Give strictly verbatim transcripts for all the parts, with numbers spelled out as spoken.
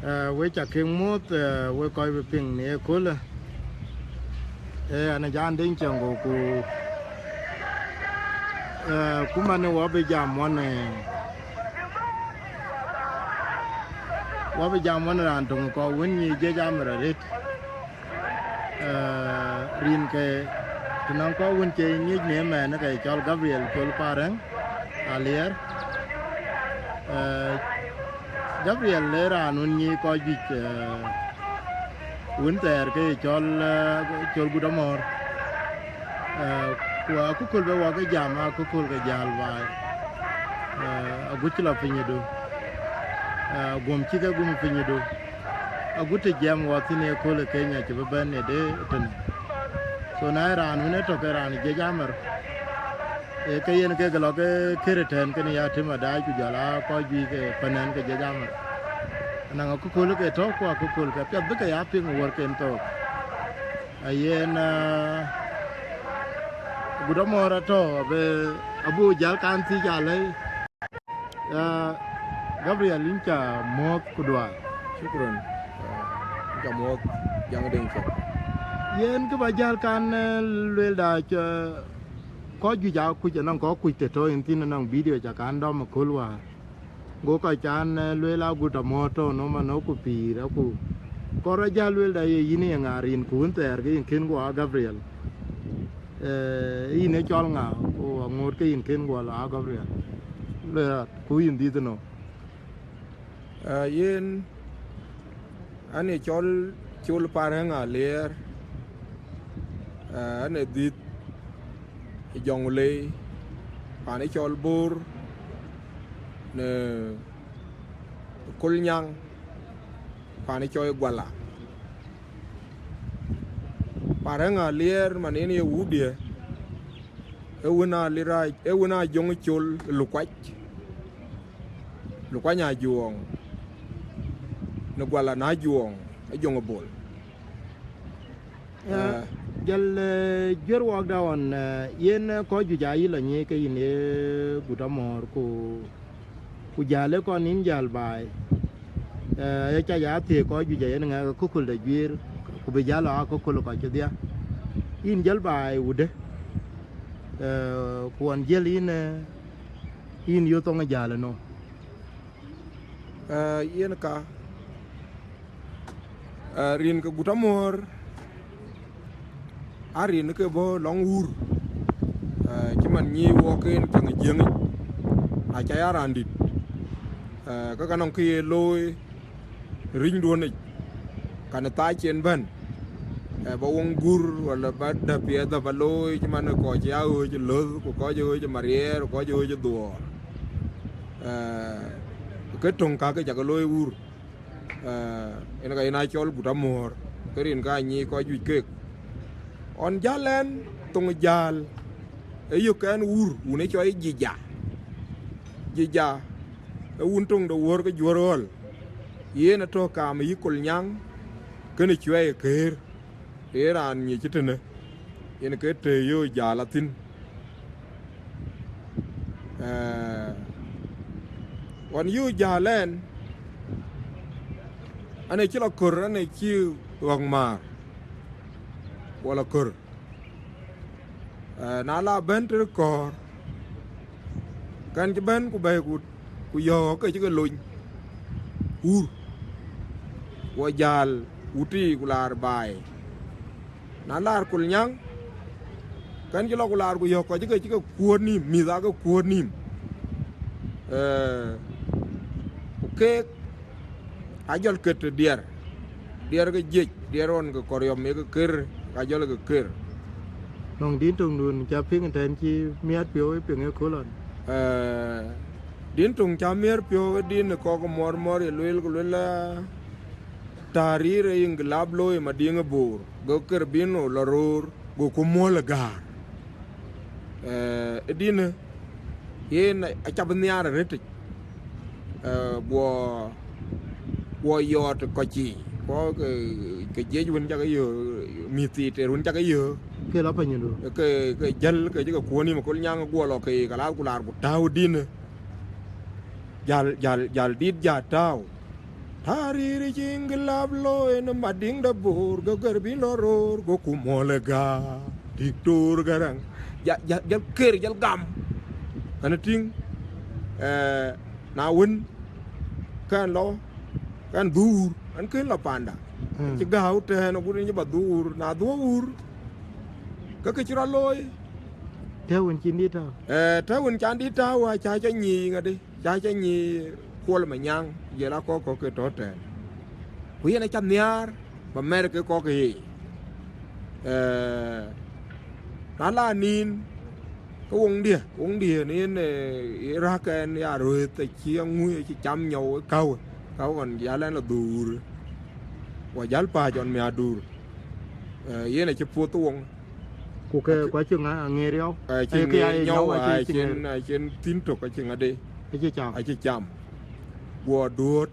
Eh, we ca kek muɔ̈th, eh, we kɔc bï piŋ në ye köölë. Eh, an Ajak Deŋ Ciɛŋ, go ku, eh, ku man wɔ bï jam wɔ në, wɔ bï jam wɔ në raan töŋ kɔc wën nyic jiëc amär arëët. Eh, rin ke të nɔŋ kɔc wën cie nyic në ëmɛn, ke cɔl Gabriel Col Parëŋ Aliɛɛr. Eh, Gabriel ee raan wën nyic kɔc juëc, eh, wën thɛɛr ke ye cɔl, eh, Col Gut Amɔ̈ɔ̈r. Eh, ku akököl bï wɔ ke jam, akököl ke jäl baai. Eh, agut cï lɔ pinydu. Eh, guöm cï ke guöm pinydu. Agut të jiɛɛm wɔ thïn ë kööl ë Kenya cï bï bɛ̈n ë de tënë. So na ë raan wën ë tök, ë raan jiëc amär, ë ke yen kek lɔ ke kërë tɛ̈n kënë ya tim adac, ku jɔl aa kɔc juëc ke panɛn ke jiëc amär. Anaŋ akököl ke tɔ̈ ku akököl ke piɛth bï ke ya piŋ ë wärken thok. Ayen, ah, Gut Amɔ̈ɔ̈r atɔ̈, abï, abï jäl kan thiëc alɛ̈i. Ah, Gabriel, yïn ca muɔ̈th ku duaar. Shukran. Ah, yïn ca muɔ̈th, Ajak Deŋ Ciɛŋ. Yen kë ba jäl kan, eh, lueel da, cë, kɔc juëc aa kuc, ënɔŋ kɔc kuc të tɔ̈ yïn thïn, ënɔŋ video ca kan dɔm ë kööl wäär. Go kɔc can, eh, lueel agut amɔ̈ɔ̈r tɔ̈ nɔm anɔ̈k ku pïïr, aku kɔɔr ajäl lueel da ye yïn ye ŋa rin ku wën thɛɛr ke yïn kën guɔ aa Gabriel. Eh, yïn ë cɔl ŋa, ku aŋoot ke yïn kën guɔ lɔ aa Gabriel. Lueel ku yïn dhiëth ënɔ̈. Eh, yen, an ë cɔl Col Parëŋ Aliɛɛr, eh, an ë dhiëth ë Jɔŋlei, paan ë cɔl Bor, në Kolnyaŋ, paan ë cɔl Guala. Parëŋ Aliɛɛr man yen ye wutdiɛ̈, ee wën aa Lirac, ee wën aa Jɔŋ Col Lukuac, Lukuany Ajuɔɔŋ, në Guala na Ajuɔɔŋ, ee Jɔŋ Bol. Eh, eh, jɔl, eh, juër wɔɔkda ɣɔn, eh, yen, eh, kɔc juëc aa yï lɔ nyiëëc ke yïn ye Gut Amɔ̈ɔ̈r, ku, ku jäl ë kɔn yïn jäl baai. Eh, ë ca ya thiëëk kɔc juëc ayen ŋɛk akököl de juëër, ku bï jäl lɔ akököl kɔc kedhia. Yïn jäl baai wudë, eh, ku ɣɔn jiël yïn, eh, yïn yöth thoŋ ë jäl ënɔ̈. Eh, yen ka, eh, rin ke Gut Amɔ̈ɔ̈r, aa rin ke bɔ̈ lɔŋ wur, eh, cï man nyic wɔk en cäŋ ë Jiëŋic, na ca ya raan dït, eh, ke ka nɔŋ kë ye looi rïnyduɔ̈nic, kan ë thac cï en bɛ̈n, eh, ba woŋ gur, wala ba däpiɛth ba looi, cï man kɔc cï ya ɣööc ë Löth, ku kɔc ë ɣööc ë Mariɛɛr, ku kɔc ë ɣööc ë Dhuɔɔr. Eh, ke töŋ kakë cakë looi wur. Eh, en ka yen aa cɔl Gut Amɔ̈ɔ̈r, ke rin ka nyic kɔc juëc keek. Ɣɔn jäl ɛn thoŋ jäl, ë yök ɛn wur, wun ë cɔl Jija. Jija, ë wun töŋ de wuɔ̈r ke juɔ̈r ɣɔl. Yen atɔ̈ kaam ë yï Kolnyaŋ, kënë cuɛi ë këër. Ee raan nyic ë tënë, yen ke të yöök jäl athïn. Eh, ɣɔn yöök jäl ɛn, an ë cï lɔ kör, an ë cï ɣɔ̈k määr, ku lɔ kör. Eh, na la bɛ̈n tëde kɔ̈ɔ̈r, kɛn cï bɛ̈n ku bɛ̈i ku, ku yɔ̈ɔ̈k ke cï ke lony wur, ku jäl wutic ku laar baai. Na laar Kolnyaŋ, kɛn cï lɔ ku laar ku yɔ̈ɔ̈k kɔc ke cï ke kuöör nïïm, mïth aake kuöör nïïm. Eh, ku keek ajɔl ket diɛr, diɛr ke jiëc, diɛr ɣɔn ke kɔriɔm ye ke ker, ka jɔl ke ker. Nɔŋ din töŋdun ca piŋ tɛ̈n cï miɛt piɔ̈u ë piŋ ë kööl ɣɔn. Eh, din töŋ ca miɛt piɔ̈u ë din ë kɔk muɔɔr muɔɔr ye lueel, ku lueel, eh, tahrir ë inqilab looi Madiŋ ë Bor, go ker bino lɔ roor, go ku muɔl ë gäär. Eh, ë din ë, yen acä bï nhiaar arëtic, eh, guɔ, guɔ yɔɔt kɔc cï, guɔ ke, ke jiëc wën cakë yök, mïth thii tër wën cakë yök. Ke lɔ panyindu. Ke, ke jäl ke cï ke kuɔ̈n nïïm ë Kolnyaŋ guɔ lɔ ke, ka laar ku laar ku tääu din ë. Jäl, jäl, jäl dït jäl tääu. Arïïr cïn kë lap looi në Madiŋ de Bor, go Garbïn lɔ roor, go ku mɔ̈l ë gäär, Diktor Garaŋ. Ja, ja, jal ker, jal gam. Ɣɛn tïŋ, eh, na wën, kɛn lɔ, kɛn dhuur, ɣɛn kën lɔ panda. Mm. Cï gääu tɛ̈ɛ̈n, agut yen cï ba dhuur, na dhuɔ̈k wuur, ke kë cï rɔt looi. Tɛ̈ wën cïn dït tääu. Eh, tɛ̈ wën can dït tääu, acä cä nyiic ŋadï. Cä cä nyiic Kuɔl Manyaŋ, jɔl a kɔc kɔ̈k ke tɔ̈ tɛ̈ɛ̈n. Ku yen acä nhiaar ba mɛ̈r ke kɔc ke ye. Eh, na la nïn, ke woŋdiɛ̈, woŋdiɛ̈ në yen, eh, ye räk ɛn ya ruëëth, acï aŋui, acï cam nyɔu ë käu, käu ɣɔn jäl ɛn lɔ dhuur. Wa jäl pääc ɣɔn miäkduur. Eh, yen acï puɔ̈th woŋ. Ku ke, acï, ku acï ŋa-, aŋeer yɔu? Acï ŋeer nyɔu, acï, acï ŋeer, acïn thïn tök, acï ŋadï. Acï cam. Acï cam. Guɔ duööt,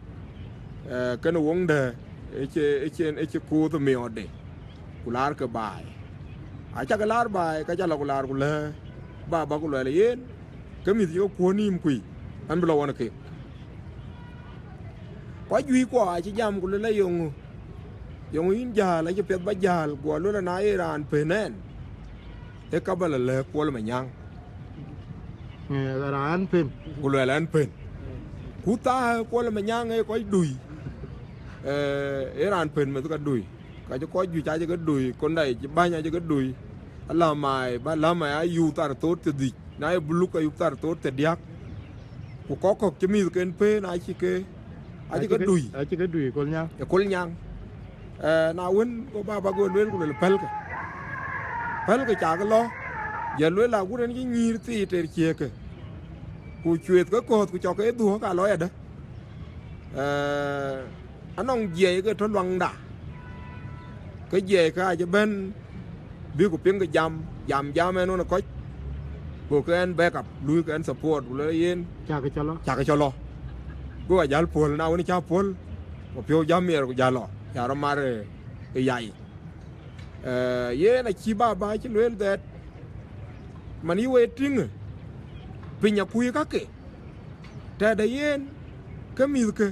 eh, kënë woŋdɛ̈, ëcï, ëcï, ëcï kuuth miɔɔtde, ku laar ke baai. Acä ke laar baai, ka cä lɔ ku laar ku lɛ̈k baba ku luɛɛl yen, ke mïth cï ke kuɔ̈n nïïm kui, ɣɛn bï lɔ ɣɔn keek. Kɔc juëc kuɔ acï jam ku luel, ayeŋö, yeŋö yïn jäl, acï piɛth ba jäl, guɔ luel, na ye raan pën ɛn, ee ka ba lɔ lɛ̈k Kuɔl Manyaŋ. Eh, raan pën. Ku luɛɛl ɛn pën. Ku thaa Kuɔl Manyaŋ ee kɔc dui. Eh, ee raan pën meth ka dui. Ka cï kɔc juëc acï ke dui, kɔnda cï bäny acï ke dui. Alamai, ba lamai ayup thar thoor thiërdhïc. Na ye buluk ayup thar thoor thiërdiäk. Ku kɔc kɔ̈k cï mïthken pën acï ke, acï ke dui. Acï ke dui Kolnyaŋ. Ë Kolnyaŋ. Eh, na wën, go baba go lueel ku lueel pälkë. Pälkë cakë lɔ. Jɔl lueel agut yen cï nyïïr thii tɛɛr ciëëkë. Ku cuëëthkë kɔ̈th ku cɔk ke dhuɔ̈k ka lɔ yadë. Eh, anɔŋ jiɛɛi ke tɔ̈ luaŋda. Ke jiɛɛi ke acï bɛ̈n bï ku piŋ ke jam, jam, jam ɛn ɣɔn ë kɔc. Go ke ɛn backup, luui ke ɛn support, ku lueel yen, cakë cä lɔ. Cakë cä lɔ. Go ajäl puɔ̈l, na wën cä puɔ̈l, ku piɔ̈u jam miɛr ku jäl lɔ, ya rɔt mar, eh, ë yai. Eh, yen acï baba cï lueel that, man yï wëi tïŋ, piny akuc kakë. Tɛ̈dë yen, ke mïthkë,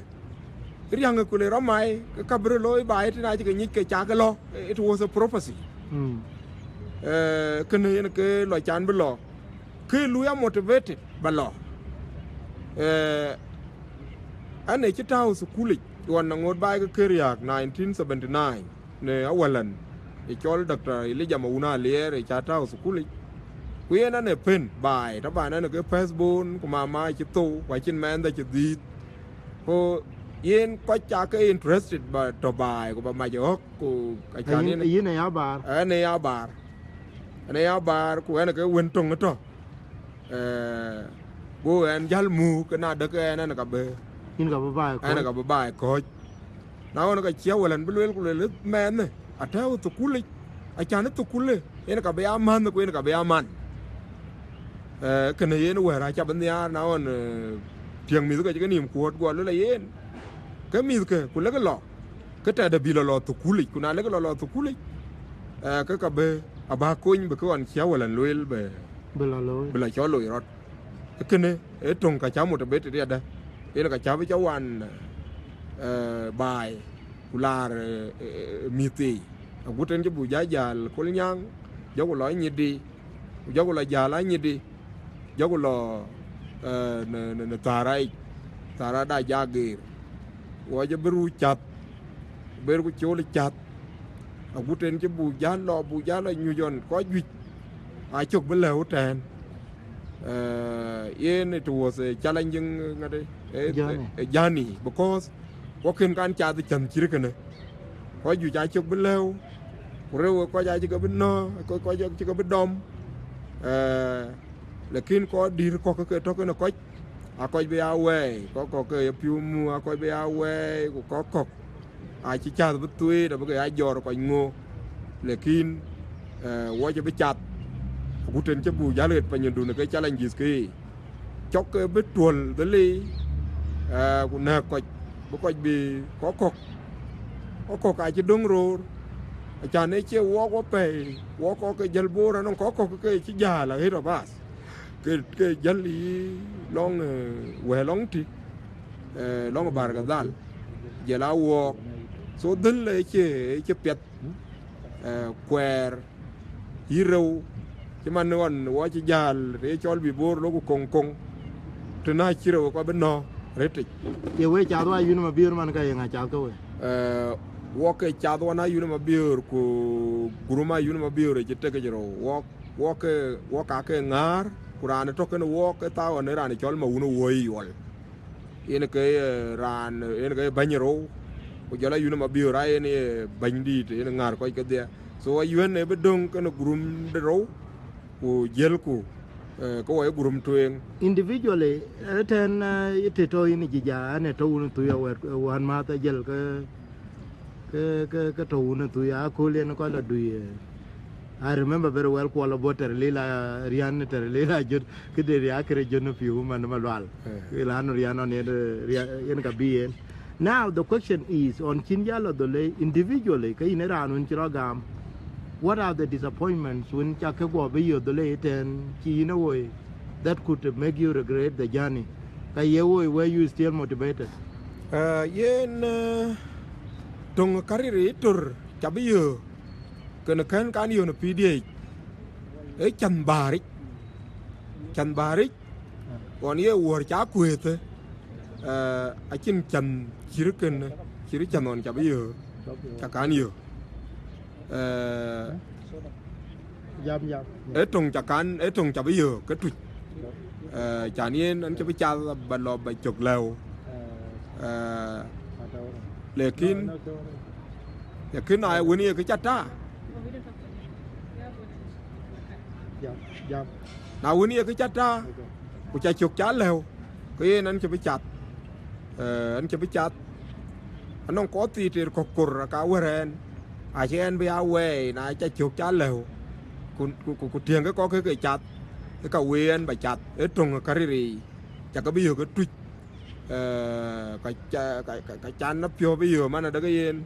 riäŋ ku le rɔt mai, ke ka bï rɔt looi baai tïn acï ke nyic ke cakë lɔ, it was a prophecy. Mm. Eh, kënë yen ke lɔ can bï lɔ, ke lui a motivated ba lɔ. Eh, ɛn ë cï tääu thukulic, ɣɔn aŋoot baai ke kë riääk nineteen seventy nine. Në awälan, ë cɔl Doctor Elijah Maun Alier, ë cä tääu thukulic. Ku yen ɛn ë pën baai, taban ɛn ë ke first born, ku mama cï thou, ku acïn mɛnhde cï dhiëëth. Ku yen kɔc ca ke interested ba tɔ̈ baai, ku ba mac ë ɣɔ̈k, ku acan yïn, yen, yïn ë ya baar. Ɛn ë ya baar. Ɛn ë ya baar, ku ɛn ë ke wën töŋ ë tɔ̈. Eh, go ɛn jäl muk, ke na dek ɛn, ɛn ka bï, yïn ka bï baai ɛn kɔ̈ɔ̈c. Ka bï baai kɔ̈ɔ̈c. Na ɣɔn ka cï awälan bï lueel ku lueel, mɛnhë atɛ̈ɛ̈u thukulic, acan ë thukulë, yen ka bï ya mänhë ku yen ka bï ya man. Eh, kënë yen wɛ̈ɛ̈r acä bï nhiaar, na ɣɔn, eh, piɛŋ mïthkë cï ke nïïm kuɔ̈ɔ̈t, guɔ lueel ayen, ke mïthkë ku lekï lɔ, ke tɛ̈dë bï lɔ lɔ thukulic, ku na lekï lɔ lɔ thukulic, eh, ke ka bï, abä kony bï kë ɣɔn cï awälan lueel bï, bï lɔ looi, bï lɔ cɔl looi rɔt. Kënë ee töŋ ka cä motivated yadë, yen ka cä bï cä wan, eh, baai, ku laar, eh, eh, eh, mïth thii. Agut en cï buk ja jäl Kolnyaŋ, jɔku lɔ Anyidi, ku jɔku lɔ jäl Anyidi, jɔku lɔ, eh, në, në, në Thärayic, Thära da ja geer. Wɔ jɔ bï ruu cath, bër ku cool cath. Agut en cï buk jäl lɔ, buk jäl lɔ nyuc ɣɔn kɔc juëc, acök bï lëu tɛ̈ɛ̈n. Eh, yen it was a challenging, eh, ŋadë, eh, journey, eh, journey, because wɔ kën kan cath cänh cït kënë. Kɔc juëc acök bï lëu, ku rëëu kɔc acï ke bï nɔ̈k, kɔc, kɔc acï ke bï dɔm. Eh, lakin kɔc dït kɔ̈k ke tɔ̈ kënë kɔc, akɔc bï ya wɛɛi, kɔc kɔ̈k ke ye piɔ̈u muk, akɔc bï ya wɛɛi, ku kɔc kɔ̈k acï cath bï thueet, abï ke ya jɔɔr kɔc ŋö. Lakin, eh, wɔ cï bï cath, agut en cï buk jäl ɣet panyindun ke challenges ke, cɔk ke bï tuɔ̈l dhëlii, eh, ku nɛ̈k kɔc, bï kɔc bï kɔc kɔ̈k, kɔc kɔ̈k acï döŋ roor, acan ë cie wɔk wɔ pɛ̈i, wɔk kɔ̈k ke jäl Bor, anɔŋ kɔc kɔ̈k ke cï jäl ahead of us. Ke, ke jäl yï lɔŋ, eh, wɛ̈ɛ̈r lɔŋ tï, eh, lɔŋ Barkadhal. jël a wɔɔk. So dhël ë cï, ë cï piɛth, eh, kuɛɛr, yï rëu, cï man ɣɔn wɔ cï jäl, të ye cɔl bï boor lok ku koŋ koŋ, të na cï rëu kɔ bï nɔ̈ rëtic. Ye we cath wa yun ma biöör man ka ye ŋa cath ke we? Eh, wɔk ke cath wan a yun ma biöör ku gurum a yun ma biöör ë cï tek cï rou. Wɔk, wɔk ke, wɔk ka ke ŋaar, ku raan tɔ̈ kën wɔk ke thaau ɣɔn ë raan cɔl ma wun ë wuɔi yuɔl. Yen ke, eh, raan, yen ke bɛ̈ny rou, ku jɔl a yun ma biöör a yen ye bɛ̈ny dïït, yen ŋaar kɔc kedhie. So ayuɛ̈n ë bï döŋ kën gurum de rou, ku jiëlku, eh, ke wɔ ye gurum tueŋ. Individually, eh, tɛ̈n, eh, ye të tɔ̈ yïn ë jiëc, an, ë tɔ̈ wun ë thuc awɛt, eh, wään mäth ajël ke, ke, ke, ke tɔ̈ wun ë thuc, akööl yen kɔc la dui, eh. I remember very well, kuɔl abɔ̈ tɛ̈r lila riän, tɛ̈r lila jot, këde riäk kërë jot në piu man ma lual. Eh. Ila nu riän ɔn yen, eh, riän, yen ka bï yen. Now the question is, ɣɔn cïn jäl la dhöl ë individually, ke yïn ë raan wën cï rɔt gam, what are the disappointments wën ca ke guɔ bï yök dhöl ë tɛ̈n cï yïn ë woi that could make you regret the journey? Ka ye woi, were you still motivated? Eh, yen, eh, töŋ career ë tör ca bï yök, kën kën kan yök në pïïr diëëc, ë can bäär yic, can bäär yic, ɣɔn ye wuɔ̈r ca kuëëthë, eh, acïn can cït kënë, cït can ɣɔn ca bï yök, ca kan yök. Eh, Jam, jam. Ee töŋ ca kan, ee töŋ ca bï yök ke tuc. Eh, can yen an cï bï cath ba lɔ ba cök lëu. Eh, lekin, lekin na wën ye kë ca ta. Jam, jam. Na wën ye kë ca ta, ku ca cök ca lëu, ke yen an cï bï cath. Eh, an cï bï cath. Anɔŋ kɔc thii tëër kɔ̈k kor aka wär ɛn, acï ɛn bï ya wɛɛi, na ca cök ca lëu, ku, ku, ku, ku tiëŋkë kɔ̈k ke ke cath, ë ka wëë ɛn ba cath, ë töŋ ë career yic, ca ke bï yök ë tuc, eh, ka ca, ka, ka, ka can na piɔ̈u bï yök man adeke yen,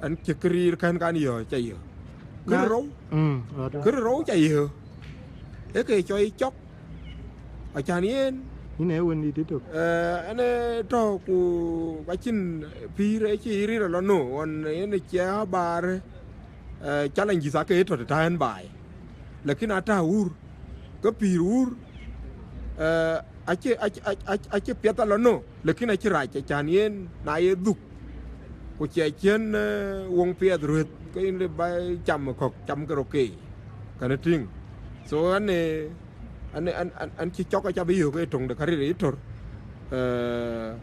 an cï këriir kën kan yök ca yök. Kërë rou, mm, kërë rou ca yök, ë ke cɔi cɔk, Acan yen. Yïn ee wëndït ëtök. Eh, ɛn ee tɔ̈ ku acïn pïïr ë cï rïïr alɔ no, ɣɔn yen ë cie abaar, eh, challenges ake tɔ̈ të taŋ ɛn baai. Lakin ata wur, ke pïïr wur, eh, acï, acï, acï, acï, acï piɛth alɔ no, lakin acï rac, acan yen na ye dhuk. Ku cie cien, eh, woŋ piɛth ruëth, ke yïn lë ba cam kɔ̈k, cam ke rokei. Kɛn tïŋ. So, ɛn ee, ɛn, ɛn, ɛn, ɛn cï cɔk aca bï yök ë töŋ de career ë tör, eh,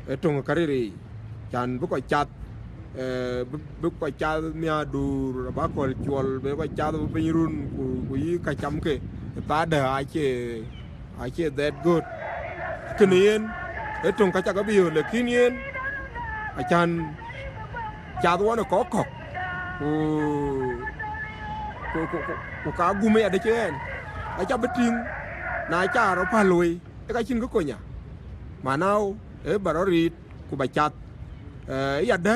ë töŋ ë career yic. Can bï kɔc cath, eh, bï, bï kɔc cath miäkduur, aba kɔl cuɔl, bï kɔc cath bï piny run, ku, ku yï ka camkë, ë thaadë acie, acie that good. Kënë yen, ë töŋ ka cak bï yök, lakin yen, acan cath ɣɔn ë kɔ̈k kɔ̈k, ku, ku, ku, ku, ku ka gum ë yadë cï ɛn, aca bï tïŋ, na ca rɔt päl wei, ë ka cïn kë kony a, manau, ë ba rɔt riit, ku ba cath, eh, yadë,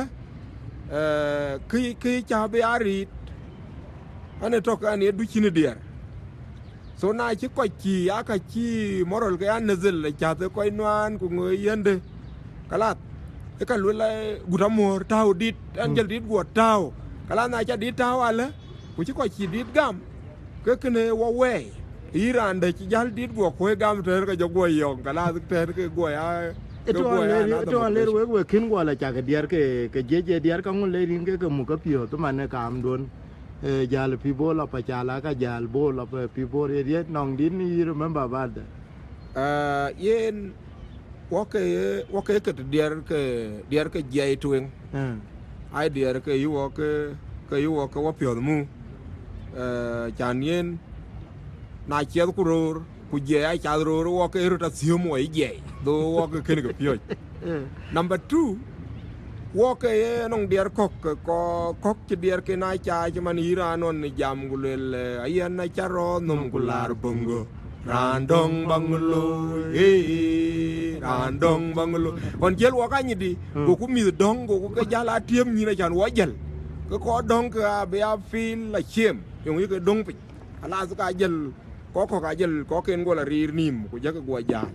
eh, kë, kë ca bï a riit, ɛn ë tɔ̈ ke ɛn ye duc cïn ë diɛɛr. So na cï kɔc cï, aa ka cï moral ke an nazil, cath ë kɔc nuan ku ŋö yende, kalat, ë ka luel, eh, gut amuɔ̈r tääu dit, an jël dit guɔ tääu. Kalat na ca dit tääu alë, ku cï kɔc cï dit gam, ke kënë wɔ wɛɛi. Yï raan dɛ cï jäl dit guɔ kuɔ̈i gam tɛ̈n ke jɔ guɔ yɔŋ, kalat tɛ̈n ke guɔ ya, ke guɔ ya ler, another ëtɔ̈ ler motivation. Wek, wek kën guɔ la cak diɛɛr ke, ke jiëc ë diɛɛr ka ŋun le rin ke ke muk ke piɔ̈ɔ̈th man ë kaamduön. Eh, jäl pïïr bol apacala ka jäl bol apïïr bol ye diɛt nɔŋ dït ni yï remember about that? Ah, yen, wɔ ke, wɔ ke ket diɛɛr ke, diɛɛr ke jiɛi tueŋ. Mm. Ai diɛɛr ke yï wɔ ke, ke yï wɔ ke wɔ piɔ̈ɔ̈th mu. Eh, can yen, na ciɛth ku roor, ku jiɛi aa cath roor, wɔ ke röt athiöm wɔ yï jiɛi, dho wɔ ke kën ke piöc. Eh. Number two, wɔ ke ye nɔŋ diɛɛr kɔ̈k, ke kɔ-, kɔ̈k cï diɛɛr ke na ca cï man yï raan ɣɔn jam ku luel, eh, ayɛn aca rɔɔth nɔm ku laar böŋö. Raan döŋ baŋ looi, ee, raan döŋ baŋ looi. Ɣɔn jiël wɔ ka nyïdï, mm, goku mïth döŋ, goku ke jäl a tiëm nyïn acan wɔ jiël. Ke kɔɔr döŋ ke abï a feel ashamed. Yöŋ yï ke döŋ piny. Khalas ka jiël, kɔ̈k kɔ̈k a jiël, kɔ̈k ken guɔ la riir nïïm, ku jɔkï guɔ jäl.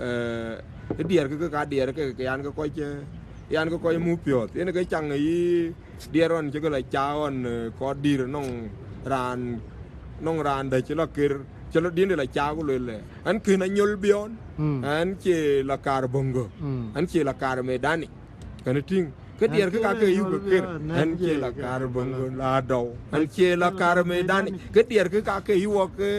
Eh, ë diɛɛr ke, ke ka diɛɛr ke, ke yan ke kɔc, eh, Yan ke kɔc muk piɔ̈ɔ̈th, yen ke caŋ yï diɛɛr ɣɔn cï ke la ca ɣɔn, eh, kɔc dïr nɔŋ raan, nɔŋ raan dɛ̈ cï la ker, cï la diɛnde la ca ku lueel, eh, an kën anyol biɔn, mm, an cie la kaar böŋgö, mm, an cie la kaar medani. Kën tïŋ, ke diɛɛr ke ka ke yuk ke ker, an cie la kaar böŋgö la dɔu, an cie la kaar medani. Ke diɛɛr ke ka ke yï wɔ ke,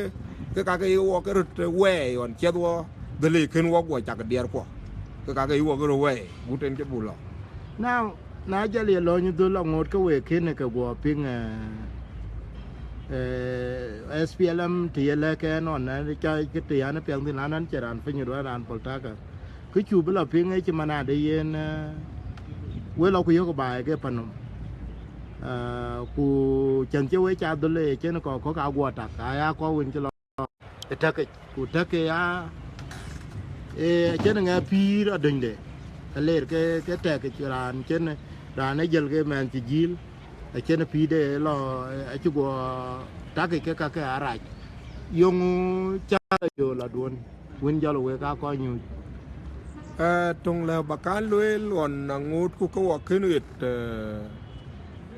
ke ka ke yï wɔ ke röt, eh, wɛɛi ɣɔn ciɛth wɔ dhël kën wɔ guɔ cak diɛɛr kuɔ. Ke ka ke yï wɔ ke röt wɛɛi, gut en cï buk lɔ. Now, na jɔl ye lɔny dhöl aŋoot ke wek kën ke guɔ piŋ, eh, eh, S P L M të ye lɛ̈k ɛn ɣɔn, eh, ca ke të yan piɛŋ thïn, lan an cï raan piny ë duɔn raan pol takë. Kë cu bï lɔ piŋ ë cï man adë yen, eh, we lɔ ku yök baai ke panum. Eh, ku cɛn cï we ca dhöl ë cïn kɔc kɔ̈k aa guɔ tak, aa ya kɔc wën cï lɔ ë täkic, ku täk ke ya, ee, acïn ŋɛ pïïr adönyde, ke ler ke, ke tɛkic raan cïn, raan ë jël ke mɛnh cï jïl, acïn pïïrde lɔ, acï guɔ takic ke ka ke arac. Yöŋ cä yöl aduɔ̈n, wën jɔl wek aa kɔc nyuc. Eh, töŋ lë ba kan lueel ɣɔn aŋootku ke wɔ kën ɣet, eh,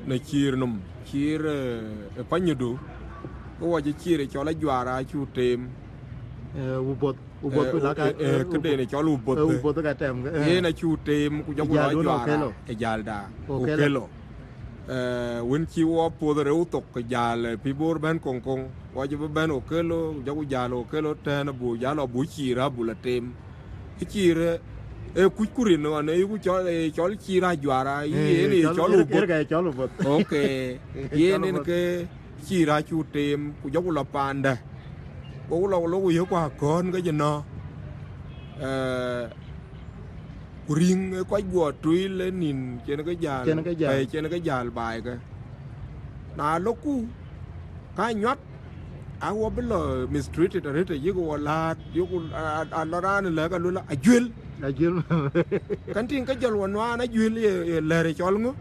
në ciir nɔm, ciir, eh, ë panyëdu, ke wɔ cï ciir ë cɔl ajuaar acu teem. Eh, wuboth, wuboth, eh, la ka, eh, eh, këden ë cɔl wuboth, eh, wuboth ka tɛm ke, eh. Yen acu teem, ku jɔku la ajuaar ë jalda, Okello. Okello. Eh, wën cï wɔ puɔth reu thok, ke jäl, eh, pïïr bɛ̈n koŋkoŋ, wɔ cï bï bɛ̈n Okello, ku jɔku jäl Okello tɛ̈n, abu jäl abu ciir abu la teem. Ë ciir, eh, ë kuc kurin ɣɔn, ë yuku cɔl, ë cɔl ciir ajuaar, eh, yen ë cɔl, cɔl wuboth. Ë ka cɔl wuboth. Ok. Yen ë ke ciir acu teem, ku jɔku la paanda. Goku la ku loku yök ku akɔ̈ɔ̈n ke jë nɔ̈. Eh, ku riŋ ë kɔc guɔ tuil ë nïn cïn ke jäl, cïn ke jäl, eh, cïn ke jäl baai ke. Na loku, ka nyuat, a wɔ bï lɔ mistreated arëët, yïk wɔ läät, yöku a, a, a lɔ raan lɛ̈k aluel ajuël. Ajuël. Kën tïŋ ke jɔl wɔ nuaan ajuël ye, ye lɛ̈r cɔl ŋö,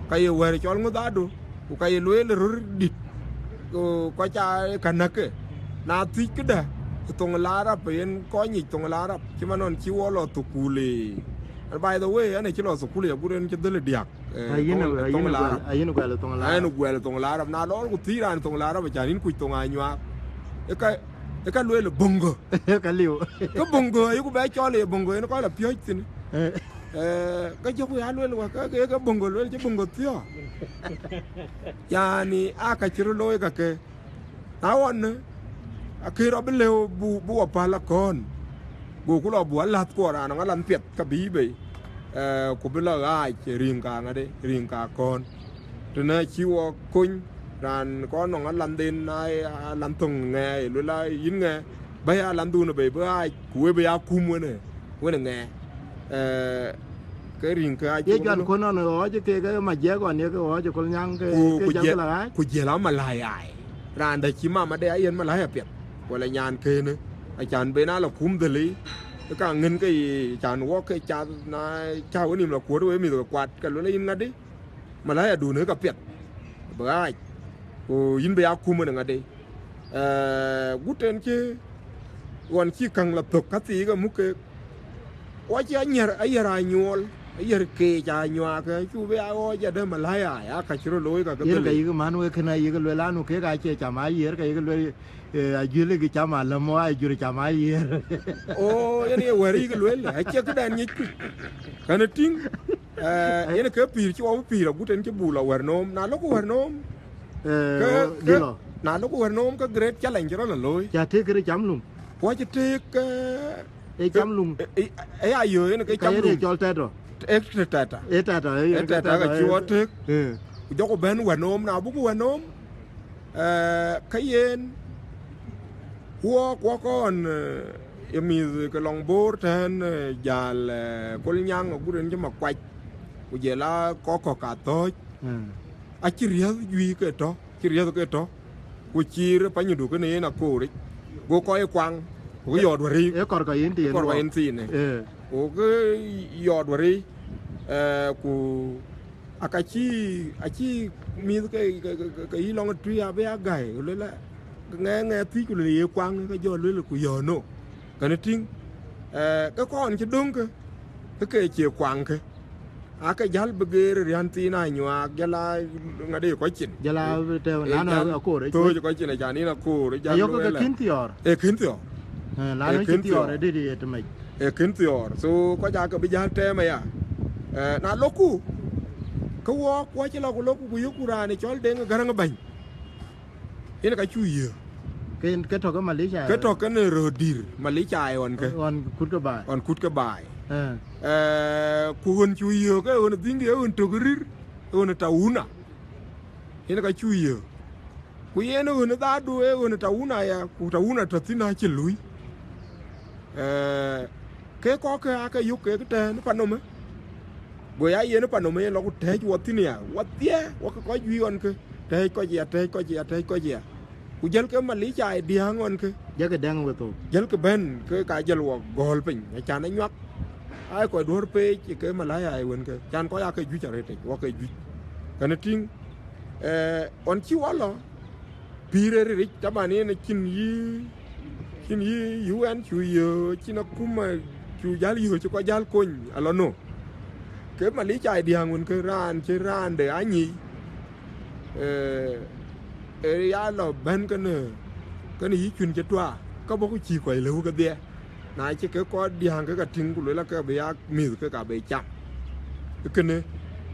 ka ye wɛ̈r cɔl ŋö dhadu, ku ka ye lueel röör dït, ku kɔc aa ka näk ke. Na thiëc këdë, thoŋ la Arab, yen kɔc nyic thoŋ la Arab, cï man nɔn cï wɔ lɔ thukul ë. And by the way, ɣɛn acï lɔ thukul ë agut ɣɛn cï dhël ë diäk. Eh, ayïn thoŋ, ë, thoŋ ayïn ë la guɛl, Arab. Ayïn ë guɛl thoŋ la Arab. Ayïn ë guɛl thoŋ la Arab. Na lɔɔr ku thiëc raan thoŋ la Arab, acan yïn kuc thoŋ anyuaak. Ë ka, ë ka lueel ë böŋgö. Ka liu. Ke böŋgö, ayï ku bɛ cɔl ë böŋgö, yen kɔc la piɔ̈ɔ̈c thïn. Eh. Eh, ke jɔku ya lueel wä, ke, ke, ke böŋgö lueel, cï böŋgö thiɔ̈k. Yani, aa ka cï röt looi ka ke. Na ɣɔn, akëc rɔt bï lëu bu, bu wɔ päl akɔ̈ɔ̈n. Goku lɔ bu aläth kuɔ raan ɣɔn alan piɛth ka bï bei. Eh, ku bï lɔ ɣaac riŋ ka ŋadë, riŋ ka kɔ̈ɔ̈n. Tënë cï wɔ kony, raan kɔn nɔŋ alanhden, na ye alan thöŋ ŋɛɛ, luel a yïn ŋɛɛ, bɛ̈i alanhdun bei bï ɣaac, ku we bï ya kum wenë, wenë ŋɛɛ. Eh, ke riŋ ke ye acuk juan lɔ. Kɔn nɔn ɣɔɔc ke, ke Majiɛk ɣɔn ye ke ɣɔɔc Kolnyaŋ ke, ku, ke ku jal jiɛl, ke la ɣaac. Ku jiɛl amalaya ai. Raan dɛ̈ cï mamade ayen malaya piɛth, wala nyan kënë, acan ben ala kum dhëlë, ë ka ŋën ke ye can wɔ ke cath, na ca wenïm la kuɔ̈t we mïth ke kuat, ka luel yïn ŋadï, malaya dun ë ka piɛth, bï ɣaac, ku yïn bï ya kum ënë ŋadï. Eh, gut en cï ɣɔn cï käŋ la thök, ka thii ke muk ke, wɔ cï anyiɛr, ayiɛr anyuɔɔl, ayiɛr keec anyuaak, eh, cu bï ya ɣɔɔc adë malaya, ya ka cï röt looi ka ke yen ka dhël. Yïk man wek kënë ayïk luel anu kek acie cam ayiɛr, ka yïk luel, eh, ajuël yïk cam alëm, wa jur cam ayiɛr. O, yen ye wɛ̈r yïk luel, acie këdɛn nyic kuc. Kɛn tïŋ, eh, yen ke pïïr cï wɔ bï pïïr agut en cï buk lɔ wɛ̈r nööm, na lok wɛ̈r nööm, eh, ke, ke, na lok wɛ̈r nööm ke great challenge rɔt la looi. Ca tëk këde cam lum. Wɔ cï tëk, eh, e cam lum. E, e, e, ya yo, yen ke cam lum. Ka ye cɔl tɛtɔ. E tɛtɔ. E tɛtɔ, e tɛtɔ ka cï wɔ tëk. Eh. Ku jɔku bɛ̈n wɛ̈r nööm, na buk wɛ̈r nööm, eh, ka yen, wɔ, wɔ kɔn, eh, ye mïth ke lɔŋ Bor tɛ̈n, eh, jäl, eh, Kolnyaŋ agut en cï Makuac, ku jɔl a kɔ̈k kɔ̈k ka thɔ̈ɔ̈c. Hmm. Acï riäth juëc ke tɔ̈, cï riäth ke tɔ̈, ku cï rɔt panydu kënë yen akooric, go kɔc kuaŋ, ku yɔɔt wär yic. E kɔr ka yen thiin. Kɔr ka yen thiin, eh. Eh. Ku ke yɔɔt wär yic, eh, ku aka cï, acï mïth ke, ke, ke, ke, ke yï lɔŋ ë tui abï a gäi, ku luel a, ŋɛ, ŋɛ thiëc, ku luel ye kuaŋ, ke jɔ luel ku yɔ̈ɔ̈k no. Kɛn tïŋ, eh, ke kɔn cï döŋ ke, ke ke cie kuaŋ ke. Ake jäl bï geer riän thiin anyuak, jɔl a ŋadï kɔc cin. Jɔl a tɛ̈, eh, lanu akoor, eh, thööc kɔc cin, acan yïn akoor, jal ayök ke lueel kïn thiɔ̈ɔ̈r. Ee kïn thiɔ̈ɔ̈r. Eh, lanu ee kïn thiɔ̈ɔ̈r, ee dït ye tëmec. Ee kïn thiɔ̈ɔ̈r. So, kɔc aake bï jäl tɛɛm aya. Eh, na lokku, ke wɔɔk, wɔ cï lɔ ku lokku, ku yökku raan ë cɔl Deŋ Gäräŋ Bäny. Yen ka cu yök. Ke, ke tɔ̈ ke Malica. Ke tɔ̈ kenë röördït Malica ɣɔn ke. Ɣɔn kut ke baai. Ɣɔn kut ke baai. Eh. Eh, ku ɣön cu yök, ke ɣön dhïŋ, ke ɣön tök rïr, ɣön Tauna. Yen ka cu yök. Ku yen ɣön dhaadu, ee ɣön Tauna ya, ku Tauna tɔ̈ thïn acï lui. Eh, ke kɔ̈k ke aake yök kek tɛ̈ɛ̈n panom ë. Go ya yen panom ë, yen lɔ ku tɛ̈ɛ̈c wɔ thïn ya, wɔ dhiɛ, wɔ ke kɔc juëc ɣɔn ke, tɛ̈ɛ̈c kɔc ya, tɛ̈ɛ̈c kɔc ya, tɛ̈ɛ̈c kɔc ya. Ku jël ke Malica ë diääŋ ɣɔn ke. Jɔlkë dɛ̈ŋ wethok. Jëlkë bɛ̈n, ke ka jël wɔ gɔ̈ɔ̈l piny, acan anyuak. Aa kɔc duɔ̈r peec ke Malica ë wën ke. Can kɔc aake juëc arëtic, wɔ ke juëc. Kënë tïŋ, eh, ɣɔn cï wɔ lɔ, pïïr ë riric, taban yen acïn yï, cïn yï U N cu yöö, cïn akuma cu jäl yöö cï kɔc jäl kony, alɔ no. Ke Malica ë diääŋ wën ke raan cï raande anyic, eh, ë ya lɔ bɛ̈n kenë, kenë yï cun cï tuaar, ke bɔ̈ ku cïï kɔc lëu kedhie. Na cï ke kɔc diääŋ ke ka tïŋ ku lueel ake bï ya mïth ke ka bï cam. Kënë,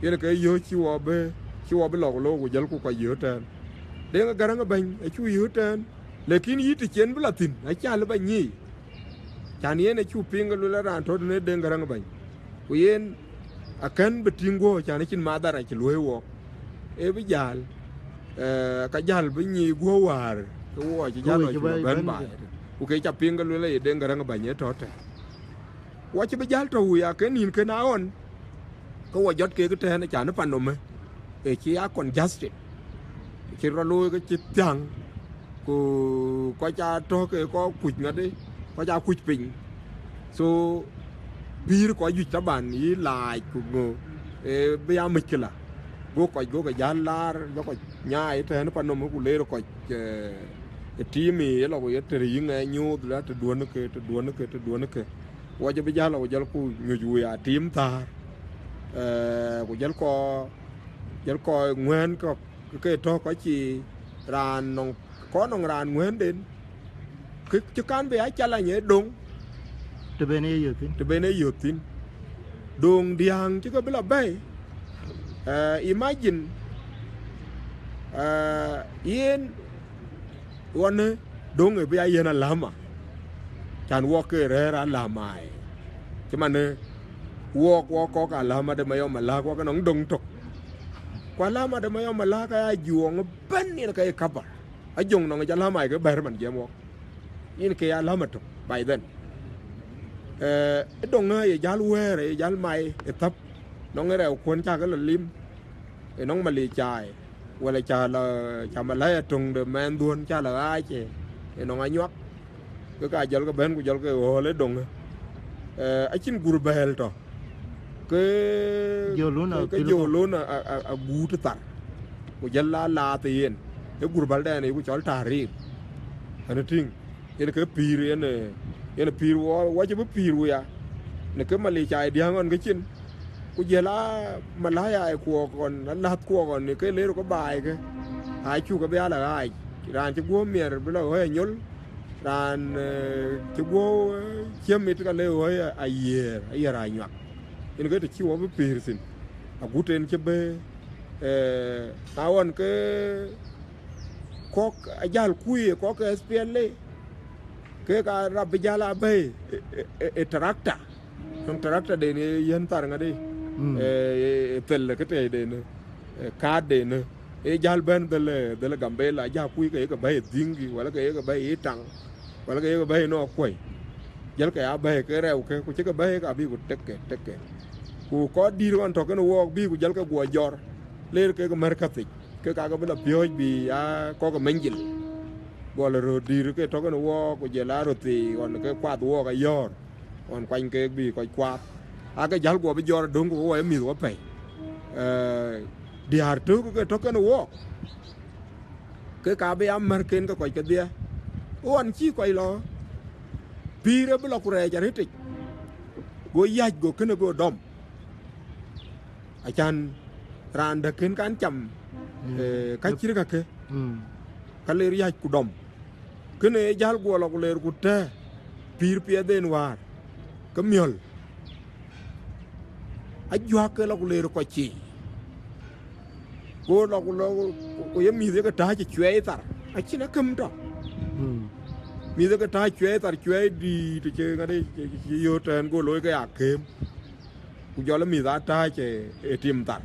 yen ke yöö cï wɔ bï, cï wɔ bï lɔ ku lɔ ku jëlku kɔc yöö tɛ̈ɛ̈n. Deŋ Gäräŋ Bäny acu yöö tɛ̈ɛ̈n, lakin yï të cen bï lɔ thïn, aca lë ba nyic. Can yen acu piŋ ke lueel raan tɔ̈ tënë Deŋ Gäräŋ Bäny. Ku yen akën bï tïŋ guɔ̈p, can acïn madhara cï luɔ̈i wɔɔk. Ee bï jäl, eh, ka jäl bï nyic guɔ̈p wäär, ke wɔ cï jäl lɔ cï bɛ̈n baai. Ku ke ca piŋ ke lueel aye Deŋ Gäräŋ Bäny ë tɔ̈ tɛ̈. Wɔ cï bï jäl tɔ̈ wui akën nïn kën a ɣɔn, ke wɔ jɔt kek tɛ̈ɛ̈n, acan ë panom ë, ë cï ya congested. Cï rɔt looi ke cï thiäŋ, ku kɔc aa tɔ̈ ke kɔc kuc ŋadï, kɔc aa kuc piny. So, pïïr kɔc juëc taban yï laac ku ŋö, ee bï ya mushkila. Go kɔc, go ke jäl laar, jɔ kɔc nyaai tɛ̈ɛ̈n panom ku leer kɔc, eh, ë tiim ë lɔ ku ye tër yï ŋɛɛc nyuuth la tëduɔ̈n ke, tëduɔ̈n ke, tëduɔ̈n ke. Wɔ jɔ bï jäl, wɔ jɔlku nyuc wui a tiim thäär. Eh, ku jɔl kɔc, jɔl kɔc ŋuɛ̈ɛ̈n kɔ̈k ke tɔ̈ kɔc cï raan nɔŋ, kɔn nɔŋ raan ŋuɛ̈ɛ̈nden, kë cï kan bï ya challenge ë Doŋ. Të ben ë yöth thïn. Të ben ë yöth thïn. Doŋ diääŋ cï ke bï lɔ bɛ̈i. Eh, imagine, eh, yen ɣɔn ë Doŋ ë bï ya yen alama. Can wɔk ke rɛ̈ɛ̈r alama ë. Cï man ë wɔk, wɔk kɔ̈k alama de Mayɔm Malak, wɔk nɔŋ Doŋ tök. Ku alama de Mayɔm Malak aya juɔŋ ëbɛ̈n yen ke ye kaba. Ajöŋ nɔŋ yic alama ke bɛ̈r man jiɛɛm wɔk. Yen ke ya alama tök by then. Eh, ë Doŋ ë ye jäl wɛ̈ɛ̈r, ye jäl mai ë thäp. Nɔŋ ë rɛɛukuɔ̈n cä ke lɔ lim, ë nɔŋ Malica ë. Wala ca la, ca Malaya töŋ de mɛnhduɔ̈n ca la ɣaac ë, ë nɔŋ anyuak, ke ka jɔl ke bɛ̈n ku jɔl ke ɣööl ë Doŋ ë. Eh, acïn gur bɛ̈ɛ̈l tɔ̈. Ke, ke jɔl lon a, ke jɔl lon a, a, a, a guut thar. Ku jɔl la laath ë yen. Ë gur bäldɛn ë ku cɔl Tahrir. Ɣɛn tïŋ. Yen ke pïïr yen, eh, yen pïïr wɔ, wɔ cï bï pïïr wia. Në ke Malica ë diääŋ ɣɔn ke cin. Ku jɔl a Malaya ë kuɔɔk ɣɔn, a lath kuɔɔk ɣɔn, në ke leer ke baai ke. Aa cuk ke bï ya la ɣaac. Raan cï guɔ̈p miɛr bï la ɣɔ̈i anyol. Raan, eh, cï guɔ̈p, eh, ciëm mit ka le ɣɔ̈i ayiëër, ayiëër anyuak. Yen ke të cï wɔ bï pïïr thïn. Agut en cï bï, eh, na ɣɔn ke kɔ̈k ajäl kuc ë kɔ̈k ke S P L A, kek aa rap bï jäl aa bɛ̈i ë, ë, ë, ë tractor. Nɔŋ tractor den ë yiɛ̈n thar ŋadï, mm, ë, ë, ë thel ë këtɛɛi den, ë, kaat den, ë jäl bɛ̈n dhël, dhël Gambela, ajäl kuc ke ye ke bɛ̈i ë Dhiŋki, wala ke ye ke bɛ̈i ë Taŋ, wala ke ye ke bɛ̈i ë Nɔɔk Kuɔi. Jɔl ke ya bɛ̈i ke rɛɛuke, ku cï ke bɛ̈i ka bï ku tekke, tekke. Ku kɔc dïït ɣɔn tɔ̈ kenë wɔɔk bï ku jɔl ke guɔ jɔr, leer kek mär käthic. Ke ka ke bï la piööc bï aa kɔ̈k ë Menjil. Gɔl röördït ke tɔ̈ kenë wɔɔk, ku jɔl aa röt thii ɣɔn ke kuath wɔɔk ayɔ̈ɔ̈r, ɣɔn kuany keek bï kɔc kuaath. Aake jäl guɔ bï jɔr Doŋ ku wɔ ye mïth wɔ pɛ̈i. Eh, diäär tök ke tɔ̈ kenë wɔɔk, ke ka bï aa märken ke kɔc kedhie. Ɣɔn cï kɔc lɔ, pïïr ë bï lɔ ku rɛɛc arëtic. Go yäc, go kënë go dɔm. Acan raan dä kën kan cam, mm, eh, ka cït kakë, mm, ka ler yäc ku dɔm. Kënë ee jäl guɔ lɔ ku ler ku tɛ̈ pïïr piɛth en wäär, ke miɔ̈l. Ajuäk ke lɔ ku ler kɔc cii. Go lɔ ku lɔ ku ye mïth yeke tääc cuɛɛi thar. Acïn akëm tɔ. Mm. Mïth yeke tääc cuɛɛi thar, cuɛɛi dïït cï ŋadï cï yöt tɛ̈n, go looi ke ya këm. Ku jɔl mïth aa tääc ë, ë tim thar.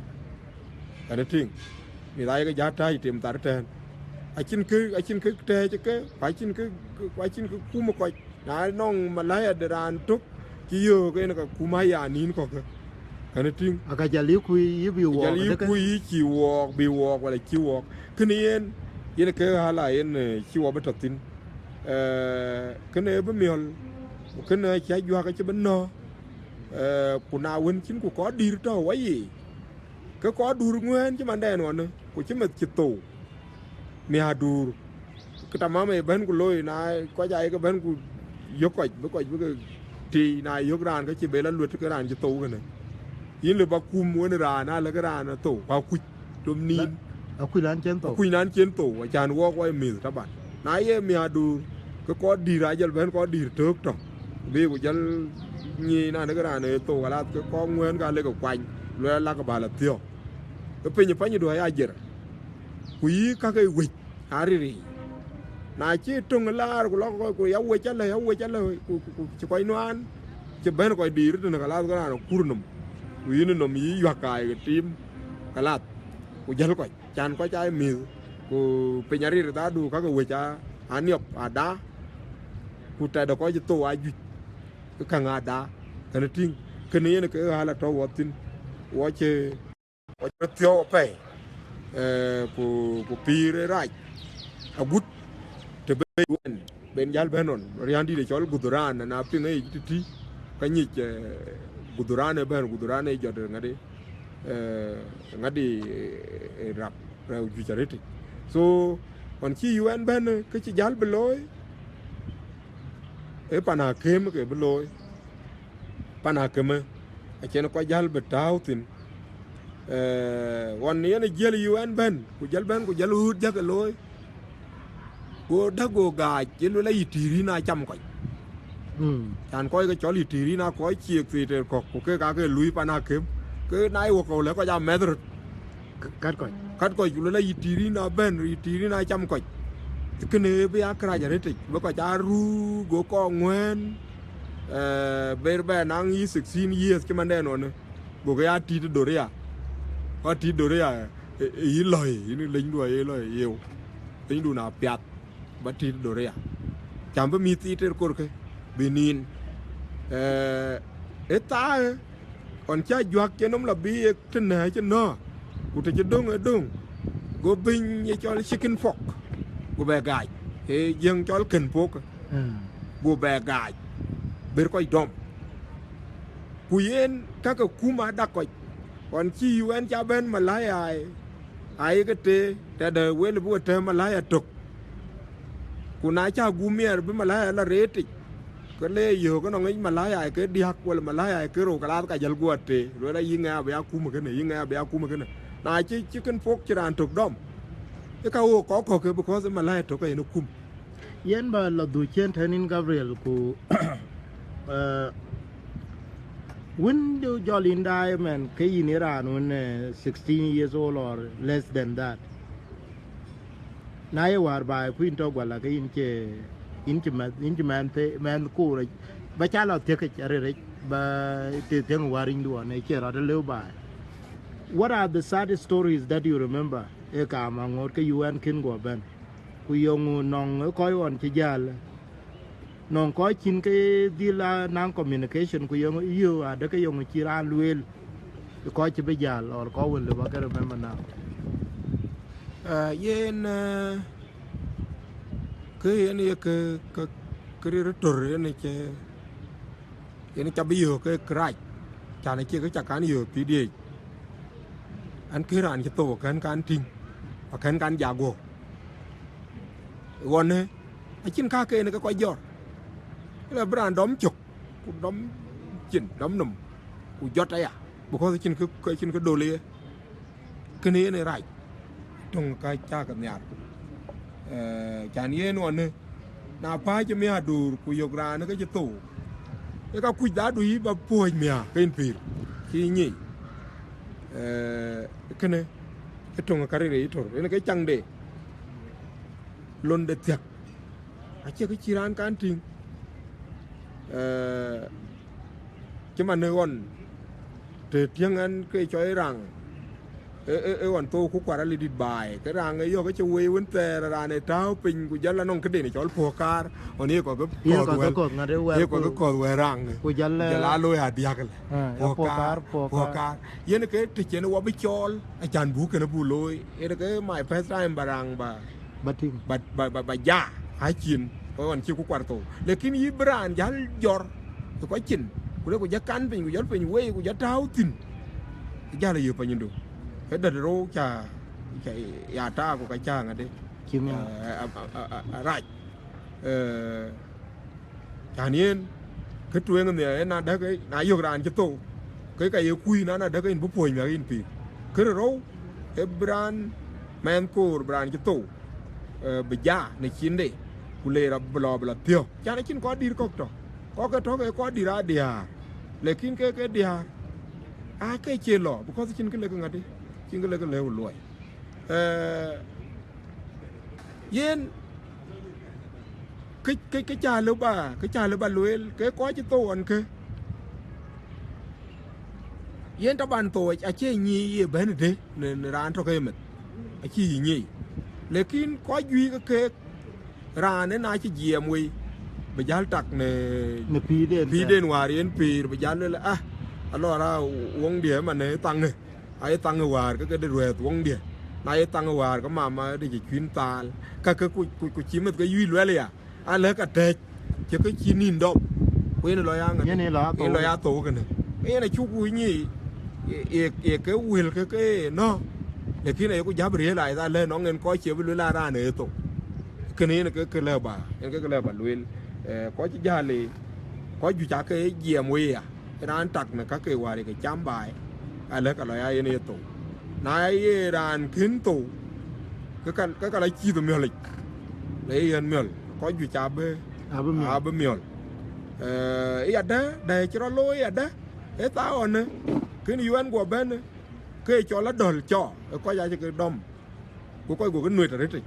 Kɛn tïŋ, mïth aa yeke ja tääc tim thar tɛ̈n. Acïn kë, acïn kë tɛ̈ɛ̈c ke, ku acïn kë, ku acïn kë kum kɔc. Na nɔŋ malaya de raan tök cï yöök en, ka kum aya nïn kɔ̈k ke. Kɛn tïŋ. Aka jal yï kuc yï bï, jal wuɔɔk yï dëkë. Kuc yï cï wuɔɔk, bï wuɔɔk wala cï wuɔɔk. Kënë yen, yen ke ɣäl a yen, eh, cï wɔ bï tɔ thïn. Eh, kënë bï miɔ̈l, ku kënë cï ajuäk acï bï nɔ̈k. Eh, ku na wën cïn ku kɔc dïïr tɔ wɔ yiic, ke kɔc duur ŋuɛ̈ɛ̈n cï mandɛn ɣɔnë, ku cï meth cï thou, miäk duur. Ke tamam ë bɛ̈n ku looi, na kɔc aa yeke bɛ̈n ku yök kɔc, bï kɔc bï ke tiic, na yök raan ke cï bɛ lɔ luet ke raan cï thou kënë. Yïn lë ba kum wën raan, alë ke raan ë thou, ku akuc dom nïn. Akuc nan cen thou. Akuc nan cen thou, acan wɔɔk wɔ ye mïth taban. Na ye miäk duur, ke kɔc dïïr ajɔl bɛ̈n, kɔc dïïr tök tɔ. Bï ku jɔl nyiic na de ke raan ë thou, kalath ke kɔc ŋuɛ̈ɛ̈n ka leke kuany, luɛɛl lak bä lɔ thiɔ̈k. Ke piny ë pany duɔ̈ɔ̈i ajer. Ku yï kake wec ariric. Na cï töŋ laar ku lɔ ku ya wec alë, ya wec alë, ku, ku, ku cï kɔc nuaan, cï bɛ̈n kɔc dïïr tënë, kalath ke raan akur nɔm. Ku yïn nɔm yï yuäk kaai ke tim, kalath. Ku jäl kɔc, can kɔc aa mïth, ku piny arir dhadu kake wec aa, aniɔp ada, ku tɛ̈dë kɔc thou ajuëc, ke käŋ ada, kɛn tïŋ, kënë yen ke ɣäl atɔ wɔ thïn, wɔ cï, wɔ cï thiɔ̈u apɛi, eh, ku, ku pïïr ë rac, agut të be wën, ben jäl bɛ̈n ɣɔn, riän dït ë cɔl gudhuran, na piŋ ë yic tïtï, ka nyic, eh, gudhuran ë bɛ̈n, gudhuran ë jɔt ŋadï, eh, ŋadï, eh, rap, rɛu juëc arëtic. So, ɣɔn cï U N bɛ̈n, ke cï jäl bï looi, ë pan akëm ke bï looi. Pan akëmë, acïn kɔc jäl bï tääu thïn. Eh, ɣɔn yen jiël U N bɛ̈n, ku jäl bɛ̈n, ku jäl ɣööt jäk ë looi. Go däk go gaac, ye luel ayï tïïr yïn aa cam kɔc. Mm. Can kɔc ke cɔl yï tïïr yïn aa kɔc ciëk thii tëër kɔ̈k, ku kek aake lui pan akëm. Ke na ye wok kɔ̈u lɛ̈k kɔc aa mɛth röt. K-, kat kɔc. Kat kɔc, ku luel ayï tïïr yïn aa bɛ̈n, yï tïïr yïn aa cam kɔc. Kënë bï ya kërac arëtic, bï kɔc aa ruu, go kɔc ŋuɛ̈ɛ̈n, eh, ber bɛ naŋ yï sixteen years cï mandɛn ɣɔnë. Gokë ya tït doria. Kɔc tït doria, ë, ë, yï lɔ̈i, yïn lenydu aye lɔ̈i yeu. Lenydu na piath, ba tït doria. Cam bï mïth thii tëër korkë, bï niin. Eh, ë thaai, ɣɔn cï ajuäk cï nɔm lɔ bï ye tënë cï nɔ̈k, ku të cï döŋ ë döŋ, go biny ye cɔl chicken pox, go bɛ gaac, ee jiëŋ cɔl kën pok, mm, go bɛ gaac, ber kɔc dɔm. Ku yen kakë kum adak kɔc, ɣɔn cï U N ca bɛ̈n malaya ai, ai ke tëë, tɛ̈dë wël bï we tɛ̈ malaya tök. Ku na ca guum miɛɛr bï malaya la reetic, ke le yöök ënɔŋ yic malaya ke diäk, wala malaya ke rou, kalath ka jäl guɔ tëë, lueel ayï ŋɛk abï ya kum kënë, yï ŋɛk abï ya kum kënë. Na cï, cï kën pok cï raan tök dɔm, ë ka ɣöök kɔc kɔ̈kë, because malaya tök ayen kum. Yen ba lɔ dhuc ciën tɛ̈n yïn Gabriel, ku, eh, wën du jɔl yïn daai mɛn, ke yïn ye raan wën, eh, sixteen years old or less than that. Na ye wäär baai ku yïn tɔ guala ke yïn cie, yïn cï mɛnh, yïn cï mɛnh the-, mɛnh koor, ba ca lɔ thiëkic arëëric, ba të thiëŋ wäär yïn duɔn, ë cie rɔt lëu baai. What are the sad stories that you remember? Ee kaam aŋoot ke U N kën guɔ bɛ̈n. Ku yöŋ nɔŋ ë kɔc ɣɔn cï jäl, nɔŋ kɔc cïn ke dhil a naŋ communication, ku yöŋ yö adë ke yöŋ cï raan lueel ë kɔc cï bï jäl, or kɔc wël lëu ba ke remember now. Ah, yen, eh, kë yen ye kë, kë, kë rït tör yen cë, yen ca bï yöök ke kërac, can acie kë ca kan yöök pïïr diëëc. An, kë raan cï thou akën kan tïŋ, akën kan jak guɔ. Ɣɔnë, acïn ka ke yen ke kɔc jɔt. Ëlë bï raan dɔm cök, ku dɔm cin, dɔm nɔm, ku jɔt aya. because acïn kë, acïn kë dol ye. Kënë yen ë rac, töŋ ka cä ke nhiar. Eh, can yen ɣɔn ë, na pääc ë miäk aduur ku yök raan ke cï thou, ke ka kuc dhadu yï ba puɔ̈c miäk ke yïn pïïr, cï nyic. Eh, kënë ë töŋ ka ril ë yï tör, yen ke caŋde, londe thiäk. Acie kë cï raan kan tïŋ. Eh, cï man ë ɣɔn, të tiëŋ ɛn ke cɔl raŋ, ë, ë, ë ɣɔn thou ku kuar alidït baai, ke raŋ ë yök ë cï wei wën thɛɛr raan ë tääu piny ku jɔl anɔŋ këden ë cɔl puɔ̈k kaar, ɣɔn ye kɔ̈k Ye kɔ̈th kɔ̈th wɛ̈r, ŋa de wɛ̈r ye kɔ̈k ku kɔ̈th wɛ̈r raŋ, ku jal, jal a looi adiäk lë. Ah, ya puɔ̈k kaar, puɔ̈k kaar. Yen ke të cen wɔ bï cɔɔl, acan buk kënë buk looi, yen ke my first time ba raŋ ba, ba tïŋ, ba, ba, ba, ba ja, acin, ko ɣɔn cï ku kuar thou. Lekin yï bï raan jäl jɔr, ë kɔc cin, ku le ku jɔ kan piny, ku jɔl piny wei, ku jɔ tääu thïn, jäl ë yök panyindu. Ë dɛ̈t rou ca, ca ya taak ku ka ca ŋa de. Cï miäk. Eh, a, a, a, a, a rac. Eh, Can yen, kë tueŋ nhiɛɛr, ë na däk, na yök raan cï thou, ke ka ye kuc, na, na däk, yïn bï puɔ̈c miäk yïn pïïr. Kë rou, ë bï raan mɛnh koor, bï raan cï thou, eh, bï ja në cinde, ku le rɔt bï lɔ, bï lɔ thiɔ̈k. Can acïn kɔc dït kɔ̈k tɔ̈. Kɔc ke tɔ̈ ke kɔc dït aa diäär. Lekin ke, ke diäär, aa ke cie lɔ, because cïn kë lek ŋa de, cïn kë lek lëu luɔi. Eh, yen kë, kë, kë ca lë ba, kë ca lë ba lueel, ke kɔc cï thou ɣɔn kë. Yen taban thou acie nyic ye bɛ̈n de në, në raan tɔ̈ ke ye meth. Acï yï nyic. Lekin kɔc juëc ke keek, raan ë na cï jiɛɛm wei, bï jäl tak në, në pïïrden, pïïrden wäär yen pïïr, bï jäl lueel, ah, alɔ ra woŋdiɛ̈ ëmën ë thaŋë. Aye thaŋ ë wäär ke ke de ruɛ̈ɛ̈th woŋdiɛ̈. Na ye thaŋ ë wäär ke mama de cï cuïn thaal. Ka ke ku, ku, ku cï meth ke yuic luɛl ya. Alë ka tɛ̈c, cï ke cï nïn dɔm. Ku yen lɔ ya ŋa? Yen ë lɔ ya thou. Yen lɔ ya thou kënë. Ke yen acuk ku nyic, ye, ye, ye ke wël ke ke nɔ̈k. Lakin ayeku jäp realize alë nɔŋ en kɔc cie bï lueel a raan ë thou. Kënë yen ke, ke lë ba, yen ke, ke lë ba lueel. Eh, kɔc jäl ë, kɔc juëc ake jiɛɛm wei ya. Raan tak në ka ke wäär ke cam baai, alë ka lɔ ya yen ye thou. Na ye raan kën thou, ke ka, ke ka lɔ cïïth miɔ̈l yic. Le yen miɔ̈l, kɔc juëc abï, abï miɔ̈l. Abï miɔ̈l. Eh, ya dë, dë cï rɔt looi ya dë, ë thaa ɣɔnë, kën yuɛn guɔ bɛ̈n, ke cɔl adɔl cɔ, ë kɔc acï ke dɔm. Ku kɔc guɔ ke nuet arëtic.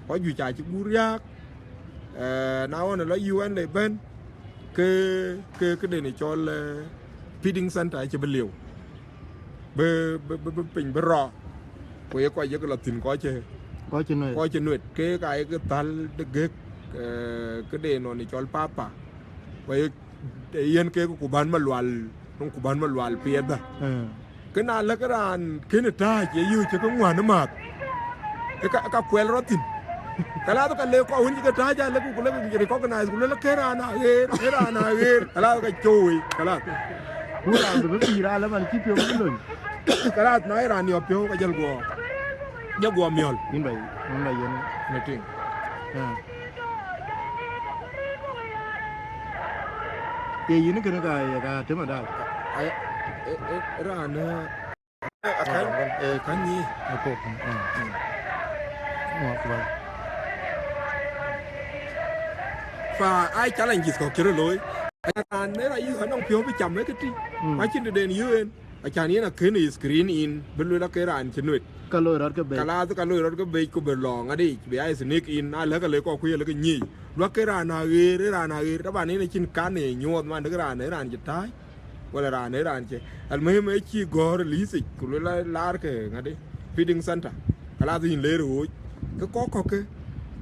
Kɔc juëc acï guur riääk, eh, na ɣɔn ë lɔ U N le bɛ̈n, ke, ke, këden ë cɔl, eh, feeding center acï bï lieu. Bï, bï, bï, bï piny bï rɔ. Ku ye kɔc ye ke lɔ thïn kɔc cï, kɔc cï nuet. Kɔc cï nuet. Keek aye ke thäl de gëk, eh, këden ɣɔn ë cɔl papa. Ku ye yen kek ku bän malual, ku bän malual piɛth bä. Eh. Kë na lëk raan kënë tääc ye yöö cï ke ŋuan ë mäth, ë ka, ë ka kuɛl rɔt thïn. Kalath ka le kɔc wën cï ke tääc a lëk ku lëk recognize ku lëk ke raan aɣeer, ke raan aɣeer. Kalath ka cou wei, kalath. Ku raan bï bï pïïr alë man cï piɔ̈u bï lony. Kalath na ye raan yɔp piɔ̈u ka jël guɔ, jël guɔ miɔ̈l. Yïn ba, yïn ba yen. Në tïŋ. Eh. Ye yïn kënë ka, ye ka tëmë daai. Ay, e, e, raan, eh, akan, eh, kan nyi. Ako, mm, mm. Wa, wa. Fa ai challenges kɔ̈k cï röt looi. Raan në ra yï anɔŋ piɔ̈u bï cam ë këtï. Mm. Acïn tëden yï en. Acan yen akën ë screen in, bï lueel ake raan cï nuet. Ka loi rɔt ke bec. Kalath ka loi rɔt ke bec ku bï lɔɔŋ adïc, bï a sneak in, na lëk alë kɔk ku ye lëk nyic. Luak ke raan aɣeer, ë raan aɣeer, taban yen acïn kan ë nyuɔɔth man dek raan, ë raan cï tääc, wala raan, ë raan cï. Almuhim ë cï gɔ̈ɔ̈r lïïthic, ku lueel la, laar ke ŋadï, feeding center. Kalath yïn leer ë ɣööc. Ke kɔk kɔ̈k ke,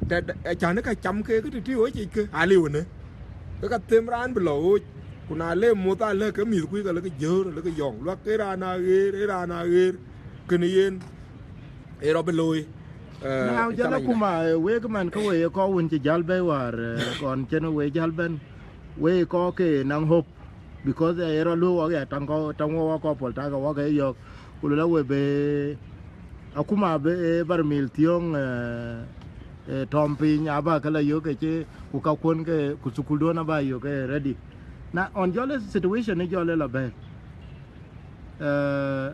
tɛ̈, acan ë ka cam ke, ke tëtï ɣööc yic ke, aliu ënë. Ke ka them raan bï lɔ ɣööc. Ku na le muth alë ke mïth kuc, ka lë ke jör, lë ke yɔŋ. Luak ke raan aɣeer, ë raan aɣeer, kënë yen, ë rɔt bï looi, eh, na jɔl challenge akuma, eh, wek man ke we ye kɔc wën cï jäl bɛ̈i wäär, eh, kɔn cïn we jäl bɛ̈n, we kɔc ke naŋ hope, because, eh, ë rɔt luöi wɔk ya, taŋ kɔc, taŋ wɔ wɔk kɔc pɔl, tak wɔk ke yɔ̈ɔ̈k. Ku lë la we bï, akuma bï, eh, barmil thiöŋ, eh, eh, tɔm piny, aba ke la yök ke cï, ku ka kuɔn ke, ku thukulduɔ̈n aba yök ke ready. Na, ɣɔn jɔl ë situation ë jɔl ë la bɛ̈ɛ̈r. Eh,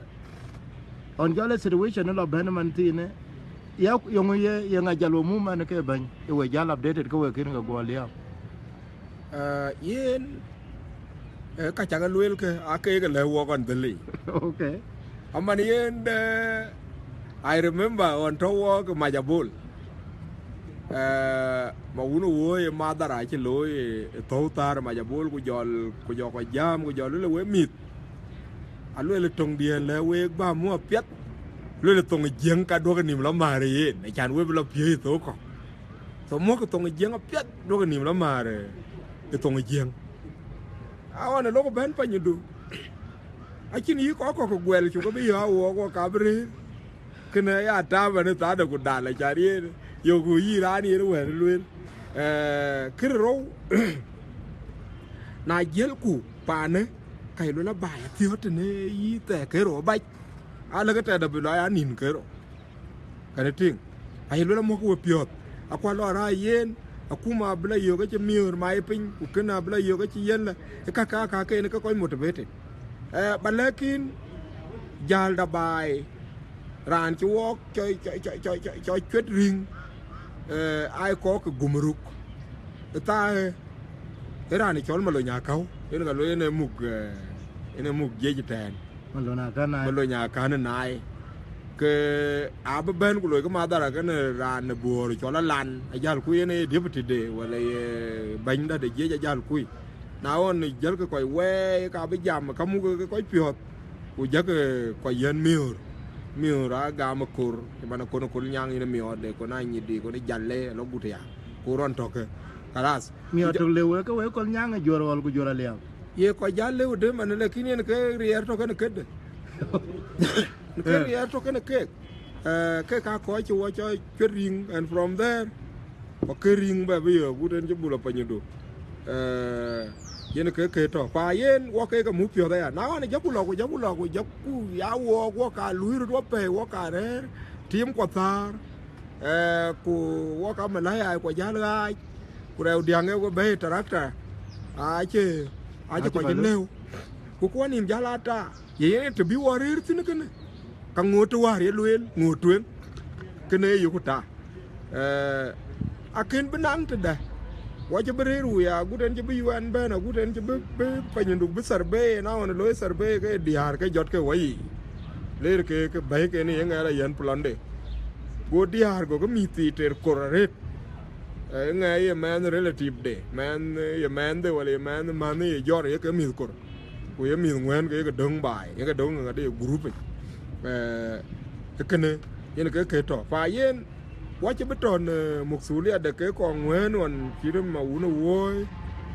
ɣɔn jɔl ë situation lɔ bɛ̈n man thiinë, ya yöŋ ye, ye ŋa jal we mum man ke bɛ̈ny, ë we jal updated ke we kën ke guɔ liääp? Eh, yen, eh, ka cak lueel ke, aa keek lɛ̈k wɔk ɣɔn dhël yic. Okay. Aman yen, eh, I remember ɣɔn tɔ̈ wɔk Mac Abol. Eh, ma wun ë wööc ë madhara acï looi ë, ë thou thäär Mac Abol, ku jɔl, ku jɔ kɔc jääm, ku jɔl lueel we mïth. Alueel ë thoŋdiɛ̈n lɛ̈k week bä muɔ̈k apiɛth. Lueel ë thoŋ ë Jiëŋ ka duɔ̈kï nïm lɔ määr ë yen, acan we bï lɔ piööc ë thou kɔ̈k. So muɔ̈kkï thoŋ ë Jiëŋ apiɛth, duɔ̈kï nïm lɔ määr ë, ë thoŋ ë Jiëŋ. Aɣɔn ë lok bɛ̈n panydu. Acïn yï kɔc kɔ̈k guɛl cuk bï yɔ̈ɔ̈k wɔk, wɔk ka bï rëër. Kënë ya taban ë thade ku dal acan yen, yok ku yï raan yen wɛ̈t lueel. Eh, kërë rou, na jiëlku paanë, ka ye lueel abaai athiɔ̈t tënë yï thɛɛr kërë rou abac. Alëkë tɛ̈dë bï lɔ ya nïn kërë rou. Kɛn tïŋ, aye lueel amuɔ̈kkï we piɔ̈ɔ̈th. Akuɔ lɔ rac yen, akuma abï lɔ yök acï miöör mai piny, ku kënë abï lɔ yök acï yen lë, ë ka, ka, ka, ken ke kɔc motivated. Eh, ba lɛ̈k yïn, jäl da baai, raan cï wɔk cɔ, cɔ, cɔ, cɔ, cɔ, cɔ cuet rïŋ, eh, ai kɔk ke gumruk. Ë thaa, eh, ë raan cɔl Malony Akäu, yen ka lueel yen ë muk, eh, yen ë muk jiëc ëtɛ̈ɛ̈n. Malony Akäu Naai. Malony Akäu Naai. Ke abï bɛ̈n ku loi ke madhara kënë raan ë Buɔɔr cɔl Alan, ajäl ku yen ë deputy de, wala ye bɛ̈ny dä de jiëc ajäl kui. Na ɣɔn jäl ke kɔc wɛɛi, ka bï jam, ka muk ke kɔc piɔ̈ɔ̈th, ku jäk ke kɔc yɛn miöör. Miöör aa gam ë kor, cï man ë kon ë kol nyaŋ yen ë miɔɔrde, kon aa nyitde, kon ë jalle, alɔ gut ya. Ku rɔn tɔ̈kë. Kalas. Miɔɔr tök lëu wek, ke wek kɔl nyaŋ ë juɔ̈r ɣɔl ku juɔ̈r aliau. Ye kɔc jäl lëu de man, lakin yen ke riɛɛr tɔ̈ kënë këde. Ke riɛɛr tɔ̈ kënë keek. Eh, ke ka kɔc cï wɔ cɔ cuet rïŋ, and from there, wɔ ke rïŋ bɛ bï yök, gut en cï bul apanydu. Eh, yen ke ke tɔ̈. Pa yen, wɔ ke ke muk piɔ̈ɔ̈th aya. Na ɣɔn, jɔku lɔ, ku jɔku lɔ, ku jɔku ya wɔk, wɔ ka luui röt wɔ pɛ̈i, wɔ ka rɛ̈ɛ̈r, tiim kuɔ thäär. Eh, ku wɔ ka Malaya kuɔ jäl ɣaac, ku rɛu diäŋ ë ku bɛ̈i tarakta, acï, acï kɔc lëu. Ku kuɔ nïm jäl ata, ye yen të bï wɔ rëër thïn kënë, ka ŋoot të wäär ye lueel, ŋoot tueŋ, kënë ye yöku ta. Eh, akën bï naŋ tëdë, wɔ cï bï rëër wui, agut en cï bï U N bɛ̈n, agut en cï bï, bï panydu bï survey, na ɣɔn looi survey ke diäär ke jɔt ke wɔ yiic. Leer ke, ke bɛ̈i ke ni ye ŋɛɛr a yɛn plɔnde. Go diäär go ke mïth thii ter kor arëët. Eh, ŋɛɛr ye mɛnh relative de, mɛnh, eh, ye mɛnhde wala ye mɛnh mänhë ye jɔr ye ke mïth kor. Ku ye mïth ŋuɛ̈ɛ̈n ke ye ke döŋ baai, ye ke döŋ ŋadï ye group. Eh, kënë, yen ke ke tɔ̈. Pa yen, wɔ cï bï tɔ̈ në mukthuliyat de ke kɔn ŋuɛ̈ɛ̈n ɣɔn cït ma wun ë wööi,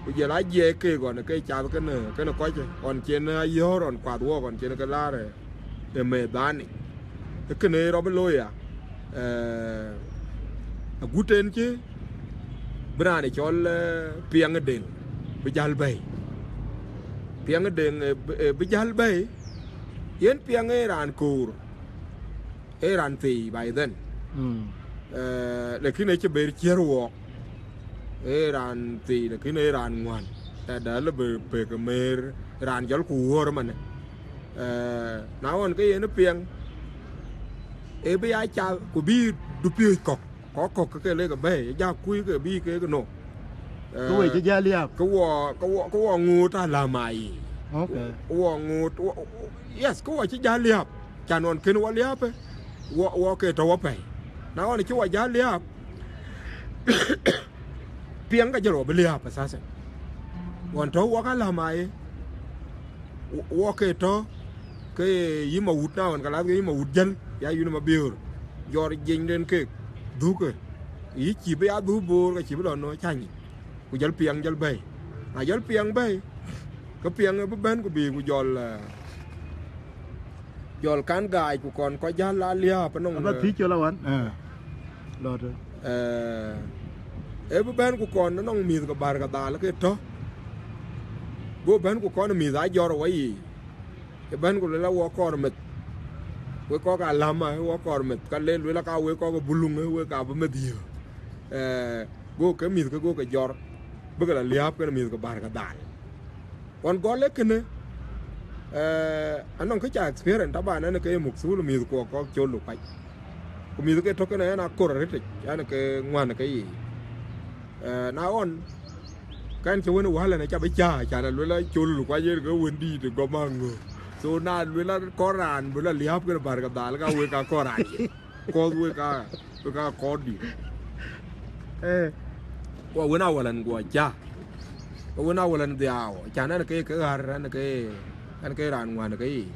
ku jɔl a jiɛɛk keek ɣɔn ke cath kënë, kënë kɔc ɣɔn cïn ayɔ̈ɔ̈r ɣɔn kuath wɔɔk ɣɔn cïn ke laar ë, ë mɛ̈thanic. Ee kënë rɔt bï looi ya, eh, agut en cï bï raan ë cɔl, eh, Piɛŋ ë Deŋ bï jäl bɛ̈i. Piɛŋ ë Deŋ, eh, bï, eh, bï jäl bɛ̈i, yen Piɛŋ ee raan koor. Ee raan thii by then. Mm. Eh, lakin ë cï ber ciër wɔɔk. Ee raan thii, lakin ee raan ŋuan. Tɛ̈dë lë bï pek ë mer, raan jɔl ku wuɔ̈ɔ̈r ëmënë. Eh, na ɣɔn ke yen ë Piɛŋ, ee bï ya cath, ku bï dupiööc kɔ̈k, kɔ̈k kɔ̈k ke ke lek ë bɛ̈ɛ̈i, ë jak kuc ke bï kek no. Ke we cï jäl yap? Ke wɔ, ke wɔ, ke wɔ ŋoot alama yiic. Okay. Ke wɔ ŋoot, wɔ, yes, ke wɔ cï jäl yap. Can ɣɔn kën wɔ liääpë, wɔ, wɔ ke tɔ̈ wɔ pɛ̈i. Na ɣɔn cï wɔ jäl liääp, Piɛŋ ka jël wɔ bï liääp asasen. Ɣɔn tɔ̈ wɔ ka läm aye, wɔ, wɔ ke tɔ̈ ke yï ma wut na ɣɔn ka lath ke yï ma wut jäl, ya yïn ma biöör. Jɔr jinyden keek, dhukë. Yï cï bï ya dhuk boor, ka cï bï lɔ nɔ cany. Ku jɔl Piɛŋ jɔl bɛ̈i. Na jɔl Piɛŋ bɛ̈i, ke Piɛŋ ë bï bɛ̈n ku bï ku jɔl, eh, jɔl kan gaac ku kɔn kɔc jäl la liääp ënɔŋ, aba eh, thiëc cɔl awan. Eh. Lɔ të. Eh, ë bï bɛ̈n ku kɔn ënɔŋ mïth ke bär ke dhal ke tɔ̈. Go bɛ̈n ku kɔn mïth ajɔr wɔ yiic. Ë bɛ̈n ku luel a wɔ kɔɔr meth. Wek kɔk aläma, ë wɔ kɔɔr meth. Ka le luel aka wek kɔk buluŋ, ë wek abï meth yï. Eh, go ke mïth ke go ke jɔr. Bï ke la liääp kenë mïth ke bär ke dhal. Ɣɔn gɔl ee kënë, Eh, anɔŋ kë ca experience, taban, ɛn ke ye muk thul mïth kuɔ kɔk col Lukuac. Ku mïth ke tök kënë ɛn akor arëtic, ɛn ke ŋuan ke yiic. Eh, na ɣɔn, kɛn cï wën wäl ɛn ca bï cä, can aluel acol Lukuac yen ke wën dïït ë gɔm aŋö. So na luel akɔr raan bï lɔ liääp kënë bär ke dhal, ka wek akɔr raan ye. Kɔth wek ka, wek ka kɔɔr dït. Eh, wa wën awäl ɛn guɔ cä. Wa wën awäl ɛn dhiau, can ɛn ke, ke ɣär, ɛn ke, ɛn ke raan ŋuan ke yiic.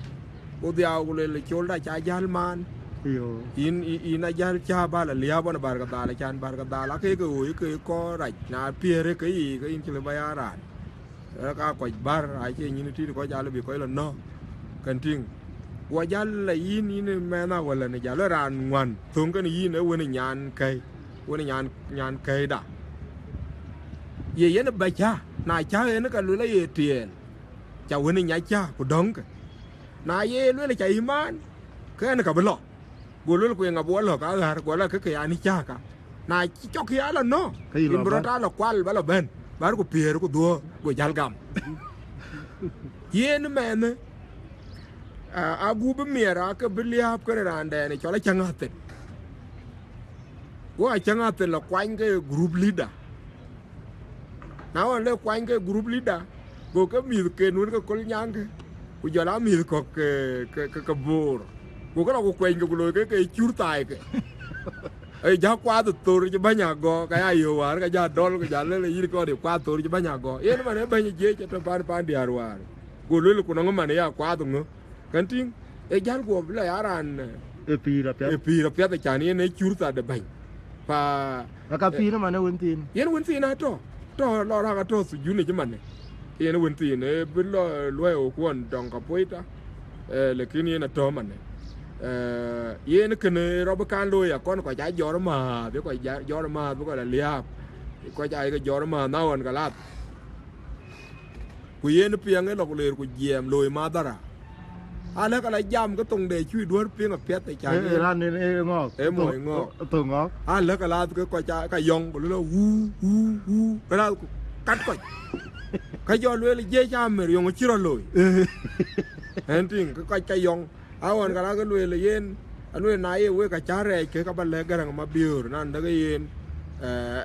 Ku dhiau ku luel, "Col da ca jäl man." Yo. Yïn, yïn, yïn a jäl cä ba lɔ liääp ɣɔn bär ke dhal, can bär ke dhal, ake ke ɣoi ke kɔɔr rac, na piɛɛr ke yiic, ke yïn cï lë ba ya raan. Ee, ka kɔc bär, acie nyin tiit kɔc, alë bï kɔc lɔ nɔ̈k. Kɛn tïŋ. Guɔ jäl la yïn, yïn ë mɛnh awäl ɛn, jäl ë raan ŋuan, thöŋ kɛn yïn ë wën ë nyan kɛ̈i, wën ë nyan, nyan kɛ̈ida. Ye yen ë bä cä, na cä yen ka luel aye tiɛɛl, ca wën ë nya cä ku dɔ̈ŋkë. Na ye luel ca yï maan, ke ɛn ka bï lɔ. Go luel, "Ku eeŋa bï wɔ lɔ̈k aɣär, ku lɔ ke ke ya ni cäkä?" Na cï cɔk ya lɔ nɔ̈k, ke yï lɔ bär, bï rɔt aa lɔ kual, ba lɔ bɛ̈n, bär ku piëër ku dhuɔ̈ɔ̈r, go jäl gam. Yen mɛnh, a, agup bï miɛr, ake bï liääp kënë raandɛn ë cɔl Acäŋ Athel. Go Acäŋ Athel lɔ kuany ke group leader. Na ɣɔn le kuany ke group leader, go ke mïth ken wën ke Kolnyaŋ ke, ku jɔl a mïth kɔ̈k ke, ke, ke, ke Boor. Go ke lɔ ku kuɛny ke, ku loi ke, ke cur thai ke. Ee, ja kuath thor cï bäny agɔ, ka ya yo wäär, ka ja dɔl, ku ja lele yïn kɔɔr ye kuath thor cï bäny agɔ. Yen man ee bɛ̈ny jiëc atɔ̈ pan, pan diäär wäär. Go luel, "Ku nɔŋ man ya kuath ŋö?" Kɛn tïŋ, ee jäl guɔ bï lɔ ya raan, eh, ë pïïr apiɛth, ë pïïr apiɛth, acan yen ee cur thar de bäny. Pa, aka, eh, pïïr ëmën ë wën thiin. Yen wën thiin atɔ̈, tɔ̈ lɔ rak atɔ̈ thujun ë cï manë. Yen wën thiin, ee bï lɔ luɔi okuɔn dɔŋ ka puɔita, eh, lakin yen atɔ̈ manë. Eh, yen kënë rɔt bï kan looi akɔn kɔc aa jɔr määth, bï kɔc ja-, jɔr määth, bï kɔc la liääp. Kɔc aa ke jɔr määth na ɣɔn ka lath. Ku yen piɛŋ ë lɔ ku leer ku jiɛɛm looi madhara. Alë ka la jam ke thoŋde cui duɔ̈r piŋ apiɛth ë can, eh, yen raan en, eh, ŋɔɔk. Eh, moc ŋɔɔk. Thoŋ ŋɔɔk. Alë ka lath ke kɔc a, ka yɔŋ, ku lɔ wuu, wuu, wuu. Ka lath ku kat kɔc. Ka jɔ lueel jiëc amir yɔŋ cï rɔ looi. Eh. Ɛn tïŋ, ke kɔc ka yɔŋ. Aɣɔn ka la ke lueel yen, alueel na ye wek ka cä rɛɛc ke ka ba lɛ̈k Gäräŋ Mabiöör, nan däk yen, eh,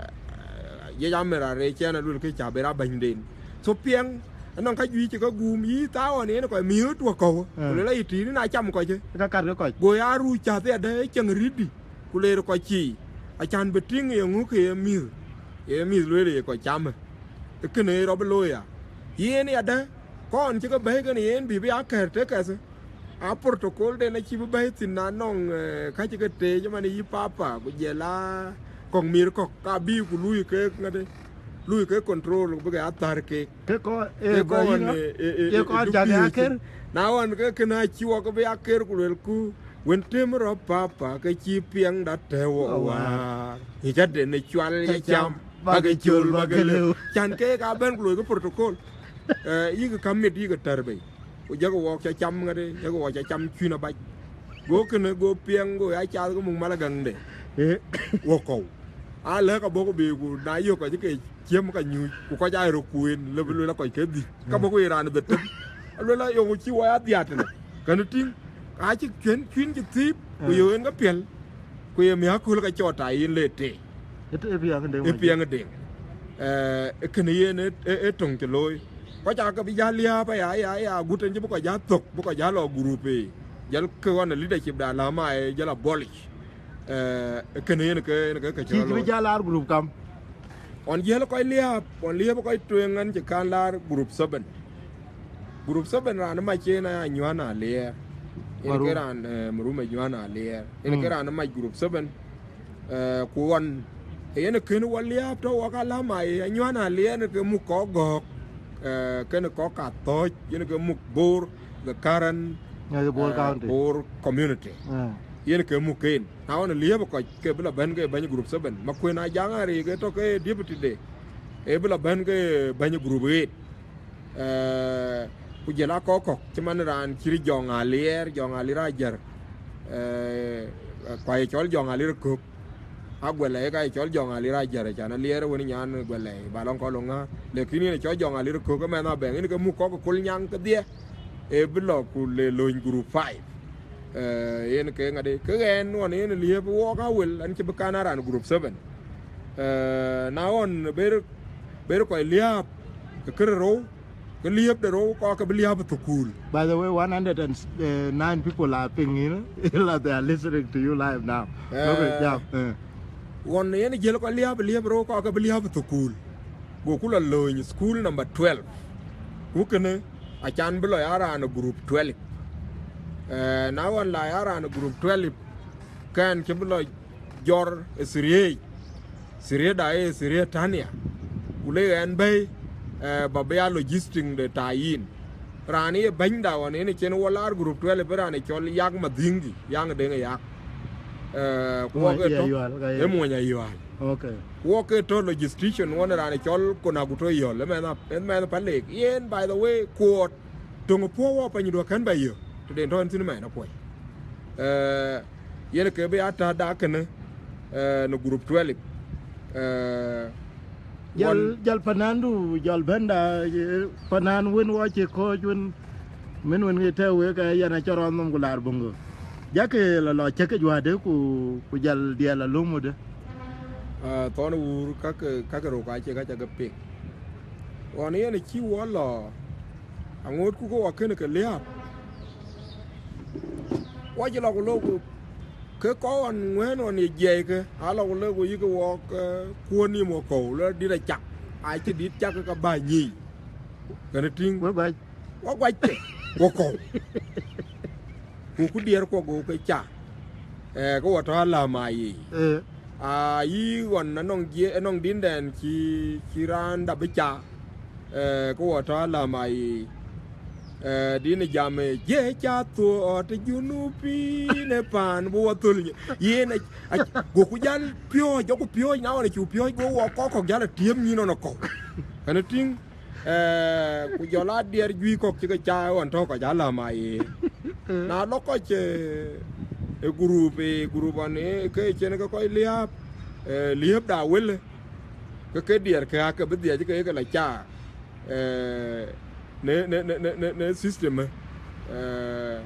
jiëc amir arɛɛc cɛn alueel ke cä bï ra bänyden. So piɛŋ, anɔŋ ka juëc cï ke guum, yï thaa ɣɔn yen kɔc miööt wä kɔ̈u, ku, eh, lueel ayï tiit, na cam kɔc ë. Ka kat ke kɔc. Go ya ruuc cath yadë ë cieŋ rïtdï, ku leer kɔc cii, acan bï tïŋ ye ŋö ke ye mïth, ye mïth lueel ye kɔc camë. Ee kënë rɔt bï looi ya. Yen yadë, kɔn cï ke bɛ̈i kënë yen bï bï a caretaker. A protocol den acï bï bɛ̈i thïn na nɔŋ, eh, ka cï ke teec ëmën yï papa, ku jël a kɔ̈k mïr kɔ̈k, ka bï ku lui kek ŋäde, lui kek control, ku bï ke a thär kek. Ke kɔn, eh, ke kɔn, eh, eh, eh, ke kɔn cak ya ker. Na ɣɔn ke kënë acï wɔ ke bï a ker, ku luelku, wën tëm rɔt papa, ke cï piɛŋda tɛ̈ wɔ, oh, waar. Waar. Ye ca den ë cual, ca ye cam, cam, ba ke col, ba ke lëu. Can ke ka bɛ̈n ku loi ke protocol. Eh, yïk ka mit, yïk tɛ̈r bei. Ku jɔkï wɔɔk ca cam ŋäde, jɔkï wɔɔk ca cam cuin abac. Go kënë, go piɛŋ, go ya cath ke muk mal agaŋde. Eh. Wɔ kɔ̈u. A lɛ̈k abɔ̈ ku bï ku na yök kɔc ke ciëm ka nyuc, ku kɔc aa röt kueen, lëbï luel a kɔc ke dhïc. Ka, mm, bɔ̈ ku ye raan ë dhetem. Aluel a yök ku cï wɔ ya dhiat tënë. Kɛn tïŋ, acï cuën, cuin cï thiip, ku, mm, yök en ke piɛl. Ku ye miäk aköl ka cɔɔt ta yen le tëë. Ë, ë piɛŋ ë deŋ. Ë piɛŋ ë deŋ. Eh, ë kënë yen ë, ë, ë töŋ cï looi. Kɔc aa ke bï jäl liääp aya, aya, aya, agut en cï bï kɔc jäl thök, bï kɔc jäl lɔ group ë. Jäl ke ɣɔn ë leadership da lama ë jäl abolish. Eh, ë kënë yen ke, yen ke, ke cï cï rɔt bï looi. Jäl laar group kam. Ɣɔn jiël kɔc liääp, ɣɔn liëp kɔc tueŋ ɣɛn cï kan laar group seven. Group seven raan ë mac en aya Anyuan Aliɛɛr. Yen ke raan, eh, Marum Anyuan Aliɛɛr. Yen ke, mm, raan ë mac group seven. Eh, ku ɣɔn, yen kën wɔ liääp tɔ̈ wɔ ka lama ye Anyuan Aliɛɛr ke muk kɔ̈k Gɔ̈k. Eh, kën kɔ̈k Athɔ̈ɔ̈c, yen ke muk Bor, the current, eh, Bor, eh, County. Bor community. Eh. Yen ke muk ken. Na ɣɔn liëp kɔc ke bï lɔ bɛ̈n ke bɛ̈ny group seven. Makuën Ajaŋ Arik ë tɔ̈ ke deputy de, ë bï lɔ bɛ̈n ke bɛ̈ny group eight. Eh, ku jël a kɔ̈k kɔ̈k, cï man raan cït Jɔŋ Aliɛɛr, Jɔŋ Ali Rajar, eh, ku aye cɔl Jɔŋ Ali Rökök. Aguɛlɛi ka ye cɔl Jɔŋ Ali Rajar, can Aliɛɛr wën nyan Guɛlɛi, ba lɔŋ kɔn lɔ ŋa. Lakin yen cɔl Jɔŋ Ali Rökök, ëmɛn abɛ̈ŋ, yen ke muk kɔ̈k ke Kolnyaŋ kedhie. e bï lɔ ku le lööny group five. Eh, yen ke ŋadë, ke ɣɛn ɣɔn yen liep wɔɔk awël, an cï bï kan aran group seven. Eh, na ɣɔn ber, ber kɔc liääp, ke kërë rou, ke liep de rou, kɔc ke bï liääp ë thukul. By the way, one hundred and nine people are pinging, you know? They are listening to you live now. Okay, eh, yeah, eh. Ɣɔn yen jël kɔc liääp, liep rou, kɔc ke bï liääp ë thukul. Go ku lɔ lööny school number twelve. Ku kënë, acan bï lɔ ya raan group twelve. Eh, na ɣɔn la ya raan group twelve, kɛn cï bï lɔ jɔr ë thiriëëc, thiriëëda ë thiriëë tania. Ku le ɣɛn bɛ̈i, eh, ba bï ya logistic de tayin. Raan ye bɛ̈nyda ɣɔn yen cïn wɔ laar group twelve, bï raan ë cɔl Yak Madhingi, Yaŋ Deŋ Yak. Eh, ku wɔ ke tɔ, Ayual, ka ye. E muɔny Ayual. Okay. Ku wɔ ke tɔ logistic ɣɔn raan ë cɔl Konaguto Yɔl, e mɛnh a, e mɛnh Palek. Yen, by the way, kuɔɔt, töŋ puɔ̈u wɔ panydu akën bɛ yök, tëden tɔ en thïn mɛn apuɔc. Eh, yen ke bï ya tääda kënë, eh, në group twelve. Eh, jal, wan- jal panandu, jal bɛ̈nda, eh, panan wën wɔ cï kɔc wën, min wën ŋic tɛ̈ wek, eh, yɛn acï rɔn nhom ku laar Boŋo. Jakë lɔ lɔ cäk ke juäde ku, ku jal diɛl alöm wëde. Ah, thɔn wuur kakë, kakë rou ka cie ka ca ke pik. Ɣɔn yen cï wɔ lɔ, aŋootku ke wɔ kënë ke liääp. Wɔ cï lɔ ku lok ku ke kɔc ɣɔn ŋuɛ̈ɛ̈n ɣɔn ye jiɛɛikë, aa lɔ ku lok ku yïkë wɔk, eh, kuɔ̈n nïïm wɔ kɔ̈u, lɔ dït acak, acï dït cak ke ka bä nyïï. Kënë tïŋ. Wek guac. Wɔ guac ke, wɔ kɔ̈u. Ku ku diɛɛr kuɔ go ke ca. Eh, ke wɔ tɔ alama yic. Eh. Aa, yï ɣɔn anɔŋ jie-, anɔŋ dïndɛn cï, cï raan dap bï ca. Eh, ke wɔ tɔ alama yic. Eh, dïn jam, eh, je ca thuɔɔt Junubin ë paan bï wɔ thöl nyï. Yen a, a, goku jal piɔ̈ɔ̈c, jɔku piɔ̈ɔ̈c, na ɣɔn acu piɔ̈ɔ̈c, go wɔ kɔk kɔk jal atiëm nyïn ɣɔn akɔ̈u. Kënë tïŋ. Eh, ku jɔl a diɛɛr juëc kɔ̈k cï ke ca ɣɔn tɔ̈ kɔc alama ye. Na lɔ kɔc, eh, ë group, ë group ɣɔn, eh, ke cïn ke kɔc liääp, eh, liëpda wël, ke ke diɛɛr ke ake bï dhiɛc ke ye ke la ca, eh, në, në, në system, eh, eh,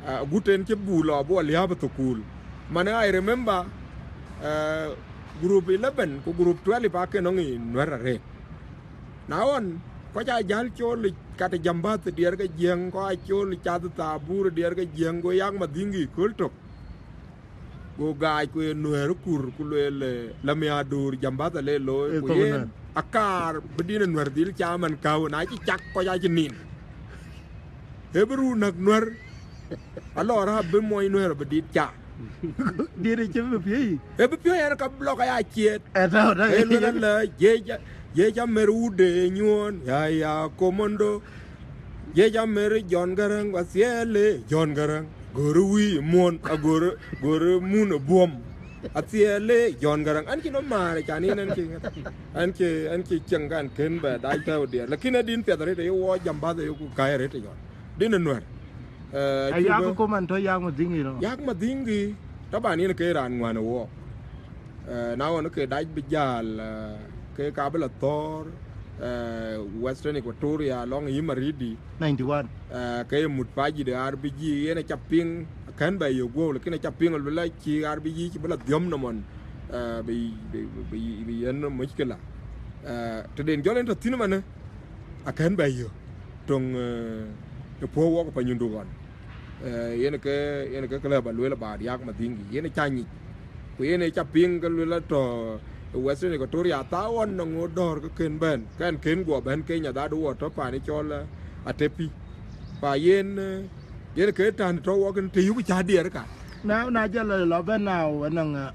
agut en cï bu lɔ bï wɔ liääp ë thukul. Man, I remember, eh, group eleven ku group twelve ake nɔŋ ë Nuɛ̈r arëët. Na ɣɔn, kɔc aa jäl cool kat ë jambath diɛɛr ke Jiëŋ, kɔc aa cool cath thabur diɛɛr ke Jiëŋ, go Yak Madhingi kööl tök. Go gaac ku ye Nuɛ̈r kur, ku lueel, eh, la miadur jambath ale looi, ku yen akaar bï dïn ë Nuɛ̈r dhil ca man käu, na cï cak kɔc acï nin. Ee bï ruu näk Nuɛ̈r, alɔ rap bï mony Nuɛ̈r bï dït ca. Dït ë cï bï piööc. Ee bï piööc ɛn ka lɔ ka ya ciëët. Ë tɔ̈u, tɔ̈u. Ee luel alä, jiëc, jiëc amer wut de nyuɔɔn, ya, ya, komando. Jiëc amer John Garang, ba thiɛɛl ë John Garang. Gör wïï muɔn, a gör, gör mun ë buɔm. A thiɛɛl ë John Garang. An cï nɔm määr, can yen an cï, an cï, an cï cieŋ kan kën bɛ dac tɛ̈u diɛɛr. Lakin adïn piɛth arëët aye wɔ jambath aye ku käi arëët ë John. Dïn ë Nuɛ̈r. Eh, Ayak cuk, Koman tɔ̈ Yak Madhingi nɔ. Yak Madhingi, taban yen ke raan ŋuan ë wɔ. Eh, na ɣɔn ke dac bï jäl, eh, ke ka bï la thɔ̈ɔ̈r, eh, Western Equatoria, lɔŋ yï Maridi. Ninety one. Eh, ke ye mut pajï de R B G, yen aca piŋ, akën bɛ yök guɔ̈u, lakin aca piŋ, luel acï R B G cï bï la dhiɔm nɔm ɣɔn, eh, bï, bï, bï, bï yen muckila. Eh, tëden jɔl en tɔ̈ thïn ëmënë, akën bɛ yök. Töŋ, eh, ë puɔ̈u wɔk panyindu ɣɔn. Eh, yen ke, yen ke, ke lë ba lueel about Yak Madhingi. Yen ë ca nyic. Ku yen ë ca piŋ ke lueel atɔ̈ ë Western Equatoria, thaa ɣɔn nɔŋ ŋö dɔ̈ɔ̈r ke kën bɛ̈n, kɛn kën guɔ bɛ̈n Kenya, that wɔ tɔ̈ paan ë cɔl, eh, Atepi. Pa yen, eh, yen ke tän tɔ̈ wɔk kën të yuk ca diɛɛr ka. Na, na jɔl lɔ bɛ̈n now, anɔŋ, eh,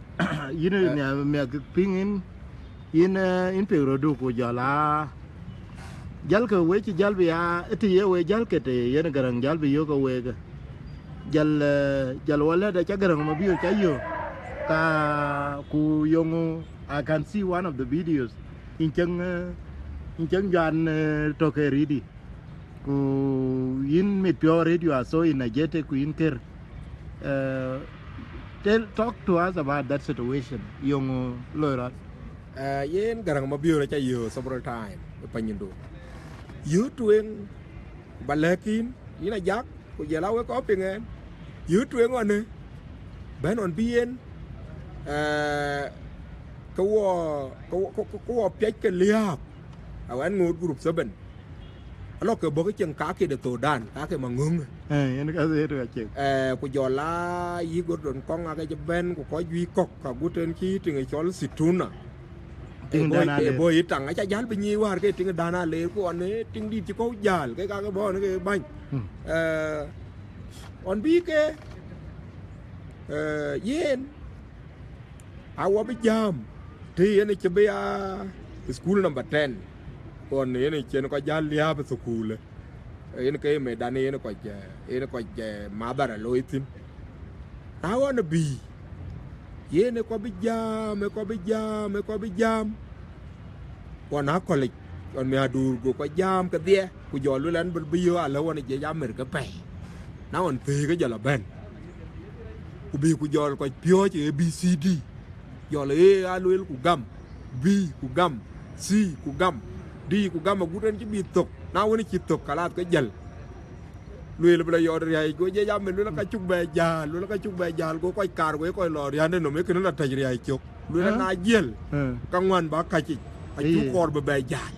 yïn, eh, miäk, miäk piŋ yïn, yïn, eh, yïn piŋ rötdu ku jɔl a, jälkë wec cï jäl bï ya, ë të ye wec jälkë të yen Gäräŋ jäl bï yök ke week. Jäl, eh, jäl wɔ lɛ̈t acä Gäräŋ Mabiöör cä yök. Ka ku yöŋö, I can see one of the videos. Yïn cäŋ, eh, yïn cäŋ juan, eh, tök ë rïtdï. Ku yïn mit piɔ̈u arëët, you are so energetic, ku yïn kër. Eh, tell, talk to us about that situation. Yöŋö loi rɔt? Eh, yen Gäräŋ Mabiöör acä yöök several time ë panyindu. Yöök tueŋ, ba lɛ̈k yïn, Yïn Ajak, ku jɔl a wek kɔc piŋ ɛn. Yï tueŋ ɣɔnë, bɛ̈n ɣɔn bï yen, eh, ke wɔ, ke wɔ, ke, ke, ke wɔ piac ke liääp. Awɛn ŋoot group seven. Alɔ ke bɔ̈ ke cieŋ kake de Thodan, kake Maŋöŋ. Eh, yen ka zet ka cieŋ. Eh, ku jɔl a yï Gordon Kɔŋ ake cï bɛ̈n, ku kɔc juëc kɔ̈k, ka gut en cï tiŋ ë cɔl Situna. Tiŋ Ë bɔ̈, dan ë Aleer. Bɔ̈ yï taŋ, aca jäl bï nyiic wäär ke tiŋ dan Aleer, ku ɣɔn ë tiŋ dït cï kɔ̈u jäl, ke kake bɔ̈ ɣɔn ke bäny. Hmm. Eh, ɣɔn bï ke, eh, yen, awɔ bï jam, të yen cï bï ya school number ten, ɣɔn yen cïn kɔc jäl liääp ë thukul, yen ke medan yen kɔc, eh, yen kɔc, eh, madhara looi thïn. Na ɣɔn bï, yen ë kɔc bï jam, ë kɔc bï jam, ë kɔc bï jam. Ɣɔn akɔ̈lic, ɣɔn miäkduur, go kɔc jam kedhie, ku jɔl luel an, bï, bï yöök alë ɣɔn ë jiëc America pɛ̈i. Na ɣɔn thëëk ke jɔl abɛ̈n. Ku bï ku jɔl kɔc piɔ̈ɔ̈c A B C D. Jɔl A a luel ku gam, B ku gam, C ku gam, D ku gam, agut en cï bï thök. Na wën cï thök, kalath ke jäl. Lueel bï lɔ yɔɔt riäi, go jiëc America, luel ka cuk bɛ jäl, luel ka cuk bɛ jäl, go kɔc kaar, go ye kɔc lɔ riände nɔm, ee kënë lɔ tɛ̈c riäi cök. Luel, eh, na jiël, eh, ka ŋuan ba kacic, acuk, eh, kɔɔr bï bɛ jäl.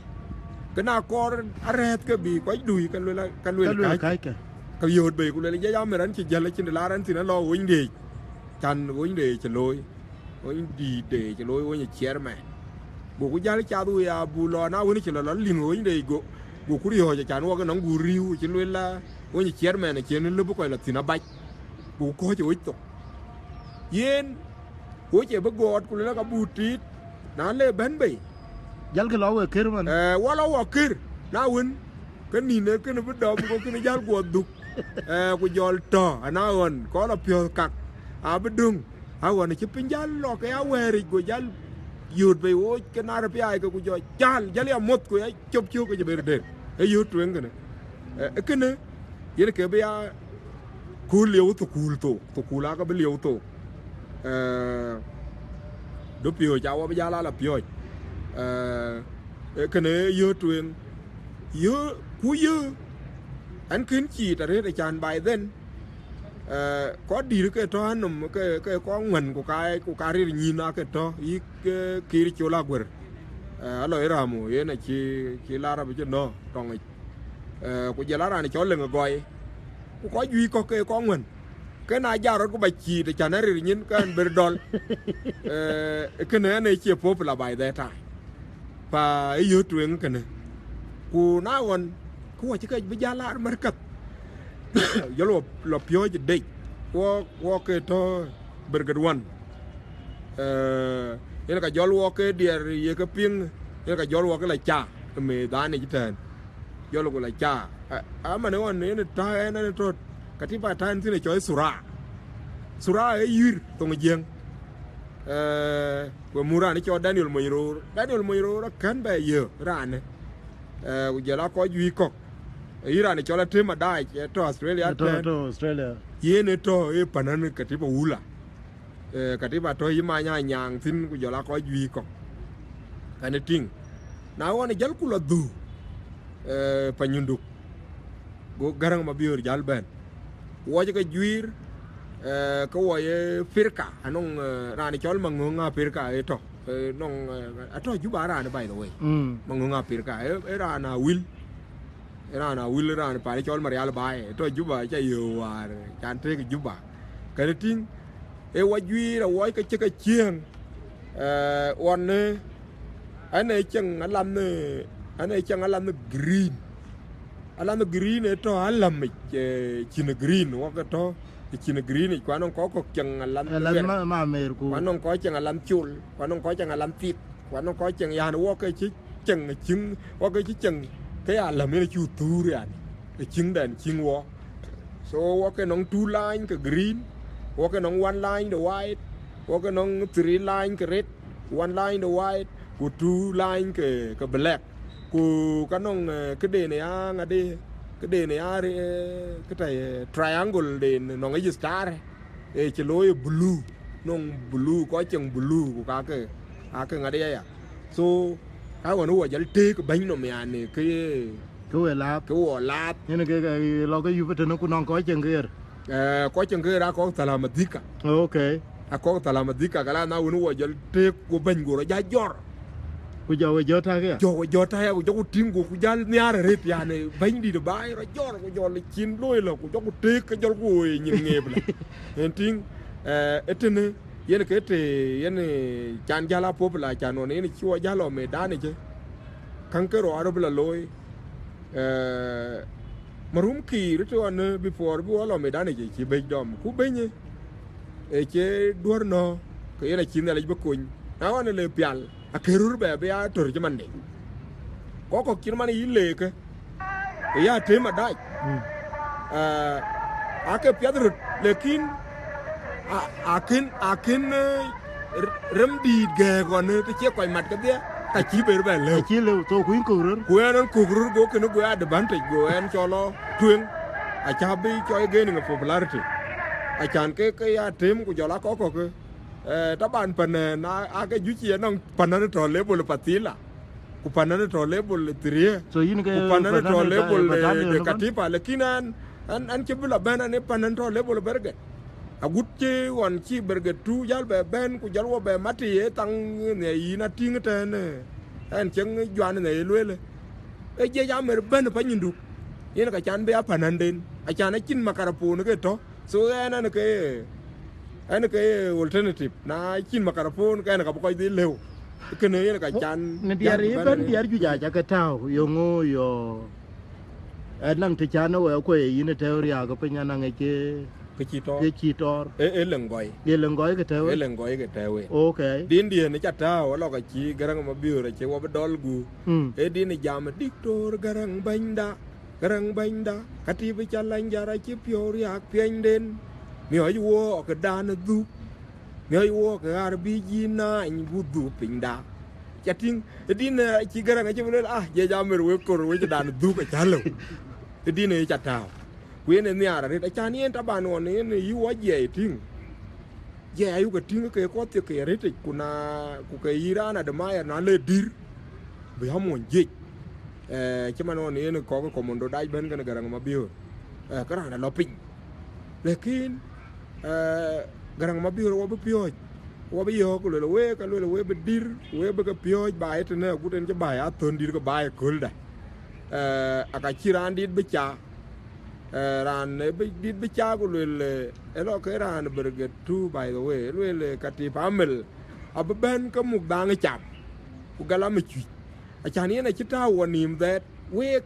Ke na kɔɔr arɛ̈ɛ̈th ke bï kɔc dui, ka luel, ka luel, ka luel kac. Kackë. Ka yööt bei, ku luel jiëc America, an cï jäl, acïn de laar ɛn thïn, alɔ ɣönyde yic. Can ɣönyde yic cï looi. Ɣöny dïïtde cï looi, ɣöny ë chairman. Goku jäl cath wei abuk lɔ, na wën cï lɔ lɔ liŋ ɣönyde yic, go, goku riɔ̈ɔ̈c, acan wɔ ke nɔŋ gur riëëu, cï luel la, ɣöny ë chairman acïn lëbï kɔc lɔ thïn abac. Goku kɔ̈ɔ̈c ë ɣöc thok. Yen, ɣöc ë bï gɔɔt, ku luel ka buk tiit, na le bɛ̈n bei. Jälkï lɔ wek kër man. Eh, wɔ lɔ wɔ kër, na wën, ke nïn ee kënë bï dɔm, go kënë jäl guɔ dhuk. Eh, ku jɔl tɔ̈, ana ɣɔn, kɔn lɔ piɔ̈ɔ̈th kak, abï döŋ. Aɣɔn acï piny jäl lɔ ke ya wɛ̈ɛ̈ric, go jäl yööt bei ɣööc ke nar piaac ke, ku jɔ jäl, jäl ya moth, ku ya cop cök ke cï ber der. Ee yööt tueŋ kënë. Eh, ee kënë, yen ke bï ya kööl lieu thukul thok, thukul ake bï lieu thok. Eh, dupiööc, awɔ bï jäl ala piööc. Eh, ee kënë ee yööt tueŋ. Yöö, ku yöö, ɛn kën ciit arëët acan by then. Eh, kɔc dït ke tɔ̈ anɔm ke, ke kɔc ŋuɛ̈n ku ka, ku ka rir nyïn ake tɔ̈, yï ke Kiir Col Aguer. Eh, alɔ ë Ramo, yen acï, cï lar abï cï nɔ̈k tɔŋic. Eh, ku jɔl a raan cɔl Leŋ ë Gɔi. Ku kɔc juëc kɔ̈k ke kɔc ŋuɛ̈n. Ke na jat rɔt ku ba ciit, acan arir nyïn, ke ɛn ber dɔl. Eh, kënë ɛn ë cie popular by that time. Pa ë yööt tueŋ kënë. Ku na ɣɔn, ku wɔ cï kec bï jäl laar märkäth. Jɔl wɔ lɔ piööc dec. Wɔ, wɔ ke tɔ̈ Brigade One. Eh, yen ka jɔl wɔ ke diɛɛr ye ke piŋ, yen ka jɔl wɔ ke la ca, ke medan ë cï tɛ̈ɛ̈n. Jɔl ku la ca. A, aman ɣɔn yen ë tɔ̈ ɛn, ɛn ë tɔ̈, ka tï ba tɛ̈ɛ̈n thïn ë cɔl Sura. Sura ë yïr thoŋ Jiëŋ. Eh, ku muk raan cɔl Daniel Monyroor. Daniel Monyroor akën bɛ yök raanë. Eh, ku jɔl a kɔc juëc kɔ̈k. Ee yï raan cɔl Atem Adac, ee tɔ̈ Australia. Ee tɔ̈, tɛ̈ɛ̈n. Ee tɔ̈ Australia. Yen ee tɔ̈, ee panan Katiba Wula. Eh, Katiba tɔ̈ yï Many Anyaŋ thïn, ku jɔl a kɔc juëc kɔ̈k. Kɛn ë tïŋ. Na ɣɔn jäl ku lɔ dhuk, eh, Panyunduk. Go Gäräŋ Mabiöör jäl bɛ̈n. Wɔ cï ke juiir, eh, ke wɔ ye firka, anɔŋ, eh, raan cɔl Maŋöŋ Apirka ë tɔ̈. Eh, nɔŋ, eh, atɔ̈ Juba raan, by the way. Mm. Maŋöŋ Apirka, eh, eh, raan Awil. Eh, raan Awil, raan pan cɔl Marial Baai, eh, tɔ̈ Juba, ca yöök wäär, can tëëk Juba. Kɛn ë tïŋ, ee wɔ juiir, awɔc ke cï ke ciëëŋ, eh, ɣɔn, eh, ɛn ee cieŋ alam, eh, ɛn ee cieŋ alam green. Alam green ee tɔ̈ alamic, eh, cin green, wɔ ke tɔ̈ cin green yic, ku anɔŋ kɔc kɔ̈k cieŋ alam. Alam wer. Ma, ma mer ku. Ku anɔŋ kɔc cieŋ alam col, ku anɔŋ kɔc cieŋ alam thith, ku anɔŋ kɔc cieŋ, yani, wɔ ke cï cieŋ, cieŋ, wɔ ke cï cieŋ, ke ya alam yen cï thuur, yani, ë cieŋdɛn cieŋ wɔ. So, wɔ ke nɔŋ two line ke green, wɔ ke nɔŋ one line de white, wɔ ke nɔŋ three line ke red, one line de white, ku two line ke, ke black. Ku ka nɔŋ, eh, këden ya ŋadï, këden ya, eh, këtɛ̈, eh, triangle den nɔŋ yic star, eh, cï looi blue, nɔŋ blue, kɔc cieŋ blue, ku kakë, kakë ŋadï aya. So, ka ɣɔn wɔ jäl tëëk bɛ̈ny nɔm, yani, ke ye, Ke we lath. Ke wo lath. Yen ke, ke lɔ ke yup tënë ku nɔŋ kɔc ceŋ ke ɣer. Eh, kɔc ceŋ ke ɣer a kɔk thala madhika. Okay. A kɔk thala madhika, kala na wën wo jɔl teek wo bɛny go rɔ ja jɔr. Ku jɔ we jɔ tak ya? Jɔ we jɔ tak ya, ku jɔ ku tïŋ go ku jal nhiaar arëët, yani, bɛny dït baai rɔ jɔr, ku jɔl cin looi lɔ, ku jɔ ku teek ke jɔl ku wo ye nyin ŋeep lɔ. Yen tïŋ, eh, ëtënë, yen ke të, yen, eh, can jal a popular can ɣɔn, yen cï wo jal lɔ medan ëcë. Käŋ ke rɔ arɔ bï lɔ looi. Eh, marum kiir të ɣɔn, eh, before bï wo lɔ medan ëcë cï bɛ̈c dɔm. Ku bɛ̈ny, eh, ë cï duɔ̈r nɔ̈k, ke yen acï Nhialic bï kony. Na ɣɔn le pial, akë rur bɛ bï ya tör cï mande. Kɔk kɔk cït man yï leekë, ë ya tem adac. Mm. Eh, ake piath röt, lekin a-, akën, akën, eh, r-, rem dïït gɛ̈ɛ̈k ɣɔn, eh, të cie kɔc mat kedhie, ka cï ber bɛ lëu. Acï lëu, so ku yïn kök röt. Ku ɛn ɛn kök röt, go kënë go advantage, go ɛn cɔl lɔ tueŋ. Acä bï cɔl gaining popularity. Acan ke, ke ya tem ku jɔl a kɔk kɔk, eh, taban pan, eh, na, ake juëc ë nɔŋ pan nɔn tɔ̈ level pathila. Ku pan nɔn tɔ̈ level thirie. So yïn ke ku pan nɔn tɔ̈ level, eh, de katipa, lakin ɛn, ɛn, ɛn cï bï lɔ bɛ̈n ɛn ë pan nɔn tɔ̈ level berget. Agut cï ɣɔn cï berget tu jäl bɛ bɛ̈n, ku jɔl wo bɛ mat ye thaŋ në yïn atïŋ tɛ̈n, eh, ɛn cieŋ juan në ye lueel. Ë jiëc amer bɛ̈n panyinduk, yen ka can bï a pan nɔnden, acan acïn makarapon ke tɔ̈. So ɛn, ɛn ke, ɛn ke alternative. Na cïn makarapon, ke ɛn ka bï kɔc dhil lëu. Kënë yen ka can në diɛɛr yï bɛ̈n diɛɛr juëc aca ke tääu, yöŋö yö, ɛn naŋ të can ë wek kuɔ̈c yïn ë tɛ̈ɛ̈u riääk piny anaŋ ë cï ke cï tɔɔr. Ke cï tɔɔr. E, e leŋ gɔi. Ye leŋ gɔi ke tɛ̈ɛ̈u. E leŋ gɔi ke tɛ̈ɛ̈u. Okay. Din diën ca tääu, alɔ ka cï Garaŋ Mabiöör acï wɔ bï dɔl guur. Mm. E din jam Diktor Garaŋ bɛ̈nyda. Garaŋ bɛ̈nyda, ka tï bï ca lany jar acï piɔ̈u riääk piɛnyden, miɔc wook ë dan ë dhuk, miɔc wook ë ɣar bï jï naany bu dhuk pinyda. Ca tïŋ, ë din, eh, cï Garaŋ acï bï lueel, ah, jiëc amer wek kor wec dan ë dhuk acä lëu. Ë din ë ca tääu. Ku yen ë nhiaar arëët, acan yen taban ɣɔn yen yï wɔ jiɛɛi tïŋ. Jiɛɛi ayuk ke tïŋ ke kɔc thiek ke arëtic, ku na, ku ke yï raan admire na le dïr, bï amony jiëc. Eh, cï man ɣɔn yen kɔk commando dac bɛ̈n kën Garaŋ Mabiöör. Eh, ke raan alɔ piny. Lakin, eh, Garaŋ Mabiöör wɔ bï piɔ̈ɔ̈c, wɔ bï yɔ̈ɔ̈k, ku luel wek, ka luel wek bï dïr, wek bï ke piɔ̈ɔ̈c baai tënë agut en cï baai a thön dït ke baai ë kölda. Eh, aka cï raan dït bï ca, eh, raan ë bï dït bï ca, ku luel, eh, ë lɔ ke raan berget tu, by the way, luel, eh, ka tïp amel, abï bɛ̈n ke muk dhaŋ ë cam, ku galam ë cuic. Acan yen acï tääu wɔ nïïm that week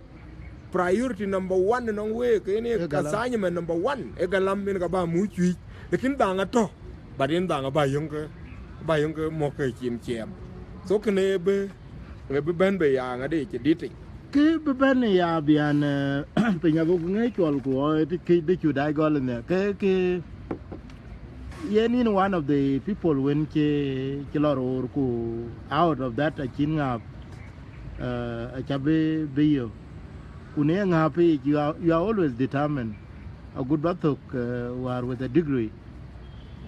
priority number one nɔŋ week, yen ye assignment number one, ë galam yen ka bä muk cuic. Lakin dhaŋ atɔ̈, but yen dhaŋ abä yöŋ ke, abä yöŋ ke mɔ̈k ke cin ciɛɛm. So kënë ë bï, ë bï bɛ̈n bei ya ŋadï cï dïtic. Kë bï bɛ̈n ya bian, eh, piny abuk ŋëë cuɔl ku ɣɔɔc të këc dë cu dac gɔl ënhial. Ke, ke, yen yïn one of the people wën cï, cï lɔ roor ku out of that acïn ŋaap, eh, aca bï, bï yök. Ku në ŋaap yic, you are, you are always determined. Agut bä thök, eh, wäär with a degree.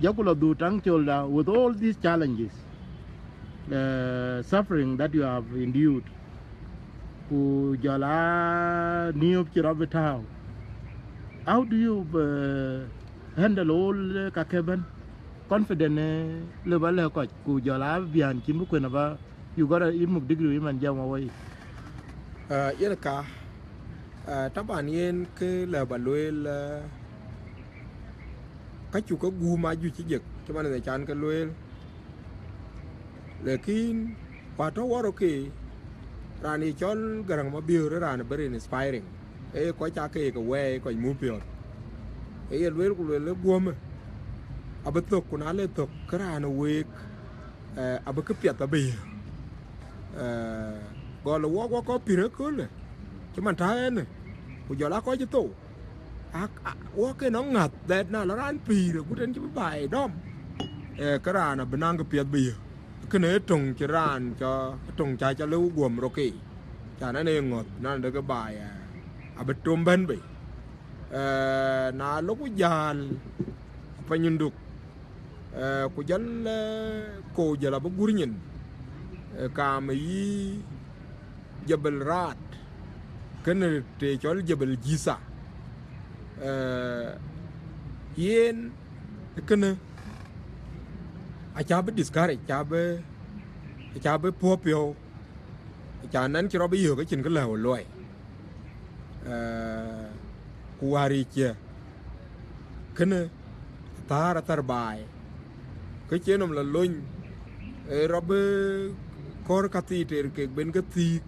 Jɔku lɔ dhuk taŋ colda with all these challenges, eh, suffering that you have endured. Ku jɔl a niöp cï rɔt bï tääu. How do you, eh, handle all, eh, ka ke bɛ̈n? Confident, eh, lëu bä lɛ̈k kɔc, ku jɔl a biän cïn bï kuen abä, you got a, yïn muk degree, yïn man jam wä wei. Eh, yen ka, eh, taban yen kë lëu bä lueel, eh, ka cuk ke guum ajuëc cï jek, cï man ë can ke lueel. Lakin, ku atɔ̈ wär, okay, raan ye cɔl Garaŋ Mabiöör ë raan very inspiring. Ee kɔc aa ke ye ke wɛɛi, kɔc muk piɔ̈ɔ̈th. Ee ye lueel ku lueel ë guɔ̈më, abï thök, ku na le thök, ke raan ë week, eh, abï këpiɛth abï yök. Eh, gɔl ë wɔk wä kɔc pïr ëköölë, cï man tääu ënë, ku jɔl aa kɔc ë thou. Ak, ak, wɔ ke nɔŋ ŋäth that na lɔ raan pïïr agut en cï bï baai dɔm, eh, ke raan abï naŋ këpiɛth bï yök. Kënë ë töŋ cï raan cɔ, töŋ ca, ca lëu guɔ̈m rɔt ke. Can ɛn ee ŋɔ̈th, na de ke baai, eh, abï tom bɛ̈n bei. Eh, na lɔku jäl panyinduk, eh, ku jɔl, eh, kou jɔl abï gur nyin, eh, kaam yï Jebel Raat, kënë të cɔl Jebel Jitha. Eh, yen kënë acä bï discourage, acä bï, acä bï puɔ̈u piɔ̈u, acä nɛn cï rɔt bï yök acïn kë lëu luɔi. Eh, ku wäär yic cï kënë athäär athär baai, kë cie nɔm la lony, ee rɔt bï kɔ̈r ka thii teer kek ben ke thiik,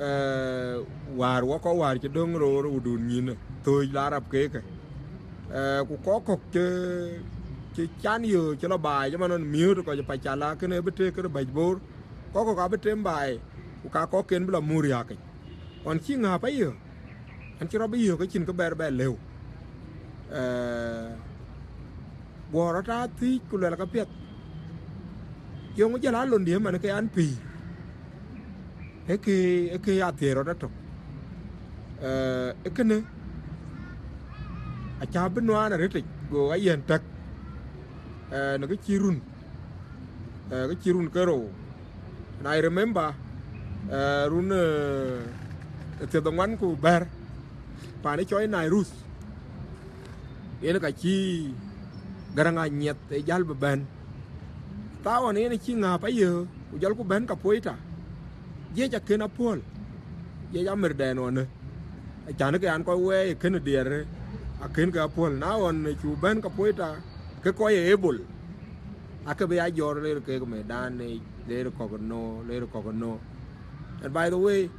eh, wäär wɔ kɔ̈k wäär cï döŋ roor wudun nyïn thööc la rap keekë. Eh, ku kɔ̈k kɔ̈k cï, cï can yö cï lɔ baai, cï man nɔn miööt kɔc pa cala kënë bï tëëk kërë bäc boor, kɔ̈k kɔ̈k abï tem baai, ku ka kɔ̈k ken bï lɔ mur riääk yic. Ɣɔn cï ŋääp ayö, an cï rɔt bï yök acïn kë bɛr bɛ lëu. Eh, guɔ rɔt aa thiic ku luɛl ke piɛth. Yöŋ jël alondië man ke an pïïr. Ee kë, ee kë ya thiëër rɔt atök. Eh, ee kënë acä bï nuaan arëtic, go ayɛn täk. Eh, në kë cï run, eh, kë cï run ke rou. And I remember, eh, run, eh, thiërdhoŋuan ku bɛ̈r, paan ë cɔl Nairus, yen ka cï Garaŋ Anyieth ë jäl bï bɛ̈n. Thaawon yen acï ŋääp ayö, ku jɔlku bɛ̈n Kapoeta. Jiëc akën apuɔ̈l, jiëc amirdɛn ɣɔnë. Acän ke an kɔc wɛɛi kënë diɛɛr, akën ke apuɔ̈l. Na ɣɔn cu bɛ̈n Kapoeta, ke kɔc ë able, akë bï ya jɔr ler kek medan, ler kɔk no, ler kɔk no. And by the way,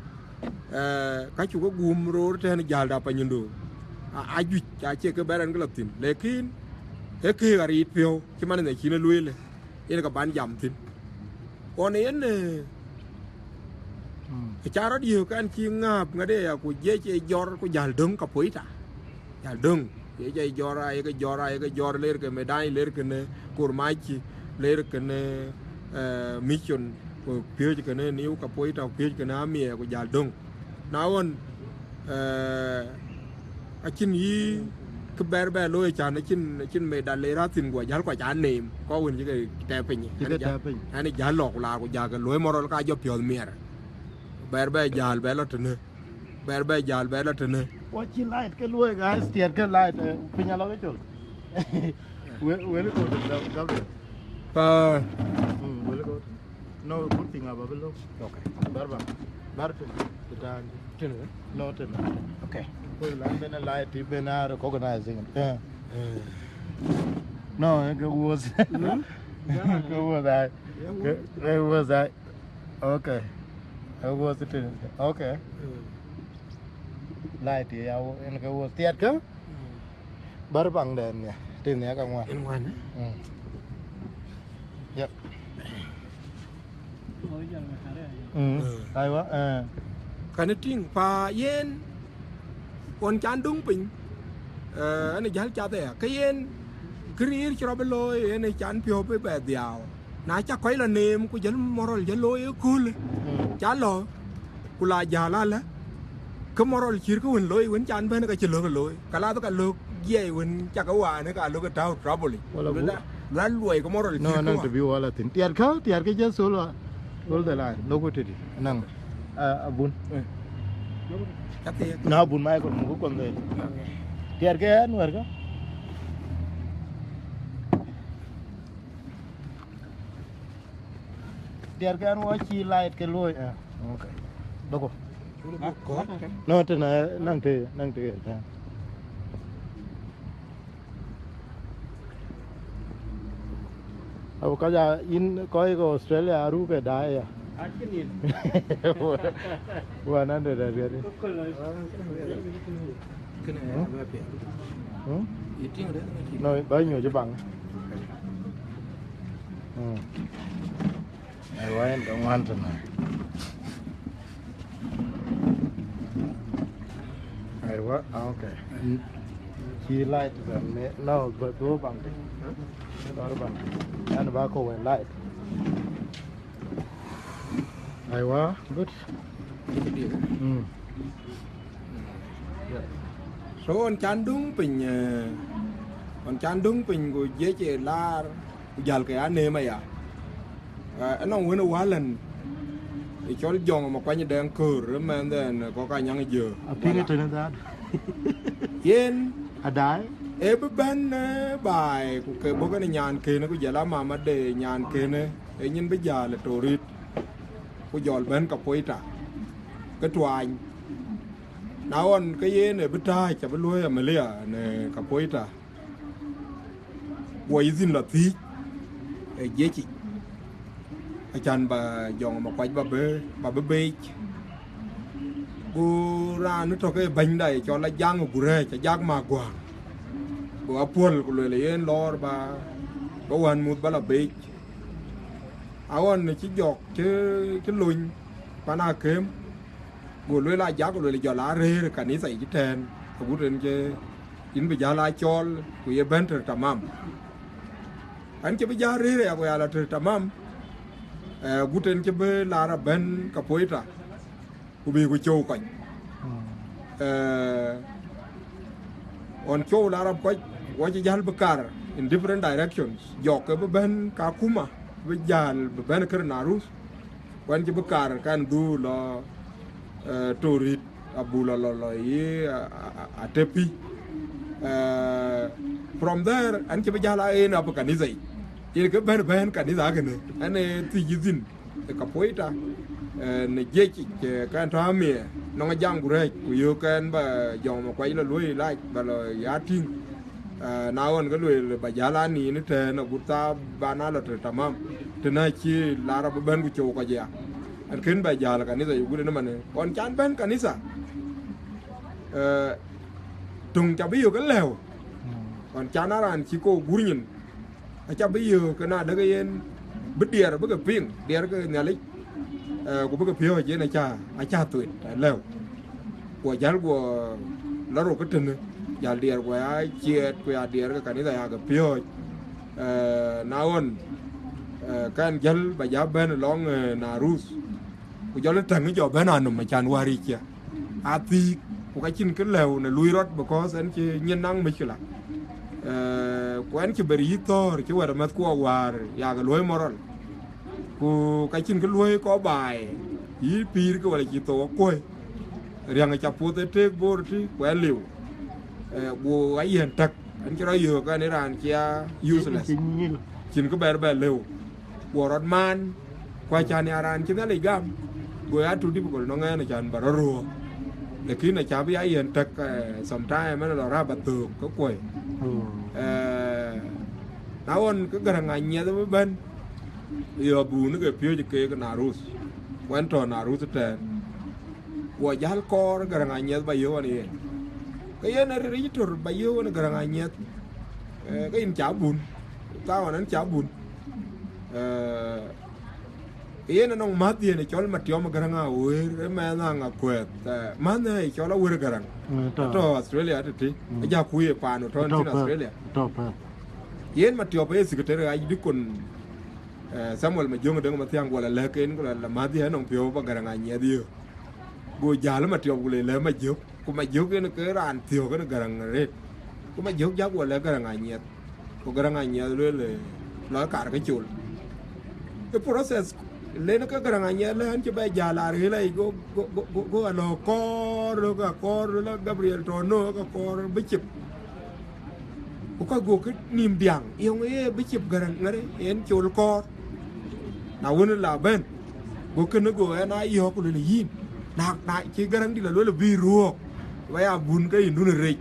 eh, ka cuk ke guum roor tɛ̈n jäl da panyindu, a, ajuëc, acie ke bɛ̈r ɛn ke lɔ thïn. Lakin, ee keek ariit piɔ̈u, cï man ë cïn ë lueel, yen ke ban jam thïn. Ɣɔn yen, eh, acä rɔt yök an cï ŋääp ŋäde ya, ku jiëc ë jɔr, ku jäl döŋ Kapoeta. Jäl döŋ, ye jai jɔr, aye ke jɔr, aye ke jɔr, ler ke Medany, ler kënë Kurmaci, ler kënë, eh, Mission, ku piööc kënë New Kapoeta, ku piööc kënë Amia, ku jäl döŋ. Na ɣɔn, eh, acïn yï kë bɛr bɛ looi, acän acïn, acïn meda ler athïn, guɔ jäl kɔc aa neem, kɔc wën cï ke tɛ̈ piny. Cï ke tɛ̈ piny. Ɛn jäl lɔ ku la ku jäl ke looi moral ka jɔ piɔ̈th miɛr. Bɛr bɛ jäl bɛ lɔ tënë. Bɛr bɛ jäl bɛ lɔ tënë. Wɔ cï light ke luɔi, guys, tiɛt ke light, eh, piny alɔ ke col. Wel, wel ko de, Gabriel. Pa. Mm, wel ko. No, good thing about below. Okay. Bɛr ba. Bɛr tënë. Tënë. Tënë. No, tënë. Okay. Ko la ben a light, ben a recognizing. Eh. Eh. No, it was. Hmm? It was I. Yeah, it was I. Okay. It was it. Okay. Mm. Light ya, en ke wo tiat ka? Mm. Bɛr baŋ den ya. Tin ya ka ŋuan. En ŋuan, eh? Mm. Yep. Mm. Mm. Aiwa, eh. Kan tïŋ pa yen, ɣɔn can döŋ piny, eh, an jäl cath aya. Ke yen, kë riir cï rɔt bï looi, yen can piɔ̈u bï bɛ dhiau. Na ca kɔc lɔ neem, ku jël moral jël looi ëköölë, mm, ca lɔ, ku la jäl alä, ke moral cït kë wën looi, wën can bɛ̈n ka cï lök looi. Ka la bï ka lök jiɛɛi wën ca ke waan, ka lök ë tääu trouble. Wala la, bu- la luɔi ke moral. No, cït kë naŋ waan. Të bï wala thïn. Tiɛt kä, tiɛt kä just hold, hold the line. Lok ku tëdï. Naŋ, ah, abun. Eh. Ca thiëëk. Na abun Michael, muk kɔn dhël. Okay. Tiɛt kä ɛn wɛ̈r kä. Tiɛt kɛn wɔ cï light ke luɔi, eh, okay. Doko. No, të na, naŋ të, naŋ të, eh. Abu ka ja in kɔc ke Australia aru ke daai ya. One hundred and thirty. Kënë, hmm? Abï piɛth. Hmm? Yï tïŋ rɛ̈th në tïŋ. No, ba nyuc baŋ. Hmm. Aiwa, en ka ŋuan tënë. Aiwa, ah, okay. Cï light bɛ̈n, no, ba dhuɔ̈k baŋ tïŋ. Lɔɔr baŋ tïŋ. Ɛn ba kɔ̈u wën light. Aiwa, good. Mm. So, ɣɔn can döŋ piny, eh, ɣɔn can döŋ piny, ku jiëc ë laar, ku jäl ke ya neem aya. Eh, ënɔŋ wën ë wälën, ë cɔl Jɔŋ Makuany Dɛŋ Köör, ë mɛnhden kɔ̈k Anyaŋ Jö. Apïŋ ë tënë dhaat. Yen adaai, ë bï bɛ̈n, ë, baai, ku ke bɔ̈ kenë nyankënë, ku jɔl a mama de nyankënë, ë nyin bï jäl ë Torit, ku jɔl bɛ̈n Kapoeta, ke tuany. Na ɣɔn ke yen ë bï tääc, abï luɔ̈i amalia në Kapoeta. Guɔ yï dhïn lɔ thiëc ë jiëc yic, acan ba Jɔŋ Makuac ba bï, ba bï beec. Go raan ë tɔ̈ ke bɛ̈nyda ye cɔl Ajaŋ Gurɛɛc, Ajak Maguaŋ. Go apuɔl ku lueel yen lɔɔr ba, ba wään muth ba lɔ beec. Aɣɔn cï jɔk cï, cï lony pan akëm, go lueel Ajak, go lueel jɔl aa rëër ë kanitha yic tɛ̈ɛ̈n, agut en cï yïn bï jäl aa cɔɔl, ku ye bɛ̈n tër tamam. Ɛn cï bï jäl rëër aya, ku ya lɔ tër tamam, eh, agut en cï bï lar abɛ̈n Kapoeta, ku bï ku cöu kɔc. Eh, ɣɔn cöu lar ab kɔc, wɔ cï jäl bï kar in different directions. Jɔk ke bï bɛ̈n Kakuma, bï jäl bï bɛ̈n kër Narus. Ku ɛn cï bï kar kan dhuu lɔ, eh, Torit, abuk lɔ, lɔ, lɔ yï, a, a, a, Atepi. Eh, from there, ɛn cï bï jäl a en ap kanitha yic. Yen ke bɛ̈n bɛ̈n kanitha kënë, ɛn ë thiëc yï dhïn ë Kapoeta, eh, në jiëc yic, eh, kɛn tɔ̈ amiɛ, nɔŋ Ajaŋ Gurɛɛc, ku yöök kɛn ba Jɔŋ Makuac lɔ luɔ̈i lac, ba lɔ ya tïŋ. Eh, na ɣɔn ke lueel ba jäl a nin ëtɛ̈ɛ̈n, agut thaa ban a lɔ tër tamam, tënë acï lar abï bɛ̈n ku cöu kɔc ya. Ɛn kën ba jäl kanitha yic, agut en ëmënë. Ɣɔn can bɛ̈n kanitha, eh, töŋ ca bï yök ë lëu. Ɣɔn can a raan cï kɔ̈u gur nyin, aca bï yök, ke na dek yen bï diɛɛr bï ke piŋ, diɛɛr ke Nhialic, eh, ku bï ke piɔ̈ɔ̈c yen aca, aca thuet alëu. Guɔ jäl guɔ lɔ rok ë tënë, jäl diɛɛr guɔ ya ciɛɛt, ku ya diɛɛr ke kanitha ya ke piɔ̈ɔ̈c. Eh, na ɣɔn, eh, kan jäl ba ja bɛ̈n lɔŋ, eh, Narus, ku jɔl ë täŋ jɔ bɛ̈n anum acan wäär yic ya. Athiik, ku ka cïn kë lëu në luui rɔt, because ɛn cï nyin naŋ mïckila. Eh, ku ɛn cï ber yï thɔ̈ɔ̈r cï wɛ̈t amɛ̈thkuɔ wäär yak luɔ̈i moral. Ku ka cïn kë luɔ̈i kɔc baai, yï pïïr ke wala cï thou akuɔ̈i. Riäŋ ca puɔth ë tëëk Bor tï, ku ɛn liu. Eh, guɔ ayiɛn täk, ɛn cï rɔt yöök ɛn ë raan cï ya useless. Cïn kë bɛ̈r bɛ lëu. Guɔ rɔt maan, ku acan ya raan cï Nhialic gam, go ya too difficult nɔŋ ɛn acan ba rɔt ruɔ̈ɔ̈k. Lakin aca bï ya yen täk, eh, sometime ɛn lɔ rap athöök ke kuɔi. Eh, na ɣɔn ke Gäräŋ Anyiɛth bï bɛ̈n, yɔ bun ke piööc keek Narus, ku ɛn tɔ̈ Narus tɛ̈ɛ̈n. Guɔ jäl kɔɔr Gäräŋ Anyiɛth ba yöök ɛn yen. Ke yen ë ril yic tör ba yöök ɛn Gäräŋ Anyiɛth. Eh, ke yïn ca bun. Thaɣɔn ɛn ca bun. Eh, yen anɔŋ mäth yen ë cɔl Matiɔm Gäräŋ Awëër, ë mɛnh Aŋakuɛth. Eh, mänh ë cɔl Awëër Gäräŋ. Mm, tɔ̈. Atɔ̈ Australia tëtï. Mm. Aja ku ye paan tɔ̈ tɔ̈ thïn Perth. Australia. Tɔ̈ Perth. Yen Matiɔp ë secretary Archdeacon, eh, Samuel Majöŋ Deŋ Mathiaŋ, guɔ lɔ lɛ̈k en, guɔ lɔ la mäth yen anɔŋ piɔ̈u ba Gäräŋ Anyiɛth yöök. Go jäl Matiɔp, ku le lɛ̈k Majök. Ku Majök yen ke raan thiɔ̈k yen Gäräŋ arëët. Ku Majök jak guɔ lɛ̈k Gäräŋ Anyiɛth. Ku Gäräŋ Anyiɛth lueel, eh, lɔ kaar ke col. Ë process, len ke Gäräŋ Anyiɛth lɛ̈k ɛn cï bɛ jäl arëët lɔ yic, go, go, go, go, go alɔ kɔɔr, lɔ ka kɔɔr, lɔ la Gabriel tɔ̈ nö ka kɔɔr bï cip. Ku kɔc go ke nïïm diaŋ, yeŋö ye bï cip Gäräŋ ŋärë, yen col kɔɔr. Na wën la bɛ̈n, go kënë go ɛn a yɔ̈ɔ̈k, ku lueel yïn, na, na cï Gäräŋdït la lueel bï ruɔ̈ɔ̈k, ba ya bun ke yïndun rec.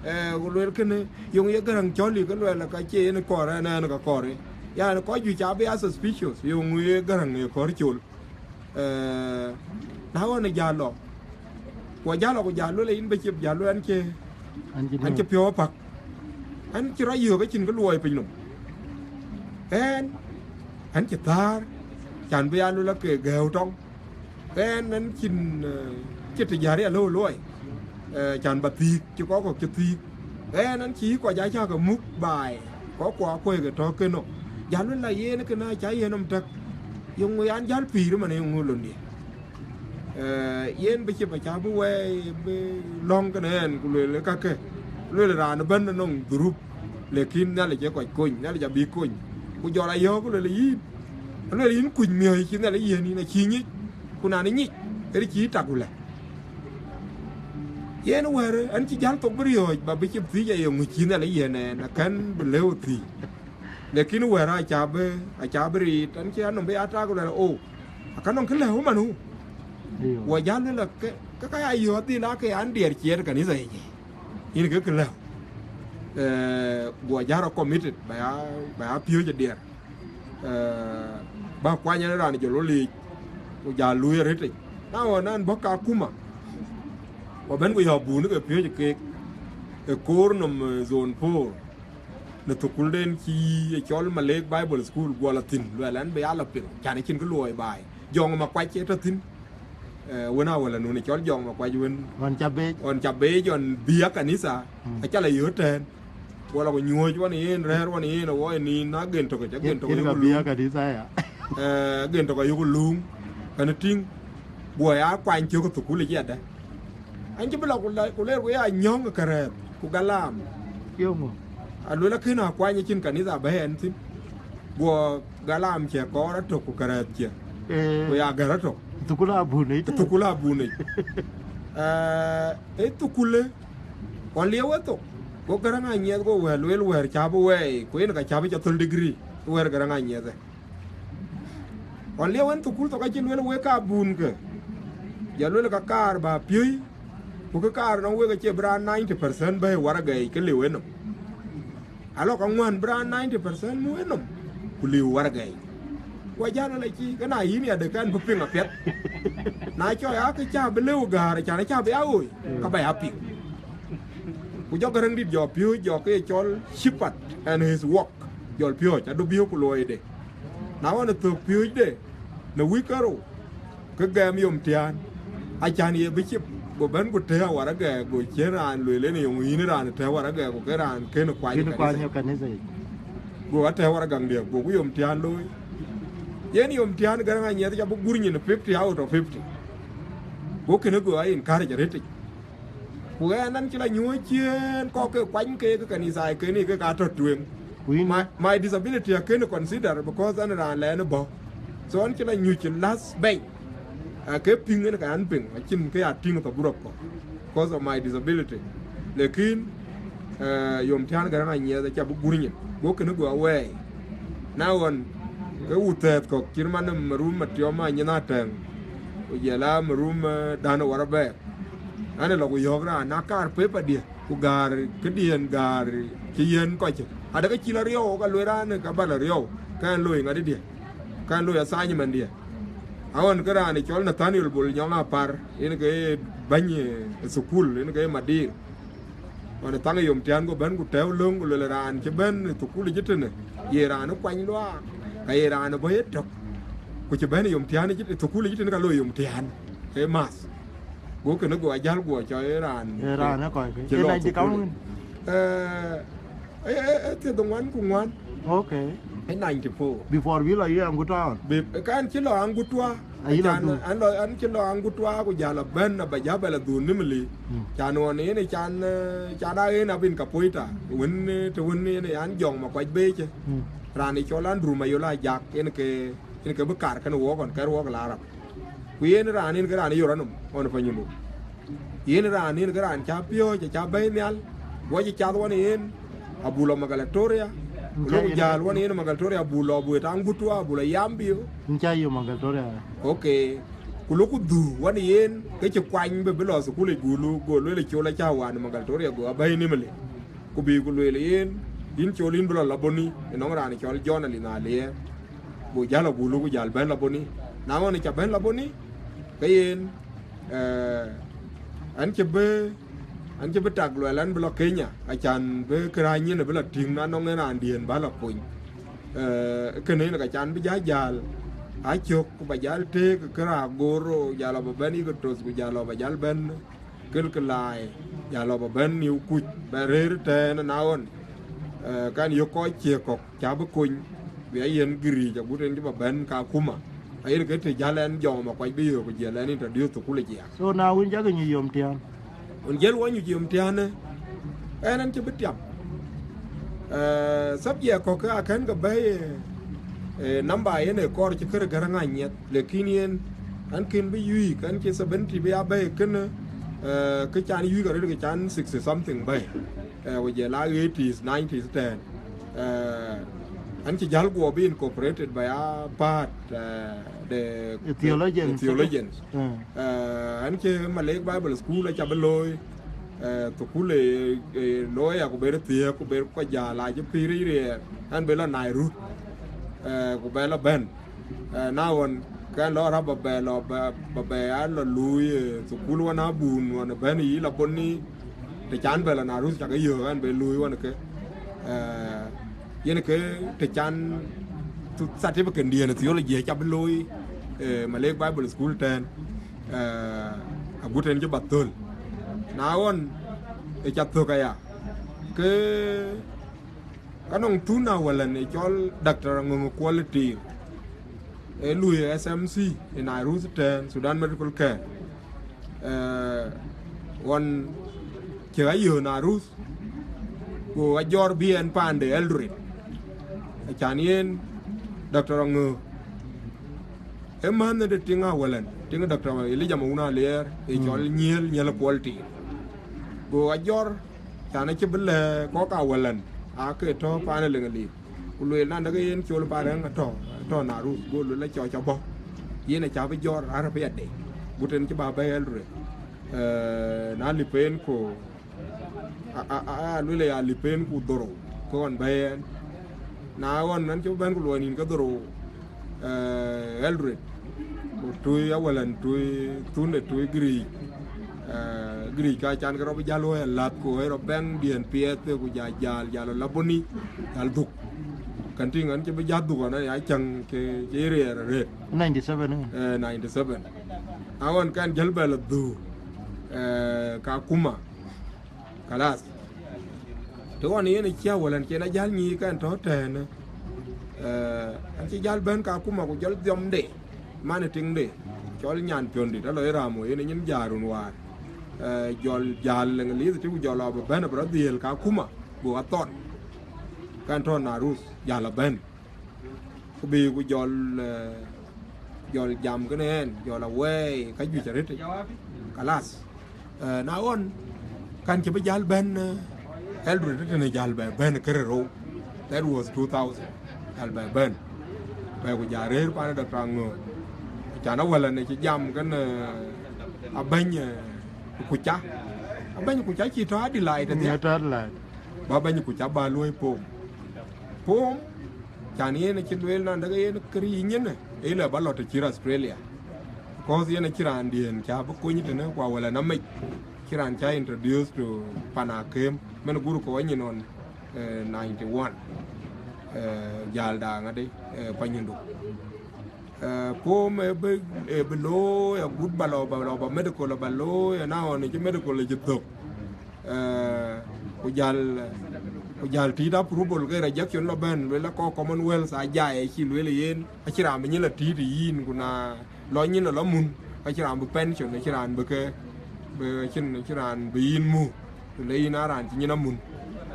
Eh, ku lueel kënë, yeŋö ye Gäräŋ cɔl yï, ke lueel ka cie yen kɔɔr ɛn, ɛn ka kɔɔr ë. Yani, kɔc juëc abï ya suspicious, yeŋö ye Gäräŋ ye kɔɔr col. Eh, na ɣɔn ë jäl lɔ, ku jäl lɔ, ku jäl lueel yïn bï cip, jäl lueel ɛn cï, ɛn cï piɔ̈u apak. Ɛn cï rɔt yöök acïn kë luɔi piny nɔm. Ɛn, ɛn cï thäär, can bï ya lueel ake gɛ̈ɛ̈u tɔŋ. Ɛn, ɛn cïn, eh, cï tijari alëu luɔi. Eh, can ba thiëk, cï kɔc kɔ̈k cï thiëk. Ɛn, ɛn cï kɔc acä ke muk baai, kɔc kuɔ akuɔ̈i ke tɔ̈ kënë. Jäl wën la yen kënë acä yen nɔm täk. Yeŋö yan jäl pïïr ëmën, yeŋö londiɛ̈? Eh, yen bï cï ba cä bï wɛɛi bï lɔ̈ŋ kënë ɛn, ku lueel kakë. Lueel raan ëbɛ̈n anɔŋ dhurup, lakin Nhialic ee kɔc kony, Nhialic abï kony. Ku jɔl ayɔ̈ɔ̈k, ku lueel yïn, lueel yïn kuc miɔ̈c cï Nhialic yiën yïn acï nyic. Ku na nyic, ë cï tak ku lɛ. Yen wɛ̈ɛ̈r, ɛn cï jäl thok bï riɔ̈ɔ̈c, ba bï cï thiëc aye ŋö cï Nhialic yiën ɛn, akën bï lëu thiëc. Lakin wɛ̈ɛ̈r aca bï, aca bï riit, ɛn cï anɔm bï ya tak ku lɛ, o, akën nɔm kë lëu man wu. Ayo. Wɔ jäl lë ke, ke ka ya yɔ̈ɔ̈th dhil ake an diɛɛr ciɛɛt kanitha yic. Yïn ke kë lëu. Eh, guɔ jär committed, ba ya, ba ya piööc ë diɛɛr. Eh, ba kuany en raan jɔl wɔ liic, ku ja luui arëtic. Na ɣɔn an bɔ̈ ka kuma, wɔ bɛ̈n ku yɔ̈ɔ̈k buun ke piööc keek, ë koor nɔm, eh, zone four, në thukulden cï e cɔl Malek Bible School guɔ la thïn, luɛl an bï ya la piŋ, can acïn kë luɔi baai. Jɔŋ Makuac ë tɔ thïn. Eh, wën a wala nun cɔl Jɔŋ Makuac wën. Ɣɔn ca beec. Ɣɔn ca beec, ɣɔn bï ya kanitha, mm, aca la yöt tɛ̈ɛ̈n. Wala ku nyuɔ̈ɔ̈c wan yen, rɛ̈ɛ̈r wan yen, awɔ ë nin, na gen tök, agen tök yen ka yök bï ya luŋ. Kanitha ya. Eh, agen tök ayök luŋ. Kɛn tïŋ, guɔ ya kuany cök thukul ë ciɛtdɛ. An cï bï la ku la, ku leer ku ya nyɔ̈ŋ ë kärɛɛth, ku galam. Yöŋö? Aluel akën a kuany acïn kanitha bɛ̈ɛ̈i ɛn thïn. Guɔ galam cɛ kɔɔr atök ku kärɛɛth cɛ. Eh. Ku ya gär atök. Thukul abun ë. Thukul abun ë. Eh, ë thukul ë. Ɣɔn lieu ë thok. Go Garaŋ Anyiɛth go wɛ̈ɛ̈r lueel wɛ̈ɛ̈r cä bï wɛɛi, ku yen ka cä bï cä thöl degree, wɛ̈ɛ̈r Garaŋ Anyiɛth ë. Ɣɔn lieu ɛn thukul thok acï lueel wek ka bun ke. Ja lueel ka kaar ba piöi, ku kë kaar nɔŋ wek acie bï raan ninety percent bɛ̈ɛ̈i waragɛɛc ke liu enɔm. Alɔ ka ŋuan bï raan ninety percent mu enɔm, ku liu waragɛɛc. Wa jal wala ci, ke na yïn ya de kan bï piŋ apiɛth. Na cɔ ya ke ca bï lëu gaar, can ca bï ya ɣoi, ka ba ya piŋ. Ku jɔ Garaŋ dït jɔ piööc jɔ ke cɔl Shepherd and his work. Jɔl piööc, adu biöök ku luɔide. Na ɣɔn ë thök piööcde, në wïc kerou, ke gɛm yom tian, acan ye bï cip, go bɛ̈n ku tɛ̈ɛ̈u waragɛɛk, go cïn raan lueel en yom yïn raan tɛ̈ɛ̈u waragɛɛk, ku ke raan kën kuany kanitha yic. Go atɛ̈ɛ̈u waragak diɛ̈k, go ku yom tian looi. Yen yom tian Garaŋ Anyiɛth ca bï gur nyin fifty out of fifty. Go kënë go a encourage arëtic. Ku ɣɛn an cï la nyuɔ̈ɔ̈c ciëën kɔ̈k ke kuany ke ke kanitha kënë ke ka tɔ tueŋ. Ku yïn? My, my disability akënë consider because an raan lɛɛn bɔ̈. So an cï la nyuc last bench. Ake piŋ en ka an piŋ, acïn ke ya tïŋ tɔ burɔp kɔ̈k because of my disability. Lakin, eh, yom tian Garaŋ Anyiɛth aca bï gur nyin. Go kënë go awɛɛi. Na ɣɔn, ke wuthɛɛth kɔ̈k, cït man ë marum Matiɔm Anyiɛth Atɛ̈ŋ, ku jɔl a marum, eh, Dan Warabɛɛk. An ë lɔ ku yɔ̈ɔ̈k raan, na kaar paper diɛ̈, ku gaar këdiɛ̈n, gaar cï yiɛ̈n kɔc cï. Adë ke cï la riɔu, ka lueel raan, ka ba la riɔu, ka ɛn loi ŋadï diɛ̈, ka ɛn loi assignment diɛ̈. Aɣɔn ke raan cɔl Nathaniel Bol Nyɔŋ Apar, yen ke ye bɛ̈ny, eh, thukul, yen ke ye madir. Ɣɔn ë thaŋ yom tian go bɛ̈n ku tɛ̈ɛ̈u löŋ, ku lueel raan cï bɛ̈n ë thukul yic tënë, ye raan ë kuany luaak, ka ye raan ë bɔ̈ ye tök. Ku cï bɛ̈n yom tian ë thukul yic tënë ka loi yom tian, ee math. Go kënë go ajäl guɔ cɔ ë raan. Ee raan ë kɔc ke. Cï ee lɔ ninety thukul kaŋ yic wën? Eh, eh, eh, eh, thiërdhoŋuan ku ŋuan. Okay. Ë ninety four. Before bï lɔ ye Aŋgutwa ɣɔn? Bi-, kan cï lɔ Aŋgutwa. Ayï lɔ Can dhuk. An lɔ, an cï lɔ Aŋgutwa ku jal abɛ̈n aba ja bɛ la dhuk Nimili. Mm. Can ɣɔn yen can, eh, can a yen abin Kapoeta. Wën, eh, të wën yen an Jɔŋ Makuac Beec. Mm. Raan ë cɔl Andrew Mayola Ajak, yen ke, yen ke bï kar kën wɔk ɣɔn kɛr wɔk la Arab. Ku yen raan yen ke raan ë yor anɔm ɣɔn Panyindu. Yen raan yen ke raan ca piɔ̈ɔ̈c, ca bɛ̈i nhial, wɔ cï cath wan yen, abu lɔ Magalatoria, ku lok jäl wan yen Magalatoria, abu lɔ abu ë Aŋgutwa, abu lɔ Yambio. Yïn ca yök Magalatoria? Okay. Ku lok ku dhuk wan yen, ke cï kuany bï bï lɔ thukul yic gulu, go lueel col acä wan Magalatoria, go abɛ̈i Nimili. Ku bï ku lueel yen, yïn col yïn bï lɔ Laboni, ënɔŋ raan cɔl John Alin Aliɛɛr. Go jäl agulu ku jäl bɛ̈n Laboni. Na ɣɔn ca bɛ̈n Laboni, ke yen, eh, an cï bï, an cï bï tak luɛl an bï lɔ Kenya, acan bï kërac nyin bï lɔ tïŋ na nɔŋ en raandiɛ̈n bä lɔ kony. Eh, kënë yen ka can bï ja jäl, acök ku ba jäl tëëk kërac goor, jäl aba bɛ̈n yïk ë toth ku jäl aba jäl bɛ̈n. Kën kë laai, ya lɔ ba bɛ̈n New Kuc, bɛ rëër tɛ̈ɛ̈n ëna ɣɔn, eh, kan yök kɔc cie kɔ̈k, ca bï kony, bï a yen giric agut en cï ba bɛ̈n ka kuma. Ayen ke të jäl ɛn Jɔŋ Makuac bï yök, ku jiɛl ɛn introduce thukul ë jiɛɛk. So na wën jakï nyuc yom tian? Wën jiɛl wɔ nyuc yom tian, eh, ɛn ɛn cï bï tiam. Eh, subject kɔ̈k ke akën ke bɛ̈i, eh, eh, number yen ë kɔɔr cï kërë Garaŋ Anyiɛth, lakin yen An kën bï yuik, an cï seventy bï ya bɛ̈i kënë, eh, kë can yuik arëët kë can sixty something bɛ̈i. Eh, ku jɔl a eighties, nineties tɛ̈n. Eh, an cï jäl guɔ bï incorporated by a part, eh, the, the theologians. Theologians. Mm. Eh, an cï Malek Bible School aca bï looi, eh, thukul ë, ë looi ya ku ber thiëëk ku ber kɔc jäl acï pïïr yic riɛɛr, an bï lɔ Nairut, eh, ku bɛ lɔ bɛ̈n. Eh, na ɣɔn, ke lɔ rap ba bɛ lɔ, ba, ba bɛ a lɔ luui, eh, thukul wan abun wan bɛ̈n yï lɔ bɔ̈ ni, të can bɛ lɔ Nairut cakë yök an bɛ luui wan ke. Eh, yen ke të can thu-, certificate diɛn theology aca bï looi, eh, Malek Bible School tɛ̈n, eh, agut en cï ba thöl. Na ɣɔn, ë ca thök aya, ke Ka nɔŋ thun awëlën ë cɔl Doctor Aŋöŋ Kuɔl Tiir, ë lui S M C ë Nairut tɛ̈n, Sudan Medical Care. Eh, ɣɔn cï ɣa yöö Nairut, ku ajɔr bï ɛn paande Eldoret. Acan yen Doctor Aŋöŋ ë mänhë de tiŋ awëlën, tiŋ Doctor Elijah Mawun Aliɛɛr, ë cɔl Nyiël, Nyiël Kuɔl Tiir. Go ajɔr, can acï bï lɛ̈k kɔ̈k awëlën, aake tɔ̈ paan ë Leŋ Liith. Ku lueel, na däk yen col pa rɛ̈ŋ atɔ̈, atɔ̈ Nairut, go lueel acɔc abɔ̈. Yen acä bï jɔr arëp yadë, gut en cï ba bɛ̈i Eldoret. Eh, na lip en ku, a, a, a, a lueel ya lip en ku dhorou, ke ɣɔn bɛ̈i ɛn. Na ɣɔn ɛn cï bï bɛ̈n ku luɔi nïn ke dhorou, eh, Eldoret, ku tui awëlën, tui thunde, tui Giric. Eh, Giric ka can ke rɔt bï jäl wëë alath, ku wëë rɔt bɛ̈ŋ diɛ̈n piɛth, ku ja jäl, jäl lɔ Laboni, jäl dhuk. Kɛn tïŋ ɛn cï bï jäl dhuk ɛn ya cäŋ ke, ke riɛɛr arëët. Ninety seven, eh? Eh, ninety seven. Na ɣɔn kɛn jäl bɛ lɔ dhuk, eh, Kakuma. Kalas. Të ɣɔn yen acï awëlën cï en ajäl nyic kɛn tɔ̈ tɛ̈në. Eh, an cï jäl bɛ̈n Kakuma ku jɔl dhiɔmde, man ë tiŋde, cɔl nyan piɔ̈ndït, alɔ ë Ramo, yen ë nyin jäl run wäär. Eh, jɔl jäl Leŋ Liith tï ku jɔl lɔ bï bɛ̈n abï rɔt dhiëël Kakuma, go athɔn. Kɛn tɔ̈ Nairut, jäl abɛ̈n. Ku bï ku jɔl, eh, jɔl jam kënë ɛn, jɔl awɛɛi, ka juëc arëët. Kalas. Eh, na ɣɔn, kɛn cï bï jäl bɛ̈n, eh, Eldoret tënë jäl bɛ bɛ̈n kërë rou. That was two thousand. Jäl bɛ bɛ̈n. Bɛ ku ja rëër pan Doctor Aŋöŋ. Can awëlën ë cï jam kënë, eh, abɛ̈ny, eh, Kuca. Abɛ̈ny Kuca cï tɔ̈ Adelaide, mm, adhiɛ. Tɔ̈ Adelaide. Ba abɛ̈ny Kuca ba luɔi pom. Pom, can yen acï lueel na däk yen këriëëc nyin, ë lɛ ba lɔ të cït Australia. Because yen acï raandiɛ̈n ca bï kony tënë, ku awëlën amec. Cï raan ca introduce to Pan Akem, mɛn guru kɔc nyin ɣɔn, eh, ninety one. Eh, jäl daŋ adï, eh, Panyindu. Eh, pom ë bï, ë bï looi, agut ba lɔ, ba lɔ, ba medical ba looi, ë na ɣɔn cï medical cï thök. Eh, ku jäl, ku jäl tït approval ke rejection lɔ bɛ̈n, lueel la kɔc Commonwealth ajai, acï lueel yen, acï raan bï nyin la tït yïn, ku na lɔ nyin la lɔ mun, ka cï raan bï pension, acï raan bï ke, bï, acïn, acï raan bï yïn mu, ku le yïn a raan cï nyin amun.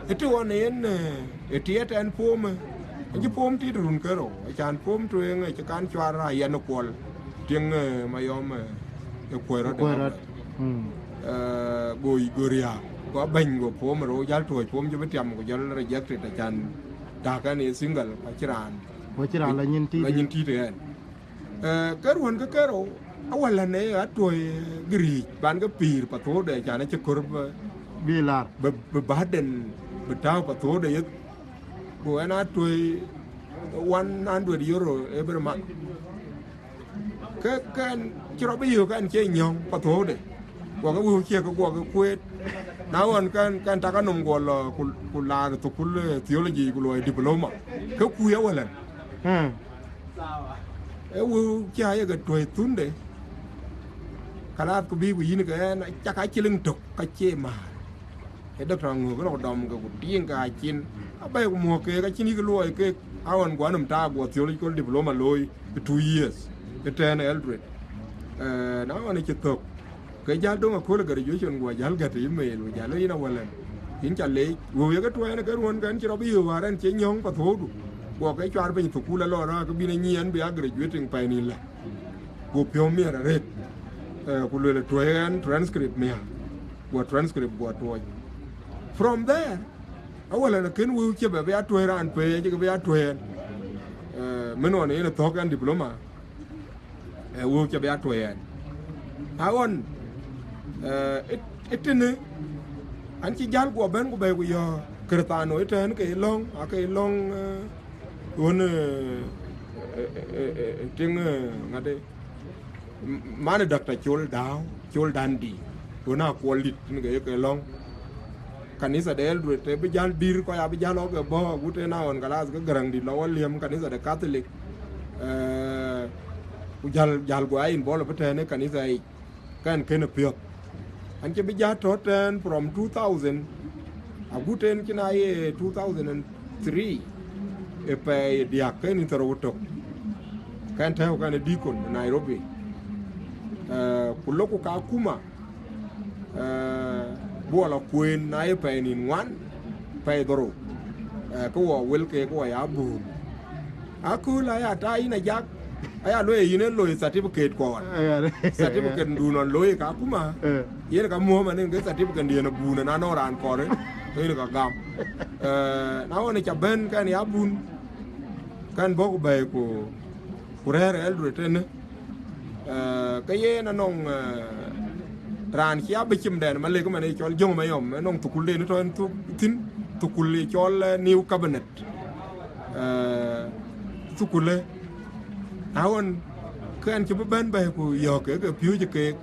Ë të ɣɔn yen, eh, ë tiɛt ɛn pom, eh, acï pom tït run ke rou, acan pom tueŋ, acï kan cuar a yɛn ë Kuɔl, tiŋ, eh, Mayɔm, eh, ë kuɔi rɔt. Kuɔi rɔt. Mm. Eh, go, go riääk, go abɛ̈ny, go pom rou, jäl tuɔɔc pom cï bï tiam, ku jɔl rejected, acan dak ɛn ë single, ka cï raan. Ku cï raan la nyin tït. La nyin tït ɛn. Eh, ke ruɔ̈n ke kerou, awalɛn ë atuɔi Giric, ban ke pïïr pathuɔɔde, can acï kör bï, bï lar. Bï, bï baden, bï tääu pathuɔɔde yeth. Ku ɛn atuɔi one hundred euro every month. Ke kɛn cï rɔt bï yök ɛn cie nyɔ̈ŋ pathuɔɔde. Guɔ ke wëu cie ke guɔ ke kueet. Na ɣɔn kɛn, kɛn tak anɔm guɔ lɔ ku, ku laar thukul, eh, theology ku luɔi diploma. Ke kuc awalɛn. Hmm. Ë wëu cä ye ke tuɔi thunde, kalath ku bï ku yïn ke ɛn, cak a cïliŋ tök ka cie määr. Ë Doctor Aŋöök lɔ dɔm ke ku tiiŋ ke acin, abɛ̈i ku muɔ̈k keek, acïn yïk luɔi keek, aɣɔn guɔ nɔm taak guɔ theological diploma looi ë two years, ë tɛ̈n Eldoret. Eh, na ɣɔn ë cï thök, ke jäl döŋ aköl ë graduation guɔ jäl gät ë email, ku jäl ë yïn awalɛn, yïn ca leec, wëu ye ke tuɔi ɛn ke ruɔ̈n kɛn cï rɔt bï yök wäär ɛn cie nyɔ̈ŋ pathuɔɔudu, guɔ ke cuar piny thukul alɔ rɔ̈ɔ̈k ke bïn anyiɛɛn bï a graduating pɛɛi nïn lä. Go piɔ̈u miɛt arëët, eh, ku lueel tuɔ̈c ɣɛn transcript miäk, guɔ transcript guɔ tuɔɔc. From there, awala na kën wëu cï bɛ bï a tuɔ̈c raan page, ke bï a tuɔ̈c ɣɛn. Eh, mën ɣɔn yen ë thɔ̈k ɣɛn diploma, eh, wëu cï bï a tuɔ̈c ɣɛn. Aɣɔn, eh, ë, ë tënë, an cï jäl guɔ bɛ̈n ku bɛ̈i ku yɔ̈ɔ̈k Kërthano ëtɛ̈ɛ̈n ke lɔ̈ŋ, ake lɔ̈ŋ, eh, ɣön, eh, eh, eh, eh, eh, tiŋ, eh, ŋadë, m-, man ë Doctor Col Dau, Col Dandi, ɣön a kuɔl dït, tïn ke ye ke lɔ̈ŋ. Kanitha de Eldoret, të bï jäl dïr, kɔc abï jäl ɣɔ̈k ke bɔ̈, agut ë na ɣɔn kalas ke Gäräŋdït lɔ wɔ liëm, kanitha de Catholic, eh, ku jäl, jäl guɔ ya involve ëtɛ̈ɛ̈n ë kanitha yic. Kɛn kënë piɔ̈th. An cï bï ja tɔ̈ tɛ̈ɛ̈n from two thousand, agut en cï na ye two thousand and three, ë pɛɛi ë diäk kën ë thërou tök. Kɛn tɛ̈ɛ̈u kɛn ë deacon ë Nairobi. Eh, ku loku ka kuma, eh, buɔlɔ kueen na ye pɛɛi nïn ŋuan, pɛɛi dhorou. Eh, ke wɔ wel ke, ke wɔ ya buur. Aköl aya ta yïn ajak, aya loi yïn en loi certificate kɔɔr. Aya. Certificate dun ɣɔn loi ka kuma. Eh. Yen ka muɔ̈ɔ̈m anin ke certificate dien abun na nɔŋ raan kɔɔr, eh, ke yen ka gam. Eh, na ɣɔn ca bɛ̈n kɛn ya bun, kɛn bɔ̈ ku bɛ̈i ku, ku rɛ̈ɛ̈r Eldoret tënë. Eh, ke yen anɔŋ, eh, raan cï abï cim dɛn ma lek man ë cɔl Jöŋ Mayɔm, anɔŋ thukul den tɔ̈ en thuk thïn, thukul ë cɔl, eh, New Cabinet. Eh, thukule, na ɣɔn, ke ɣɛn cï bï bɛ̈n bɛ̈i ku yɔ̈ɔ̈k ke, ke piööc keek,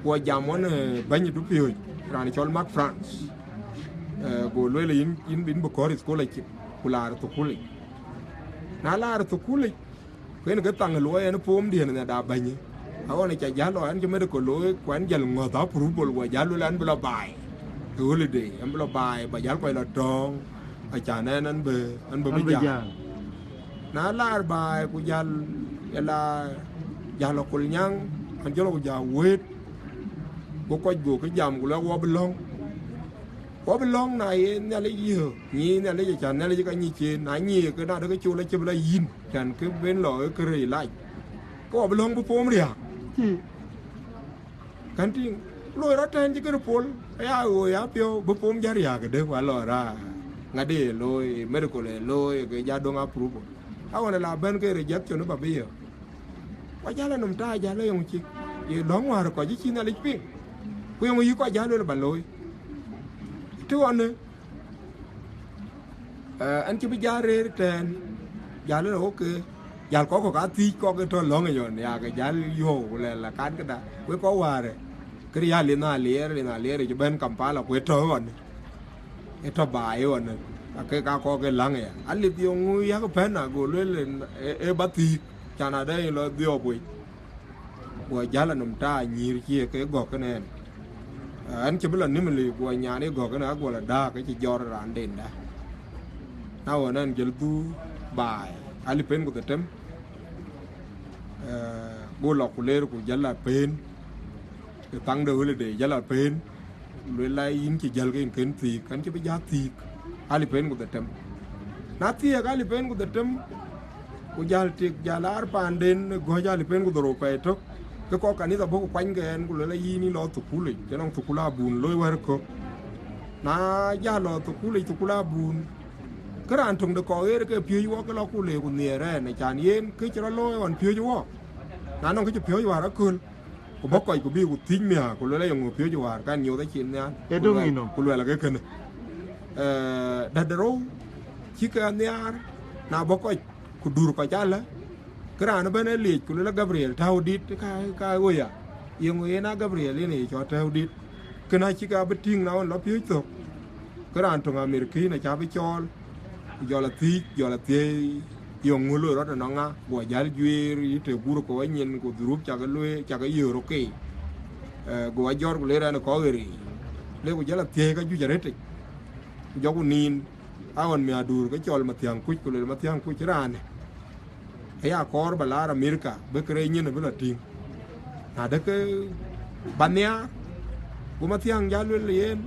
ku jam ɣɔn, eh, bɛ̈ny du piööc, raan cɔl Mark France. Eh, go lueel yïn, yïn, yïn bï kɔɔr scholarship, ku laar thukulic. Na laar thukulic, ku yen ke thaŋ luɔi en pom diën nhiada bɛ̈ny. Aɣɔn ca jäl lɔ, ɛn cï medical looi, ku ɛn jäl ŋɔ̈th approval, wɔ jäl lueel ɛn bï lɔ baai. Ë holiday, ɛn bï lɔ baai, ba jäl kɔc lɔ tɔ̈ɔ̈ŋ, acan ɛn, ɛn bï, ɛn bï bï jäl. Na laar baai, ku jäl, ë la, jäl lɔ Kolnyaŋ, ɛn jɔl ku ja wëët, go kɔc go ke jam, ku lɔ wɔ bï lɔ̈ŋ. Wɔ bï lɔ̈ŋ na ye Nhialic yï, nyi Nhialic acan Nhialic ka nyic cin, na nyi ke na de ke col acï bï la yïn. Can kë ben lɔ ë kërë ilac, ke wɔ bï lɔ̈ŋ bï pom riääk. Kɛn tïŋ, loi rɔt tɛ̈ɛ̈n cï kërë pol, aya ɣöö ya piɔ̈u bï pom jɔ riääk këdë, ku alɔ raar. Ŋadï ë looi, medical ë looi, ke ja döŋ approval. Aɣɔn ë la bɛ̈n ke rejection ë ba bï yök. Ku ajäl anɔm ta ajäl ayɔŋ cï ye lɔ̈ŋ wäär kɔc cï Nhialic piŋ. Ku yɔŋ yï ku ajäl lueel ba looi. Të ɣɔn ë, Eh, ɛn cï bï jäl rëër tɛ̈ɛ̈n, jäl ëlë, okay. Jäl kɔ̈k kɔ̈k aa thiëc kɔ̈k ë tɔ̈ lɔ̈ŋ ë yɔn, yakë jäl yöök, ku lɛl la kan këda. Wek kɔc wäärë, kërë ya Lith Aliɛɛr, Lith Aliɛɛr cï bɛ̈n Kampala, ku ë tɔ̈ ɣɔn, ë tɔ̈ baai ɣɔn, ake ka kɔ̈k ë läŋ aya. Alith yöŋ ŋu yak pɛ̈n, ago lueel ë, ë, ë ba thiëk, can adɛ lɔ dhiɔp wei. Guɔ jäl anɔm ta nyïïr cie ke gɔ̈k kënë ɛn. Ɛn cï bï lɔ nimli guɔ nyan ë gɔ̈k kënë aguɔ lɔ dääk ke cï jɔr raandenda. Na ɣɔn ɛn jël dhuu baai, alip en ku dhetem. Eh, go lɔ ku leer ku jäl la peen. Ë thaŋ de holiday jäl la peen. Lueel la yïn cï jäl ke yïn kën thiëk, kɛn cï bï ja thiëk, alip en ku dhetem. Na thiëk alip en ku dhetem, ku jäl tik jäl aar paanden ë gɔ̈c alip en ku dhorou pɛɛi tök, ke kɔc kanitha bɔ̈ ku kuany ke ɛn, ku lueel la yïn yïn lɔ thukulic, cï nɔŋ thukul abun looi wär kök. Na jäl lɔ thukulic, thukul abun, ke raan töŋ de kɔc ɣer ke piööc wɔ ke lɔ ku le ku nhiëër ɛn, acan yen kë cï rɔt looi ɣɔn piööc wɔ. Na nɔŋ kë cï piööc wäär aköl, ku bɔ̈ kɔc ku bï ku thiëc miäk, ku lueel ayeŋö piööc wäär kan nyoth acin nhial. Ee ku döŋ lueel, yïn nɔm. Ku lueel ake kënë. Eh, dätde rou cï ke nhiaar, na bɔ̈ kɔc, ku dur kɔc alë, ke raan ëbɛ̈n ë liec, ku lueel a Gabriel tääu dït, ka, ka ɣöya. Yeŋö yen a Gabriel yen ye cɔl tääu dït. Kënë acï ke abï tïŋ na ɣɔn lɔ piööc thök. Ke raan töŋ Amerika yïn acä bï cɔɔl, ku jɔl a thiëc, jɔl a thiëëi, yöŋ ŋö loi rɔt ënɔŋ ŋa, guɔ jäl juëër, yï të gur kɔ̈u anyin, ku dhurup cakë lueel, cakë yöör, okay. Eh, guɔ jɔt ku leer ɛn ë kɔc ɣeric. Le ku jäl a thiëëi ka juëc arëtic. Ku jɔku niin, aɣɔn miäkduur ke cɔl Mathiaŋ Kuc, ku lueel Mathiaŋ Kuc raanë. Aya kɔɔr ba laar Amerika, bï kërɛɛc nyin bï lɔ tïŋ. Na de ke ba nhiaar, go Mathiaŋ jal lueel yen,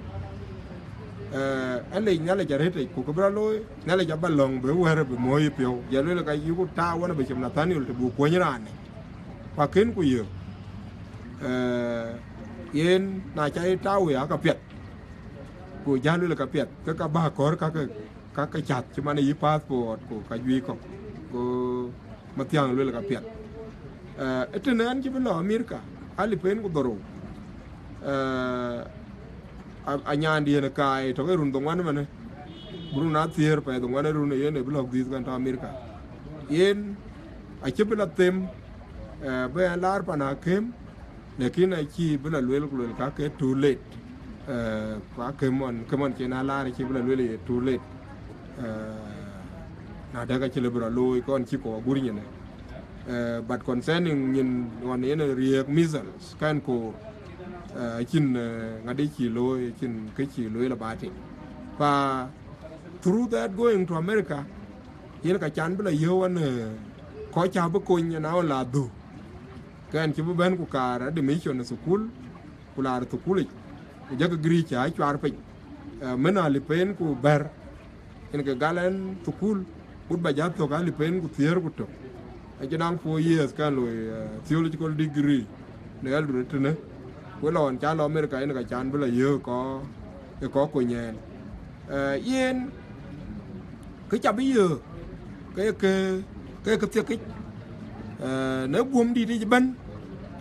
eh, alec Nhialic arëtic, ku kë bï rɔt looi, Nhialic aba lɔ̈ŋ bï wɛ̈ɛ̈r bï muɔ̈ɔ̈i piɔ̈u. Jal lueel ka yuku ta wën bï cïm Nathaniel të buk kuɔny raanë. Ku akën ku yök. Eh, yen na ca ye tääu ya ka piɛth, ku jäl luel ka piɛth, ke ka bä kɔɔr ka ke, ka ke cath, cï man yï passport, ku ka juëc kɔ̈k, ku Mathiaŋ luel ka piɛth. Eh, ëtënë ɛn cï bï lɔ Amerika, alip en ku dhorou. Eh, a, a nyandiën ë kaai tɔ̈ ke run dhoŋuan ëmënë, bï run athiëër pɛɛi dhoŋuan ë run ë yen ë bï lɔ̈k dhïth kɛn tɔ̈ Amerika. Yen acï bï lɔ them, eh, bï ɛn laar pan akëm, lakin acï bï lɔ lueel ku lueel ka ke too late. Eh, ku akëm ɣɔn, këm ɣɔn cï na laar acï bï lɔ lueel ye too late. Eh, na dɛ̈k acï lë bï rɔ looi kɔn cï kɔ̈u agur nyinë. Eh, but concerning nyin ɣɔn yen riëëk missiles, kɛn koor, eh, acïn, eh, ŋadï cï looi, acïn kë cï looi lɔ ba tïŋ. Pa through that going to America, yen ka can bï lɔ yöök ɣɔn, eh, kɔc ca bï kony yen a ɣɔn la dhuk. Kɛn cï bï bɛ̈n ku kaar admission ë thukul, ku laar thukulic, ku jɔkï giric ca cuar piny. Eh, mën alip en ku bɛ̈r, yen ke gal ɛn thukul, but ba jɔ thök alip en ku thiëër ku tök. Acï naŋ four years kɛn loi, eh, theological degree në Eldoret tënë. Ku lɔ ɣɔn ca lɔ America yen ka can bï lɔ yöök ë kɔc, ë kɔc kony ɛn. Eh, yen, kë ca bï yöök, ke, ke, ke, ke thiekic. Eh, në guöm dït yic ëbɛ̈n,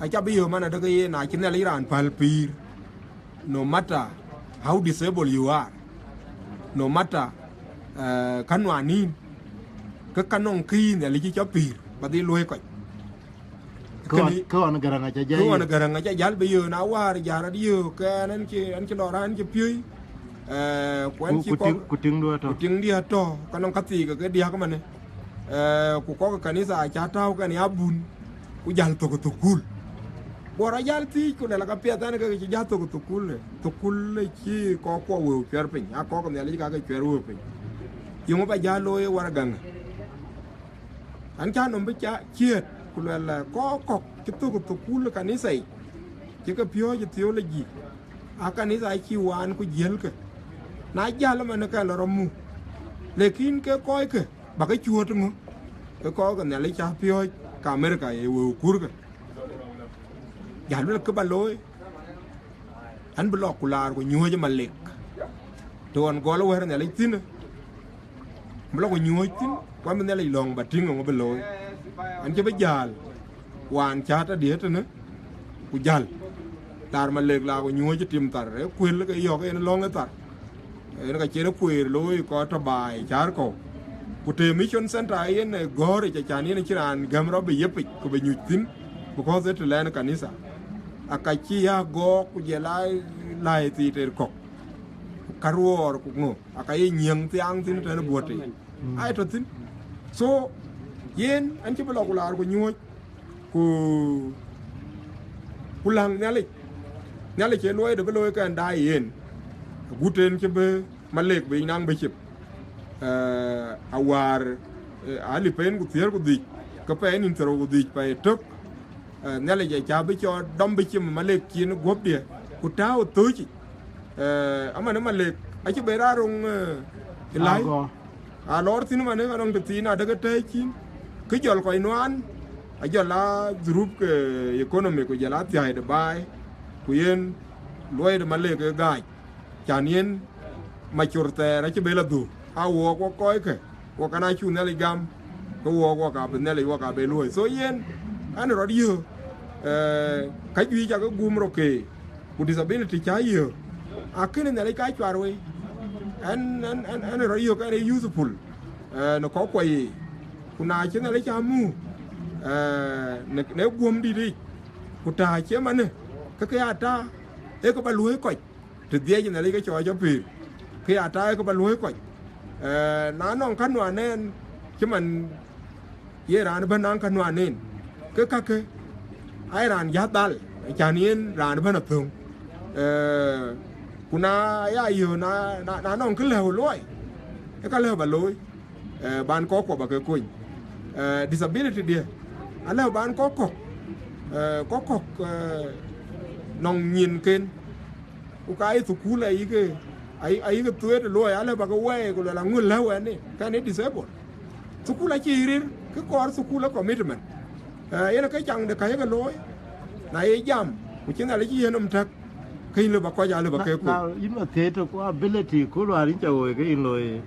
aca bï yöök man adë ke yen acï Nhialic raan päl pïïr. No matter how disabled you are, no matter, eh, ka nuan yïn, ke ka nɔŋ kë yïn Nhialic cï cɔk pïïr, ba dhil luɔ̈i kɔc. Kë ɣɔn, kë ɣɔn Gäräŋ aca jäl, kë ɣɔn yöök. Gäräŋ aca jäl bï yöök, na wäär jäl rɔt yöök, ke ɛn, ɛn cï, ɛn cï lɔ raan cï piööc, eh, ku ɛn cï ku kɔk, tiŋ, ku tiŋdu atɔ̈. Ku tiŋdiɛ̈ atɔ̈, ka nɔŋ ka thiik ke diäk ëmënë. Eh, ku kɔk ë kanitha aca tääu kɛn ya bun, ku jäl thök ë thukul. Guɔ rɔt jäl thiëëc, ku lɛl ka piɛth ɛn ke cï jäl thök ë thukul, thukul ë cï kɔk kuɔ wëu cuɛr piny, a kɔk Nhialic ka ke cuɛr wëu piny. Yeŋö ba jäl looi ë waragaŋ? An, cä nɔm bï ca ciëët, ku luɛl, eh, kɔc kɔ̈k cï thök ë thukul ë kanitha yic, cï ke piɔ̈ɔ̈c ë theology, a kanitha acï waan ku jiëlkë. Na jäl ëmënë ke lɔ rɔt muk. Lakin ke kɔckë, ba ke cuööt ŋö? Ke kɔc ke Nhialic cä piɔ̈ɔ̈c, ke America ye wëu kurkë. Jäl luel kë ba looi. An bï lɔ ku laar ku nyuɔ̈ɔ̈c ë Malek. Të ɣɔn gɔl wɛ̈ɛ̈r Nhialic thïn, bï lɔ ku nyuɔ̈ɔ̈c thïn, ku an bï Nhialic lɔ̈ŋ ba tïŋ eeŋö bï looi. An cï bï jäl, waan cä tɔ̈ diëër tënë, ku jäl. Laar Malek la ku nyuɔ̈ɔ̈c ë tim thar, ë kuël ke yɔ̈ɔ̈k en lɔ̈ŋ ë thar. Yen ka cïn kueer looi kɔc tɔ̈ baai cäär kɔ̈u. Ku të mission center yen ë gɔ̈ɔ̈r yic, acan yen acïn raan gäm rɔt bï yepic ku bï nyuc thïn, because ë të lɛn kanitha. Aka cï ya gɔɔk ku jɔl a läi thii tëër kɔ̈k. Ka ruɔɔr ku ŋö, aka ye nyiëŋ thiaŋ thïn tënë buɔ̈t tei. Mm. Ai tɔ̈ thïn. So, yen, an cï bï lɔ ku laar ku nyuɔ̈ɔ̈c. Ku, ku läŋ Nhialic. Nhialic ë luɔi de bï looi kɛn daai yen. Agut en cï bï Malek bï naŋ bishop. Eh, awäär, eh, alip en ku thiëër ku dhïc, ke pɛɛi nïn thiërrou ku dhïc pɛɛi tök. Eh, Nhialic acä bï cɔɔl dɔm bishop Malek cin guɔ̈pdiɛ̈, ku tääu ë thööc yic. Eh, aman ë Malek acï ben raan roŋ, eh, ë läi. Agɔ. Alɔɔr thïn man ë ka nɔŋ tëthiin adë ke tɛ̈ɛ̈c cin. Kë jɔl kɔc nuaan, ajɔl a dhurup ke economy ku jɔl a thiäi de baai, ku yen luɔi de Malek ë gaac. Can yen macor thɛɛr acï ben lɔ dhuk. A wook wok kɔckë, wok kan acuk Nhialic gam, ke wook wok abï Nhialic wok abï luɔ̈i. So yen, an rɔt yöök, eh, ka juëc cakë gum rɔt ke, ku disability cä yöök, akënë Nhialic ka cuar wei. An, an, an, an rɔt yöök an ë useful, eh, në kɔc kuɔ yiic. Ku na cï Nhialic cä muk, eh, në, në guöm dït yic, ku ta cï ëmënë, ke ke ya ta, ee kë ba luɔ̈i kɔc. Të dhiëc Nhialic ke cɔɔc apïïr, ke ya ta ee kë ba luɔ̈i kɔc. Eh, na nɔŋ ka nuan en, cï man ye raan ëbɛ̈n naŋ ka nuan en, ke kakë, ai raan jäth dhal, can yen raan ëbɛ̈n athöŋ. Eh, ku na ya yöök, na, na, na nɔŋ kë lëu luɔi, ee ka lëu ba looi, eh, ban kɔc kuɔ ba ke kony. Eh, disability diɛ̈, alëu ban kɔc kɔ̈k, eh, kɔc kɔ̈k, eh, nɔŋ nyinken, ku ka ye thukul ayï ke, ayï, ayï ke thuëët luɔi, alëu ba ke wɛɛi, ku luɛl aŋö lëu ɛn ë, kɛn ë disable. Thukul acï rir, kë kɔɔr thukul ë commitment. Eh, yen ke caŋ de ka yeke looi, na ye jam, ku cï Nhialic cï yen nɔm tɛ̈k, ke yïn lëu ba kɔc aa lëu ba ke ku. Na yïn ba thiëëc tök ku ability ku luaar yïn ca woi ke yïn looi,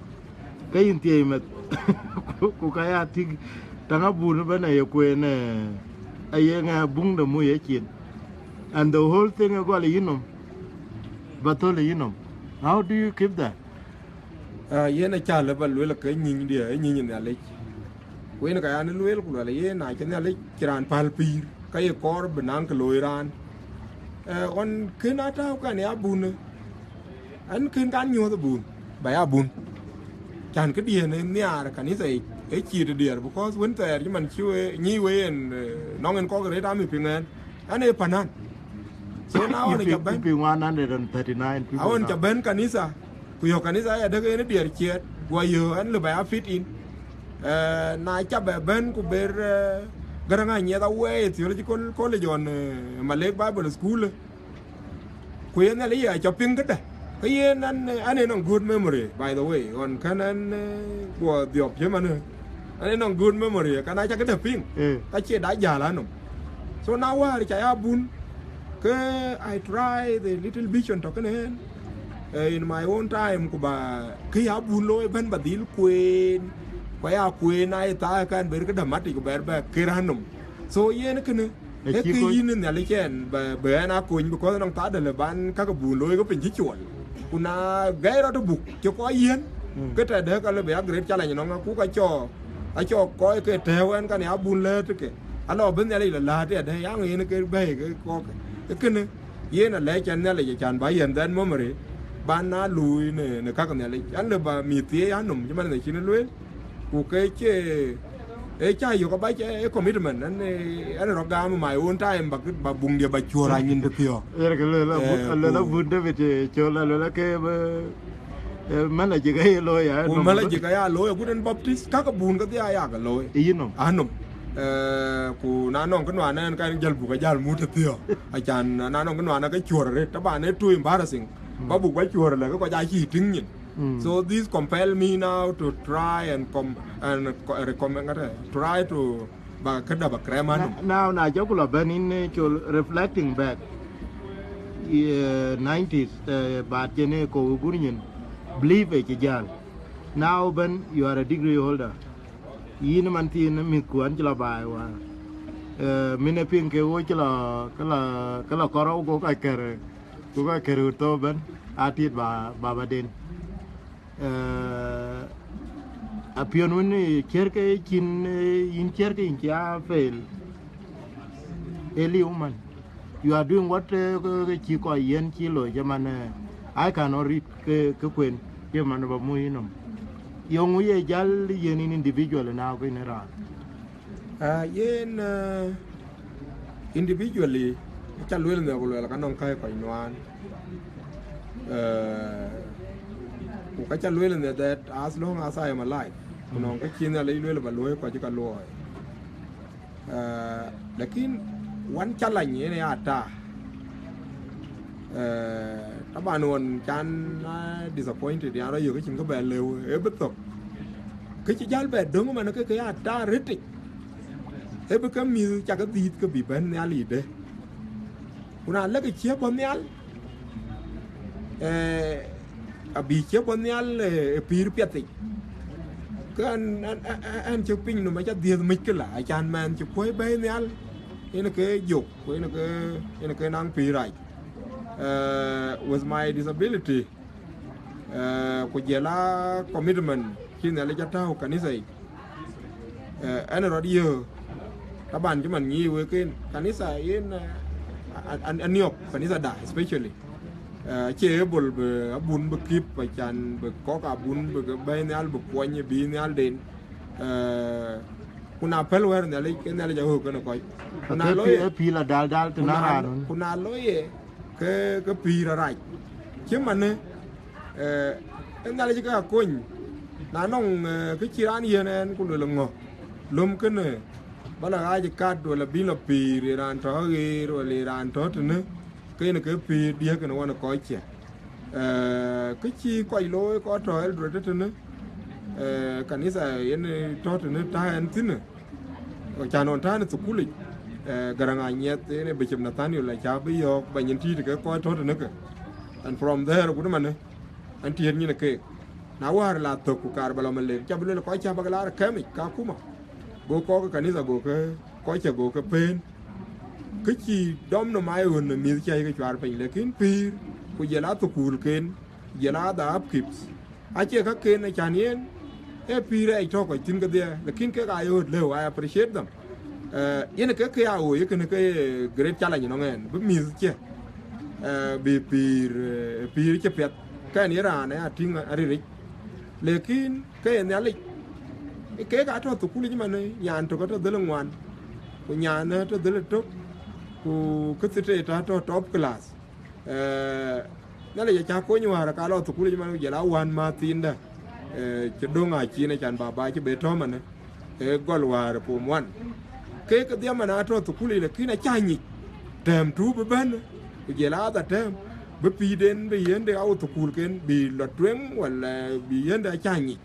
ke yïn thiëëc meth. Ku, ku ka ya tïŋ, taŋ abun ëbɛ̈n aye kueen, eh, aye ŋɛ buŋ de mu ye cin. And the whole thing ë gɔl yïn nɔm, ba thöl yïn nɔm. How do you keep that? Ah, yen aca lëu ba lueel ke nyïny dië, ë nyïny Nhialic. Ku yen ka yan lueel ku luɛl yen, na cï Nhialic cï raan päl pïïr, ka ye kɔɔr bï naŋ kë looi raan. Eh, ɣɔn kën a tääu kan ya bun, ɛn kën kan nyuɔ̈th bun, ba ya bun. Can këdiën ë nhiaar kanitha yic, ë cïï të diɛɛr, because wën thɛɛr cï man cï we, nyïï we yen, eh, nɔŋ en kɔk rëët ami piŋ ɛn, ɛn ee panan. So na ɣɔn ca bɛ̈n, one hundred and thirty-nine people. Aɣɔn ca bɛ̈n kanitha, ku yök kanitha ya dek en diɛɛr ciɛɛt, guɔ yök ɛn lëu ba ya fit in. Eh, na ca bɛ bɛ̈n ku ber, eh, Garaŋ Anyieth Awɛɛi Theological College on, eh, Malek Bible School. Ku yen Nhialic ya ca piŋ këdë. Ke yen an, an en nɔŋ good memory, by the way. Ɣɔn kën an, eh, guɔ dhiɔp cï man, eh, an en nɔŋ good memory, kan a ca këdë piŋ. Eh. Ka cie da jäl anɔm. So na wäär ca ya bun, ke I try the little vision tɔ̈ kënë en, eh, in my own time, ku ba kë ya bun looi ëbɛ̈n ba dhil kueen, ku ya kueen, na ye thaa kan ber këdë mat yic ku ber bɛ kër anɔm. So yen kënë, ë kë yïn Nhialic ɛn ba, bï ɛn a kony, because nɔŋ thaa dɛ̈ lëu ban kakë bun looi ke piny cï cuɔl. Ku na gɛi rɔt buk cï kɔc yiën, mm, ke tɛ̈dë ka lëu bï a great challenge nɔŋ, ku ka cɔɔk, acɔɔk kɔc ke tɛ̈ɛ̈u ɛn kan ya bun lɛ̈ɛ̈t ke. Alɔ bï Nhialic lɔ läät ëdë, yaŋ yen ke bɛ̈ɛ̈i ke kɔ̈k. Ë kënë, yen alɛc ɛn Nhialic, acan ba yɛn that memory, ban na luui në, në kak Nhialic. An lëu ba mïth thiëëc anɔm, cï man në cïn lueel. Ku ke cie, ee ca yök abac, ee commitment, ɛn, ee, ɛn rɔt gam my own time, ba, ba buŋdiɛ ba cuɔ̈r anyin tëthiɔ̈k. Yen ke lueel, eh, lueel ku Abun David, eh, cɔl, lueel ke, eh, eh, manager ke ye looi, eh, ku manager ke ya looi, agut ɛn Baptist, kakë bun kedhie aya ke looi. Yïn nɔm. Anɔm. Eh, ku na nɔŋ kë nuan ɛn kan jäl buk ajäl mut tëthiɔ̈k. Acan, na nɔŋ kë nuan ke cuɔ̈r arëët, taban ee too embarrassing. Mm. Ba buk ba cuɔ̈r lɛ, ke kɔc acï tïŋ nyin. Mm. So this compel me now to try and com-, and co-, recommend, try to ba këda ba krɛm anɔm. Na-, now na jɔku lɔ bɛ̈n in, eh, cɔl reflecting back, eh, nineties, eh, baat jɛn ë kɔ̈u gur nyin, believe ë cï jäl. Now bɛ̈n, you are a degree holder. Yïn man thiin mïthku an cï lɔ baai wäär. Eh, min ë piŋ ke wo cï lɔ, ke lɔ, ke lɔ kɔrɔu go ka kɛr, go ka kɛr ɣöt thou bɛ̈n, a tiit ba, ba, ba den. Eh, apiɔ̈n wën, eh, ciɛ̈r ke cïn, eh, yïn ciɛ̈r ke yïn cï a fail. Ee liu man. You are doing what, eh, ke, ke cï kɔc yiën cï looi, cï man, eh, I cannot read ke, ke kuen, cï man ba mui nɔm. Yeŋö ye jäl yiën yïn individual now ke yïn raan? Ah, yen, eh, individually, aca lueel në ku lueel ka nɔŋ ka ye kɔc nuan. Eh, ku ka ca lueel në that as long as I am alive, ku nɔŋ ka cï Nhialic lueel ba luɔ̈i kɔc ka luɔi. Eh, lakin one challenge yen ya ta. Eh, taban ɣɔn can, ah, disappointed, yan rɔ yök cïn kë bɛ lëu, ee bï thök. Kë cï jäl bɛ döŋ man ke, ke ya ta rëtic. Ee bï ke mïth cak dhïïth ke bï bɛ̈n nhial yïde. Ku na lëk ciëp bɔ̈ nhial, eh, abï ciëp bɔ̈ nhial, eh, ë pïïr piɛthic. Ke ɛn, ɛn, ɛn, ɛn, ɛn cï piny nɔm aca dhiëëth mic këla, acan mɛn cï kuɔ̈i bɛ̈ɛ̈i nhial, yen ke jök, ku yen ke, yen ke naŋ pïïr rac. Eh, with my disability, eh, ku jël a commitment cï Nhialic atääu kanitha yic. Eh, ɛn rɔt yö, taban cï man nyïï wek en, kanitha yen, eh, an, an, an niɔp, kanitha da, especially. Eh, acie able bï abun bï kip, acan bï kɔ̈k abun bï ke bɛ̈ɛ̈i nhial, bï kuɔny bï nhial den. Eh, ku na pɛ̈l wɛ̈ɛ̈r Nhialic, ke Nhialic ahök kenë kɔc. Ku na ke loi pï-, ye, e pïïr la dal dal të ku na na, raan wën. Ku na loi ye, ke, ke pïïr arac. Cï manë, eh, ë Nhialic ke akony, na nɔŋ, eh, kë cï raan yiën ɛn, ku luel ŋö, löm kënë, ba la ɣaac kat, wala bï la pïïr, ye raan tɔ̈ aɣeer, wala ye raan tɔ̈ tënë, ke yen ke pïïr diëk kënë ɣɔn ë kɔc cië. Eh, kë cï kɔc looi, kɔc tɔ̈ Eldoret tënë, eh, kanitha yen tɔ̈ tënë, tɔ̈ ɛn thïnë. Ku ca nɔn tän ë thukulic, eh, Garaŋ Anyiɛth, yen ë Bishop Nathaniel, aca bï yɔ̈ɔ̈k ba nyin tïït ke kɔc tɔ̈ tënë ke. And from there, ku manë, an tiɛɛr nyin keek. Na wäär la thök ku kaar ba lɔ Malek, ca bï lueel kɔc ca bäk laar kɛmic ka kuma. Go kɔc ke kanitha, go ke kɔc ca, go ke pëën. Kë cï dɔm nɔm aa ɣön në mïth ca yï ke cuaar piny, lakin pïïr, ku jɔl a thukuulken, jɔl a the upkeeps. Acie ka ken ë can yen, ee pïïr ë tɔ̈ kɔc thïn kedhie, lakin kek aa ye ɣöt lëu, I appreciate them. Eh, yen ke ke ya ɣoi, ye kënë ke ye great challenge nɔŋ ɛn, bï mïth cie, eh, bï pïïr, eh, pïïr cï piɛth, kɛn ye raan ë ya tïŋ ariric. Lakin ke ye Nhialic, kek aa tɔ̈ thukulic manë, nyan tök atɔ̈ dhël ŋuan, ku nyan atɔ̈ dhël tök, ku kë thitet atɔ̈ top class. Eh, Nhialic acä kony wäär ka lɔ thukulic man, ku jɔl a wän mäthindä, eh, cï döŋ acin, acan baba cï be tɔ̈ manë, eh, gɔl wäär form one. Ke kedhie man atɔ̈ thukulic, lakin acä nyic term two bï bɛ̈n, ku jɔl a other term, bï pïïrden bï yiënde au thukuulken bï lɔ tueŋ, wala bï yiënde acä nyic.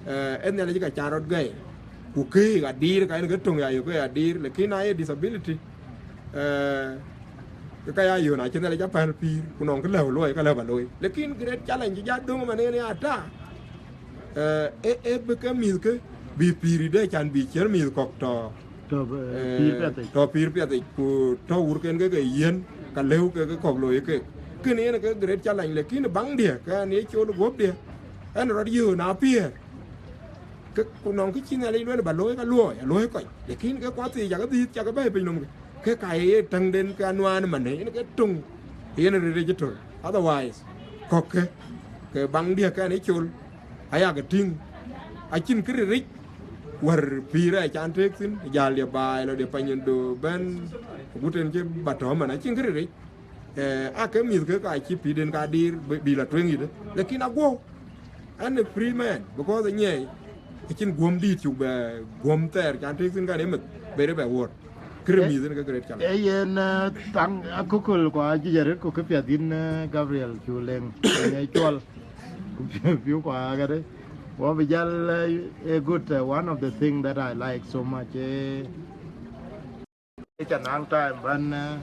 Eh, ee Nhialic ka ca rɔt gɛi, ku keek adïïr, ka yen ke töŋ ya yök ke adïïr, lakin na ye disability, eh, ke ka ya yön acï Nhialic apäl pïïr, ku nɔŋ kë lëu luɔi, ka lëu ba looi. Lakin great challenge ja döŋ man yen ya ta, eh, e, e bï ke mïth ke bï pïïr ëde, can bï ciɛ̈r mïth kɔ̈k tɔ̈, tɔ̈, eh, pïïr piɛthic, tɔ̈ pïïr piɛthic, ku tɔ̈ wurken ke ke yiën, ka lëu ke ke kɔ̈k looi kek. Kënë yen ke great challenge, lakin baŋdiɛ̈, ke ɛn ye col guɔ̈pdiɛ̈, ɛn rɔt yöön apiɛ̈ɛ̈r. Ke ku nɔŋ kë cï Nhialic lueel ba looi, ka luɔi, aluɔi kɔc. Lakin ke kuath thii cakë dhiëth, cakë bɛ̈ɛ̈i piny nɔm ke. Ke ka ye täŋden ke anuaan manë, yen ke töŋ, yen riric ë tör. Otherwise, kɔ̈k ke, ke baŋdiɛ̈ kɛn ë col, aya ke tïŋ, acïn kë riric, wär pïïr ë can tëëk thïn, jäl ye baai, lɔ de panydo bɛ̈n, gut en cï ba tɔ̈ man, acïn kë riric. Eh, ake mïth ke ka cï pïïrden ka dïïr bï, bï la tueŋ yïdë. Lakin aguɔ, an a free man, because anyiɛɛi, acïn guɔ̈m dïït cuk bɛ guɔ̈m thɛɛr, can tëëk thïn kan ë meth, bɛ rë bɛ wuɔ̈t. Kërë mïth en ke great challenge. Eh, yen, eh, thaŋ akököl ku ajuëc arëët ku këpiɛth yïn, eh, Gabriel cu leŋ, eh, cuɔl. Ku piu ku agade. Wa bï jal, eh, a good, eh, one of the thing that I like so much, eh, Ëcä naŋ time ban, eh,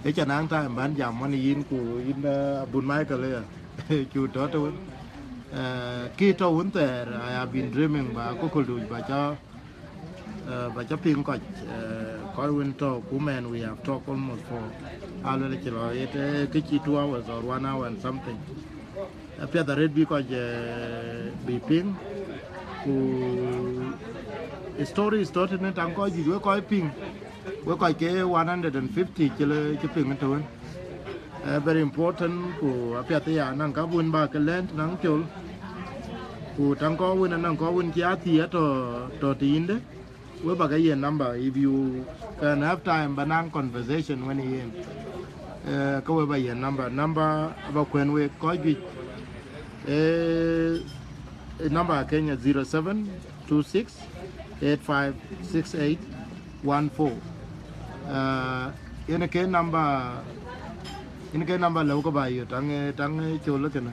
ëcä naŋ time ban jam wän yïn ku yïn, eh, abun Michael ya. Cu tɔ̈ tɔ̈ wën. Eh, kë tɔ̈ wën thɛɛr, I have been dreaming ba akököl duc ba cä, eh, ba cä piŋ kɔc, eh, kɔc wën tɔ̈ ku mɛn, we have talked almost for, aluel cï lɔ yet, eh, kë cï two hours or one hour and something. Apiɛth arëët bï kɔc, eh, bï piŋ, ku story, story tënë taŋ kɔc juëc wek kɔc piŋ, wek kɔc ke one hundred and fifty cï le, cï piŋ ëtëwën. Eh, very important, ku apiɛth ya naŋ ka bun ba ke lɛ̈n naŋ col, ku taŋ kɔc wën, naŋ kɔc wën cï athii atɔ̈, tɔ̈ të yïndë. We ba ke yen number, if you can have time ba naŋ conversation wën yen. Eh, ke we ba yen number, number ba kuɛn wek kɔc juëc. Eh, eh, number Kenya zero seven two six eight five six eight one four. Eh, yen ke number, yen ke number lëu ke ba yök taŋ, eh, taŋ, eh, col kënë.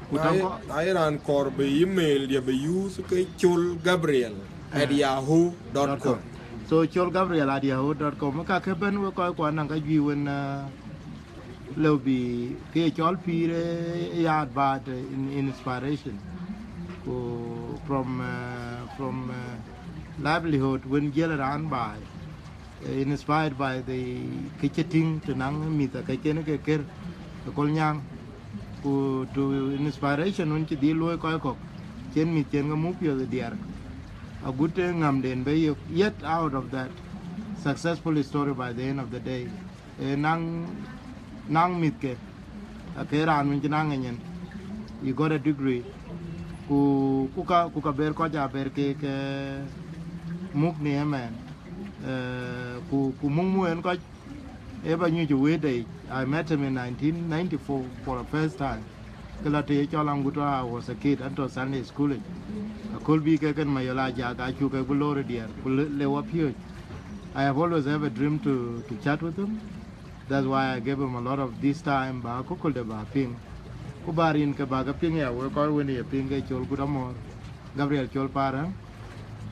Ku na taŋ ye, kɔ- na ye raan kɔɔr bï email diɛ̈ bï use ke col Gabriel at yahoo dot com. So col Gabriel at yahoo dot com. Ka ke bɛ̈n we kɔc kuan naŋ ka juëc wën, uh, lëu bï ke ye cɔl pïïr, eh, ya about, eh, in, inspiration. Ku from, uh, from, uh, livelihood wën jiël raan baai. Eh, inspired by the kë cï tïŋ të naŋ mïth ë kë cïn ke kër ë Kolnyaŋ, ku to inspiration wën cï dhil luɔ̈i kɔc kɔ̈k, cïn mïth cïn ke muk piɔ̈th ë diɛɛr. Agut, eh, ŋamden bɛ yök, yet out of that successful story by the end of the day. Eh, naŋ, naŋ mïthke, ake raan wën cï naŋ ë nyin, he got a degree, ku, ku ka, ku ka ber kɔc a ber ke, ke muk në ëmɛn. Eh, ku, ku muk muk en kɔc, e ba nyuc ë wëëtde yic. I met him in nineteen ninety-four for the first time. Kë la të ye cɔl Aŋutua, I was a kid, an tɔ̈ Sunday school yic. Aköl bï ke kën Mayol Ajak, acuk ke bï loor ë diɛɛr, ku le, le wa piööc. I have always have a dream to, to chat with him. That's why I gave him a lot of this time, ba akökölde ba piŋ. Ku ba rin ke ba ke piŋ ya, wek kɔc wën ye piŋ ke col Gut Amɔ̈r, Gabriel Col Parë.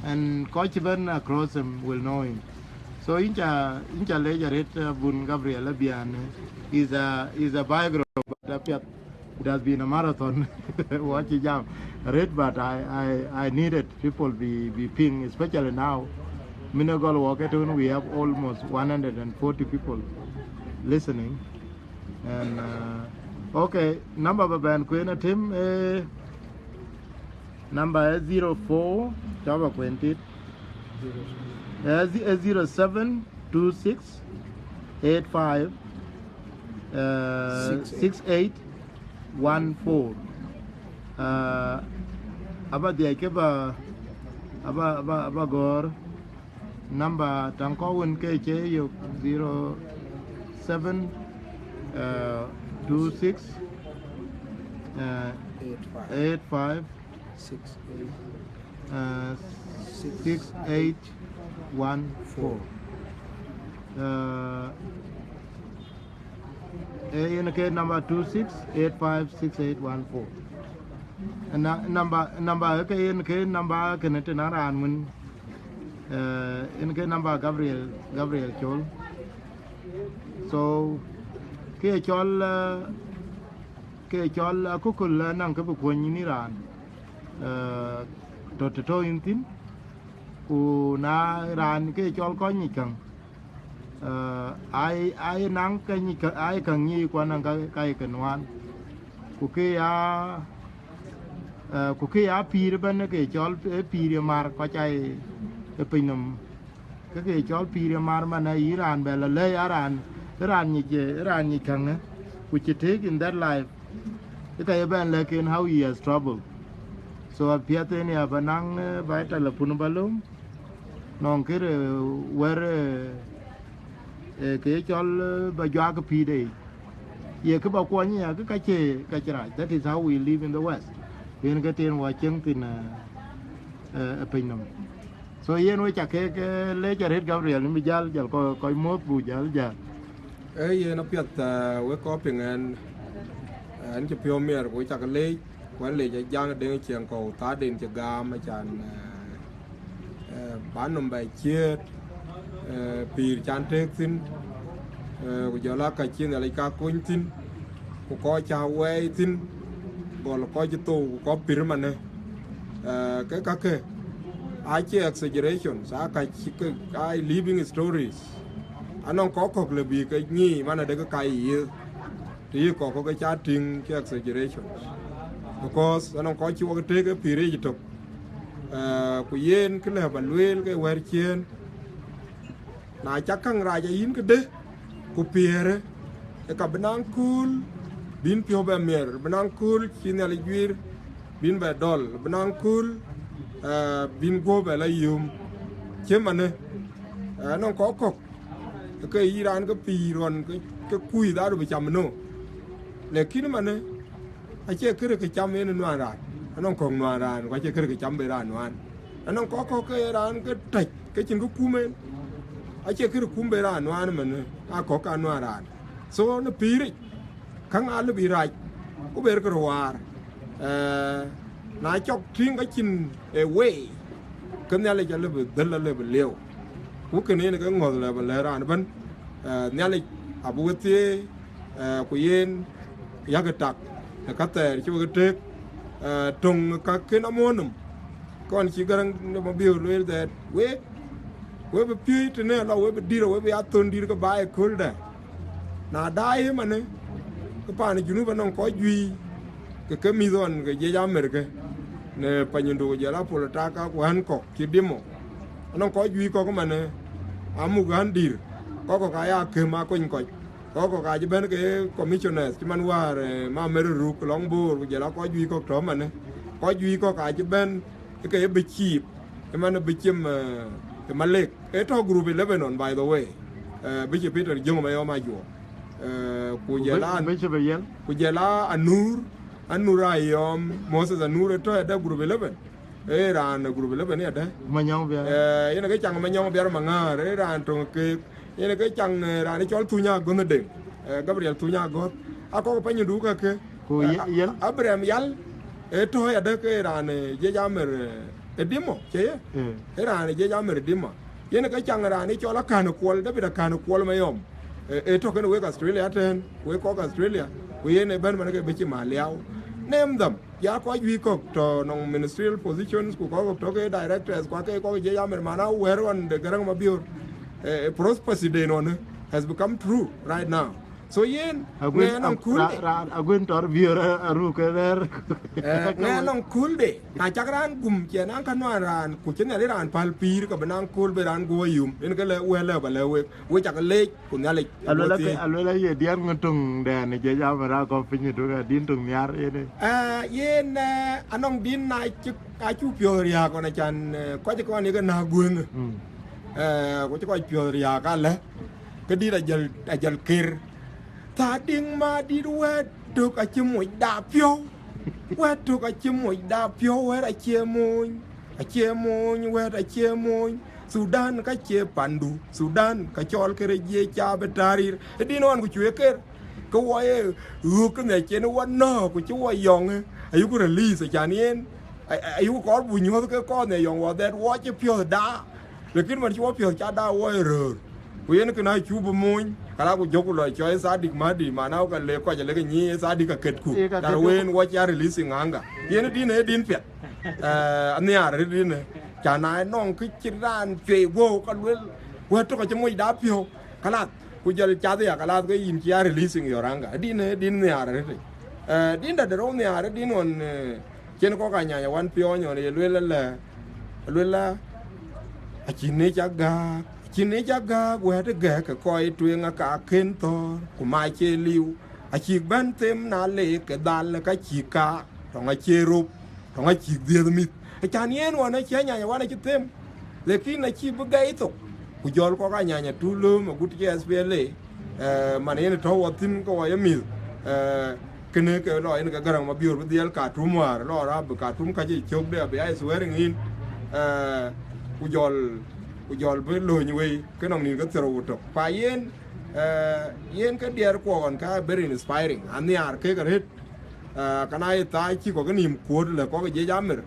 And kɔc cï bɛ̈n across him will know him. So yïn ca, yïn ca leec arët, uh, Bun Gabriel Abian, uh, is a, is a biographer, but apiɛth, it has been a marathon. Wɔ cï jam arët, but I, I, I needed people be, be ping, especially now. Min ë gɔl wɔ ke tun, we have almost one hundred and forty people listening. And, uh, okay, number ba bɛ̈n kueen atem, eh, number ë zero four, cɔk ba kueen tit. Eh, zi-, eh, zero seven two six eight five, eh, six eight one four. Eh, aba dhiac ke ba, aba, aba, aba gɔ̈ɔ̈r. Number taŋ kɔ̈u wën ke cie yök, zero seven, uh, two six, uh, eight five, six eight, uh, six eight one four. Uh, Eh, yen ke number two six eight five six eight one four. Na, number, number ke yen ke number kënë tënë raan wën, eh, yen ke number Gabriel, Gabriel Chol. So, ke cɔl, eh, ke cɔl akököl, eh, naŋ kë bï kuɔny yïn raan, eh, tɔ̈ të tɔ̈ yïn thïn, ku na raan ke cɔl kɔc nyic käŋ, eh, ai, ai naŋ ke nyic kä-, ai käŋ nyic kuan naŋ ka, ka ye ke nuan. Ku ke ya, eh, ku ke ya pïïr ëbɛ̈n ke cɔl, eh, pïïr ye mar kɔc ai ë piny nɔm. Ke ke cɔl pïïr ye mar man, eh, yï raan bɛ lɔ lɛ̈i a raan, ë raan nyic, eh, ë raan nyic käŋë, ku cï tëëk in that life, ë ka ye bɛn lɛ̈k en how he has troubled. So apiɛth en ya ba naŋ, eh, ba telephone ba löm, nɔŋ kë, eh, wɛ̈r, eh, eh, ke cɔl, eh, ba juak pïïr de yic. Ye kë ba kuɔny ya, kë ka cie, ka cï rac. That is how we live in the West. Yen ke tïn wɔ cieŋ thïn, eh, eh, ë piny nɔm. So yen we ca kek, eh, leec arët Gabriel, në bï jäl, jäl kɔ-, kɔc muɔ̈th buk jäl, jäl. Ee, yen apiɛth, eh, wek kɔc piŋ ɛn, ɛn cï piɔ̈u miɛr, ku cak leec, ku ɛn leec Ajaŋ Deŋ Ciɛŋkɔ̈u, thaarden cï gam, acan, eh, eh, ba nɔm bɛ ciëët, eh, pïïr can tëëk thïn, eh, ku jɔl aa ka cï Nhialic ka kony thïn, ku kɔc ca wɛɛi thïn, gɔl kɔc cï thou, ku kɔc pïïr manë. Eh, ke kakë acie exaggerations, aa ka cï ke, aa living stories. Anɔŋ kɔc kɔ̈k le bï ke nyic man adekë ka yiëth, të yï kɔ̈k kɔ̈k ke ca tïŋ cï exaggerations. Because anɔŋ kɔc cï wok tëëk ë pïïr yic tök. Eh, ku yen kë lëu ba lueel ke wɛ̈ɛ̈r ciëën, na ca käŋ rac ayïn këde, ku piɛ̈ɛ̈rë, ë ka bï naŋ kööl bïn piɔ̈u bɛ miɛr, bï naŋ kööl cï Nhialic juiir bïn bɛ dɔl, bï naŋ kööl, eh, bïn guɔ̈p bɛ la yöm. Cï manë, eh, nɔŋ kɔc kɔ̈k, ke yï raan ke pïïr ɣɔn ke, ke kuc dhaadu bï cam ënö. Lakin manë, acie kërë ke cam en nuan raan, anɔŋ kɔ̈k nuan raan, ku acie kërë ke cam bï raan nuan. Anɔŋ kɔc kɔ̈k ke raan ke tɛ̈c, ke cïn kë kum en. Acie kërë kum bï raan nuan ëmënë, aa kɔ̈k ka nuan raan. So, në pïïric, käŋ aa lëu bï rac, ku ber ke röt waar. Eh, na cɔk tïŋ ka cïn ë wei, ke Nhialic alëu bï dhël, alëu bï lieu. Ku kënë yen ke ŋɔ̈th lëu bï lɛ̈k raan ëbɛ̈n, eh, Nhialic abï we thieei, eh, ku yen yak tak në ka thɛɛr cï wek tëëk, eh, töŋ ka kën amuɔ̈ɔ̈n nɔm. Kɔn cï Garaŋ de Mabiöör lueel that wek, we bï piööc tënë alɔ, we bï dït, we bï ya thon dït ke baai ëkööldɛ. Na daai ëmanë, ke paan ë Junub anɔŋ kɔc juëc, ke ke mïth ɣɔn ke jiëc Amerika, në Panyindu ku jɔl a Polotaka ku ɣän kɔ̈k cï Dimo. Anɔŋ kɔc juëc kɔ̈k ëmanë, amuk ɣän dïr, kɔc kɔ̈k aya këm akony kɔc. Kɔc kɔ̈k acï bɛ̈n ke commissioners, cï man wäär, eh, Mamer Ruk lɔŋ Boor, ku jɔl a kɔc juëc kɔ̈k tɔ̈ manë. Kɔc juëc kɔ̈k acï bɛ̈n ke ye bishop, cï man bishop, eh, Malek. Ee tɔ̈ group eleven ɣɔn, by the way. Eh, Bishop Peter Jong Mayom Ajuɔ. Eh, ku jɔl a, Bishop Ayel, ku jɔl a Anur, Anur Ayom, Moses Anur, ee tɔ̈ ëdë group eleven. Ee raan group eleven ëdë. Manyɔŋ Biar. Eh, yen ke caŋ Manyɔŋ Biar Maŋäär, ee raan töŋ keek. Yen ke caŋ, eh, raan cɔl Thuny Agönh Deŋ, eh, Gabriel Thuny Agönh. Akɔ̈k Panyindu kakë. Ku, eh, Ye-, Yel? Abraham Yal, ee tɔ̈ ëdë ke raan, eh, jiëc Amer, eh, Ë Dimo, cie ye? Mm. Ë raan ë jiëc Amer Dimo. Yen ke caŋ raan ë cɔl Akan Kuɔl, David Akan Kuɔl Mayɔm. Ë, ë tɔ̈ kënë wek Australia tɛ̈n, wek kɔc Australia, ku yen ë bɛ̈n man ke bï cï Maliau. Name them. Ya kɔc juëc kɔ̈k tɔ̈ nɔŋ ministerial positions, ku kɔc kɔ̈k tɔ̈ ke directors, ku ake kɔc jiëc Amer, man a wɛ̈r ɣɔn de Garaŋ Mabior. Ë, ë prophecy den ɣɔn has become true right now. So yen, aguën, ŋɛn nɔŋ ag-, cool ra-, day. Ra-, aguën tɔr biör a-, aruk ke rɛ̈ɛ̈r. Eh, ŋɛn nɔŋ cool day. Na cak raan gum, cie naŋ ka nuan raan, ku cï Nhialic raan päl pïïr, ka bï naŋ cool bï raan guɔ yum. Yen ke lë wël lë ba lë wek. We cak leec, ku Nhialic, aluel ake, aluel aye diɛɛr ŋö töŋ dɛn ë jiëc Amer akɔp piny ë tök, adïn töŋ nhiar yen ë? Eh, yen, eh, anɔŋ din na cï, acu piɔ̈ɔ̈th riääk ɣɔn acan, eh, kɔc kɔn ye ke na guëŋë. Mm. Eh, ku cï kɔc piɔ̈ɔ̈th riääk alë. Ke dït ajël, ajël ker. Thadik Madït wɛ̈t tök acï moc da piɔ̈u. Wɛ̈t tök acï moc da piɔ̈u, wɛ̈t acie moony. Acie moony, wɛ̈t acie moony. Thudan ka cie pandu. Thudan ka cɔl kërë jiëc ca bï tarir. Ë din ɣɔn ku cuë ker. Ke wɔ ye ɣök kënë cïn wɔ nɔ̈k ku cï wɔ yɔŋ, eh, ayuku release, acan yen, a-, a-, ayuku kɔɔr bu nyuɔ̈th ke kɔn ë yɔŋ wɔ dhɛt wɔ cï piɔ̈ɔ̈th da. Lakin man cï wɔ piɔ̈ɔ̈th ca da wɔ ë röör. Ku yen kënë acu bï moony, kala ku jɔku lɔ cɔl Thadik Madït, man au ka le kɔc alek nyi Thadik ka ketku. Ee ka ketku. Wen wɔ ca releasing anger. Yen din ë din piɛth. Eh, anhiar ë din ë. Ca na nɔŋ kë cï raan cuëi guɔ̈u ka luel, wɛ̈t tök acï moc da piɔ̈u. Kalas, ku jɔl cath ya, kalas, ke yïn cï ya releasing your anger. Din, din nhiaar arëtë. Eh, din da de rou nhiaar, din ɣɔn, eh, cïn kɔc Anyanya One piɔ̈ɔ̈ny ɣɔn ye luel alë, luel la, acïn ë ca gääk, acïn ë ca gääk, wɛ̈t ë gɛ̈k ke kɔc tueŋ aka kën thɔ̈ɔ̈r, ku mac cie liu. Acïk bɛ̈n them na le ke dhal ka cïk ka, tɔŋ acie rop, tɔŋ acïk dhiëth mïth. Acan yen ɣɔn acï Anyanya One acï them. Lakin acï bï gɛi thok, ku jɔl kɔc Anyanya Two lööm agut cï S P L A, eh, man yen tɔ̈ wɔ thïn ke wɔ ye mïth, eh, kënë ke lɔ yen ke Garaŋ Mabior bï dhiɛl Khartoum wäär, lɔ rap bï Khartoum ka cï cök de abï ya swearing in, eh, ku jɔl, ku jɔl bï lööny wei, ke nɔŋ nïn ke thiërou ku tök. Pa yen, eh, yen ke diɛɛr kuɔ ɣɔn ka very inspiring, anhiar kek arëët. Ah, kana ye thaa cï kɔc ke nïïm kuöt lë kɔc ke jiëc Amer.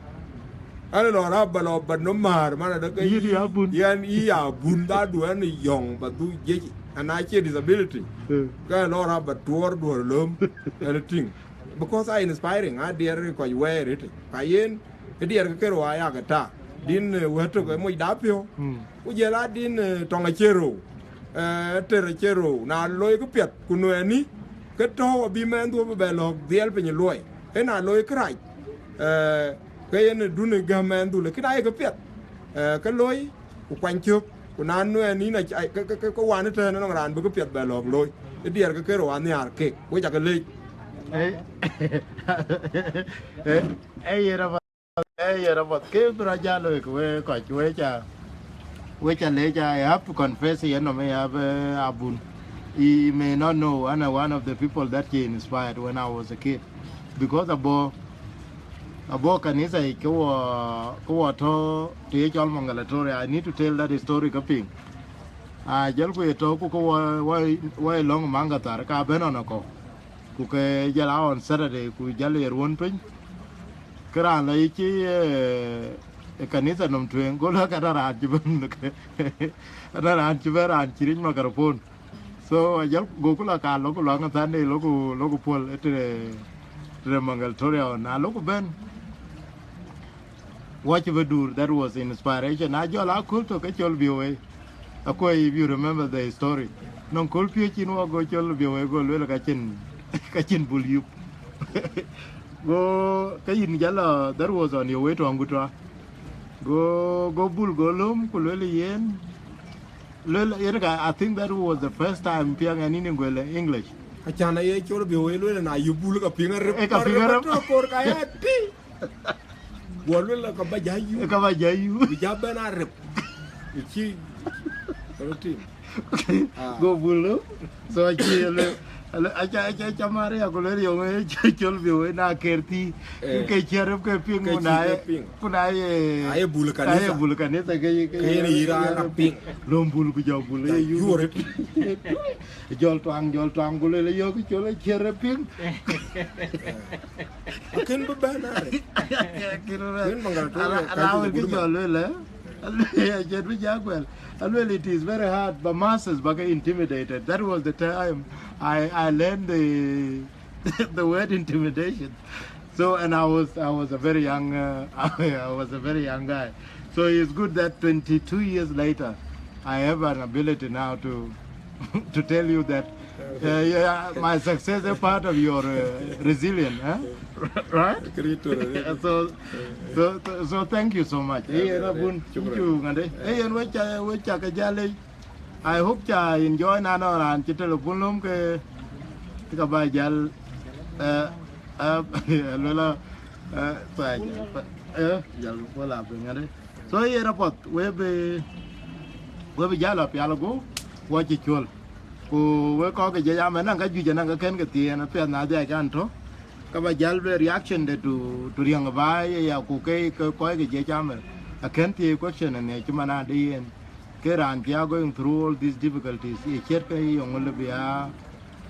Ɛn lɔ rap ba lɔ ba nɔm määr, man adë ke yï, yï ya bun. Yɛn yï ya bun dhadu ɛn yɔŋ ba dhuk jiëc. Ɛn acie disability. Eh. Ke lɔ rap ba tuɔɔr duɔ̈r lööm. Ɛn tïŋ. Because a inspiring, a diɛɛr kɔc wɛɛr ëtë. Ka yen, ë diɛɛr ke kërou aya ke ta. Din, eh, wɛ̈t tök ë moc da piɔ̈u. Mm. Ku jël a din, eh, tɔŋ acie rou. Eh, ter acie rou. Na loi këpiɛth, ku nuɛɛni, ke tɔ̈u abï mɛnhdu abï bɛ lɔ̈k dhiɛl piny ë luɔi. Ë na loi kërac, eh, ke yen ë dun ë gäm mɛnhdu, lakin aye këpiɛth, eh, ke loi, ku kuany cök, ku na nuɛɛni na ca-, ke, ke, ke, ke wan ëtɛ̈ɛ̈n ënɔŋ raan bï këpiɛth bɛ lɔ̈k looi. Ë diɛɛr ke kërou anhiar kek. Wek ca ke leec. Eh, eh, eh, yen Ee, yen apath. Ke bï rɔt jal looi ke wek kɔc, wek ca, wek ca leec, I have to confess, yen nɔm ë yap, eh, abun. He may not know, and one of the people that he inspired when I was a kid. Because abɔ̈, abɔ̈ kanitha yic, ke wɔ, ke wɔ tɔ̈ të ye cɔl Mangalatoria. I need to tell that story ke piŋ. Ah, jɔlku ye tɔ̈ ku ke wɔ, wɔ, wɔ ye lɔ̈ŋ Mangathar, ka bɛ̈n ɣɔn akɔ̈u. Ku ke jɔl a on Saturday, ku jɔl ye ruɔ̈n piny. Ke raan lɔ yic, eh, ë kanitha nɔm tueŋ, go lɔ ka na raan cï bɛ̈n, ka na raan cï bɛ̈n, raan cï ric microphone. So, ajɔl goku lɔ ka lɔku lɔŋ Sunday, lɔku, lɔku puɔl, eh, tëde, tëde Mangalatoria on. Na lɔku bɛ̈n, watch video, that was inspiration. Na jɔl aköl tök ke cɔl V O A. Akuɔ̈i, if you remember the story. Nɔŋ köl piööc cïn wɔ go cɔl V O A go lueel ka cïn, ka cïn bul yup. Go, ke yïn jɔl a, that was on your way to Angutua. Go, go bul go lööm ku lueel yen. Lueel yen ka, I think that was the first time piɛŋ ɛn yïn guel English. Acan aye cɔl V O A lueel na yup bul ka piŋ arëp. Eh, ka piŋ arëp. Arëp atɔ̈ kor ka ya tï. Guɔ luel la ka ba ja yu. Ka ba ja yu. Bi ja bɛn a rep. Ci, rot tim. Go bul lo. So aci le, aca, aca, aca Maria ku le yong e col bi we na ker ti. Ke cer ke ping ku na ye, ku na ye. Aye bul kanisa. Aye bul kanisa ke, ke yen yira na ping. Lom bul ku jɔ bul ye yu. Yuore. Jɔl tuaŋ, jɔl tuaŋ ku le yo ke col cer ping. Akin bi bɛn are. Kin mangal to. Ala, ala we ke jɔl le. Aluel, acie du jaguel. Aluel, it is very hard, but masses baka intimidated. That was the time I, I learned the, the word intimidation. So, and I was, I was a very young, uh, I was a very young guy. So it's good that twenty-two years later, I have an ability now to, to tell you that, uh, yeah, my success is part of your, uh, resilience, huh? Right? So, so, so, so thank you so much. Eh, yen abun, thank you, ngade. Eh, yen we ca, we ca ke jale. I hope ca enjoy na no ran ci telephone lom ke, ke ka ba jal, eh, eh, lela, eh, pa, eh, jal wala be ngade. So yen apath, we be, we be jal apial go, wa ci col. Ku we kɔc ke jiëc amɛ, naŋ ka juëc, naŋ ka kën ke thieen, apiɛth na dhiac kan tɔ. Ka ba jal be reaction de to, to riɛŋ ba ye ya ku ke, ke kɔc ke jiëc amɛ. Akën thiëëc question ane cï man ade yen. Ke raan cï a going through all these difficulties, ye ciɛt ke ye yɔŋ le bia,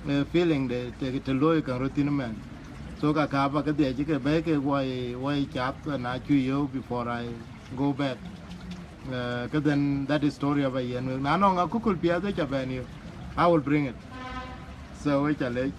eh, feeling de, te, te looi kan rot thin man. So ka ka ba ke dhiac ke bɛ̈i ke wai, wai cath na cu yo before I go back. Uh, ke then that is story of a yen. Na nɔŋ akukul piɛth ca bɛn yo. I will bring it. So we ca lec.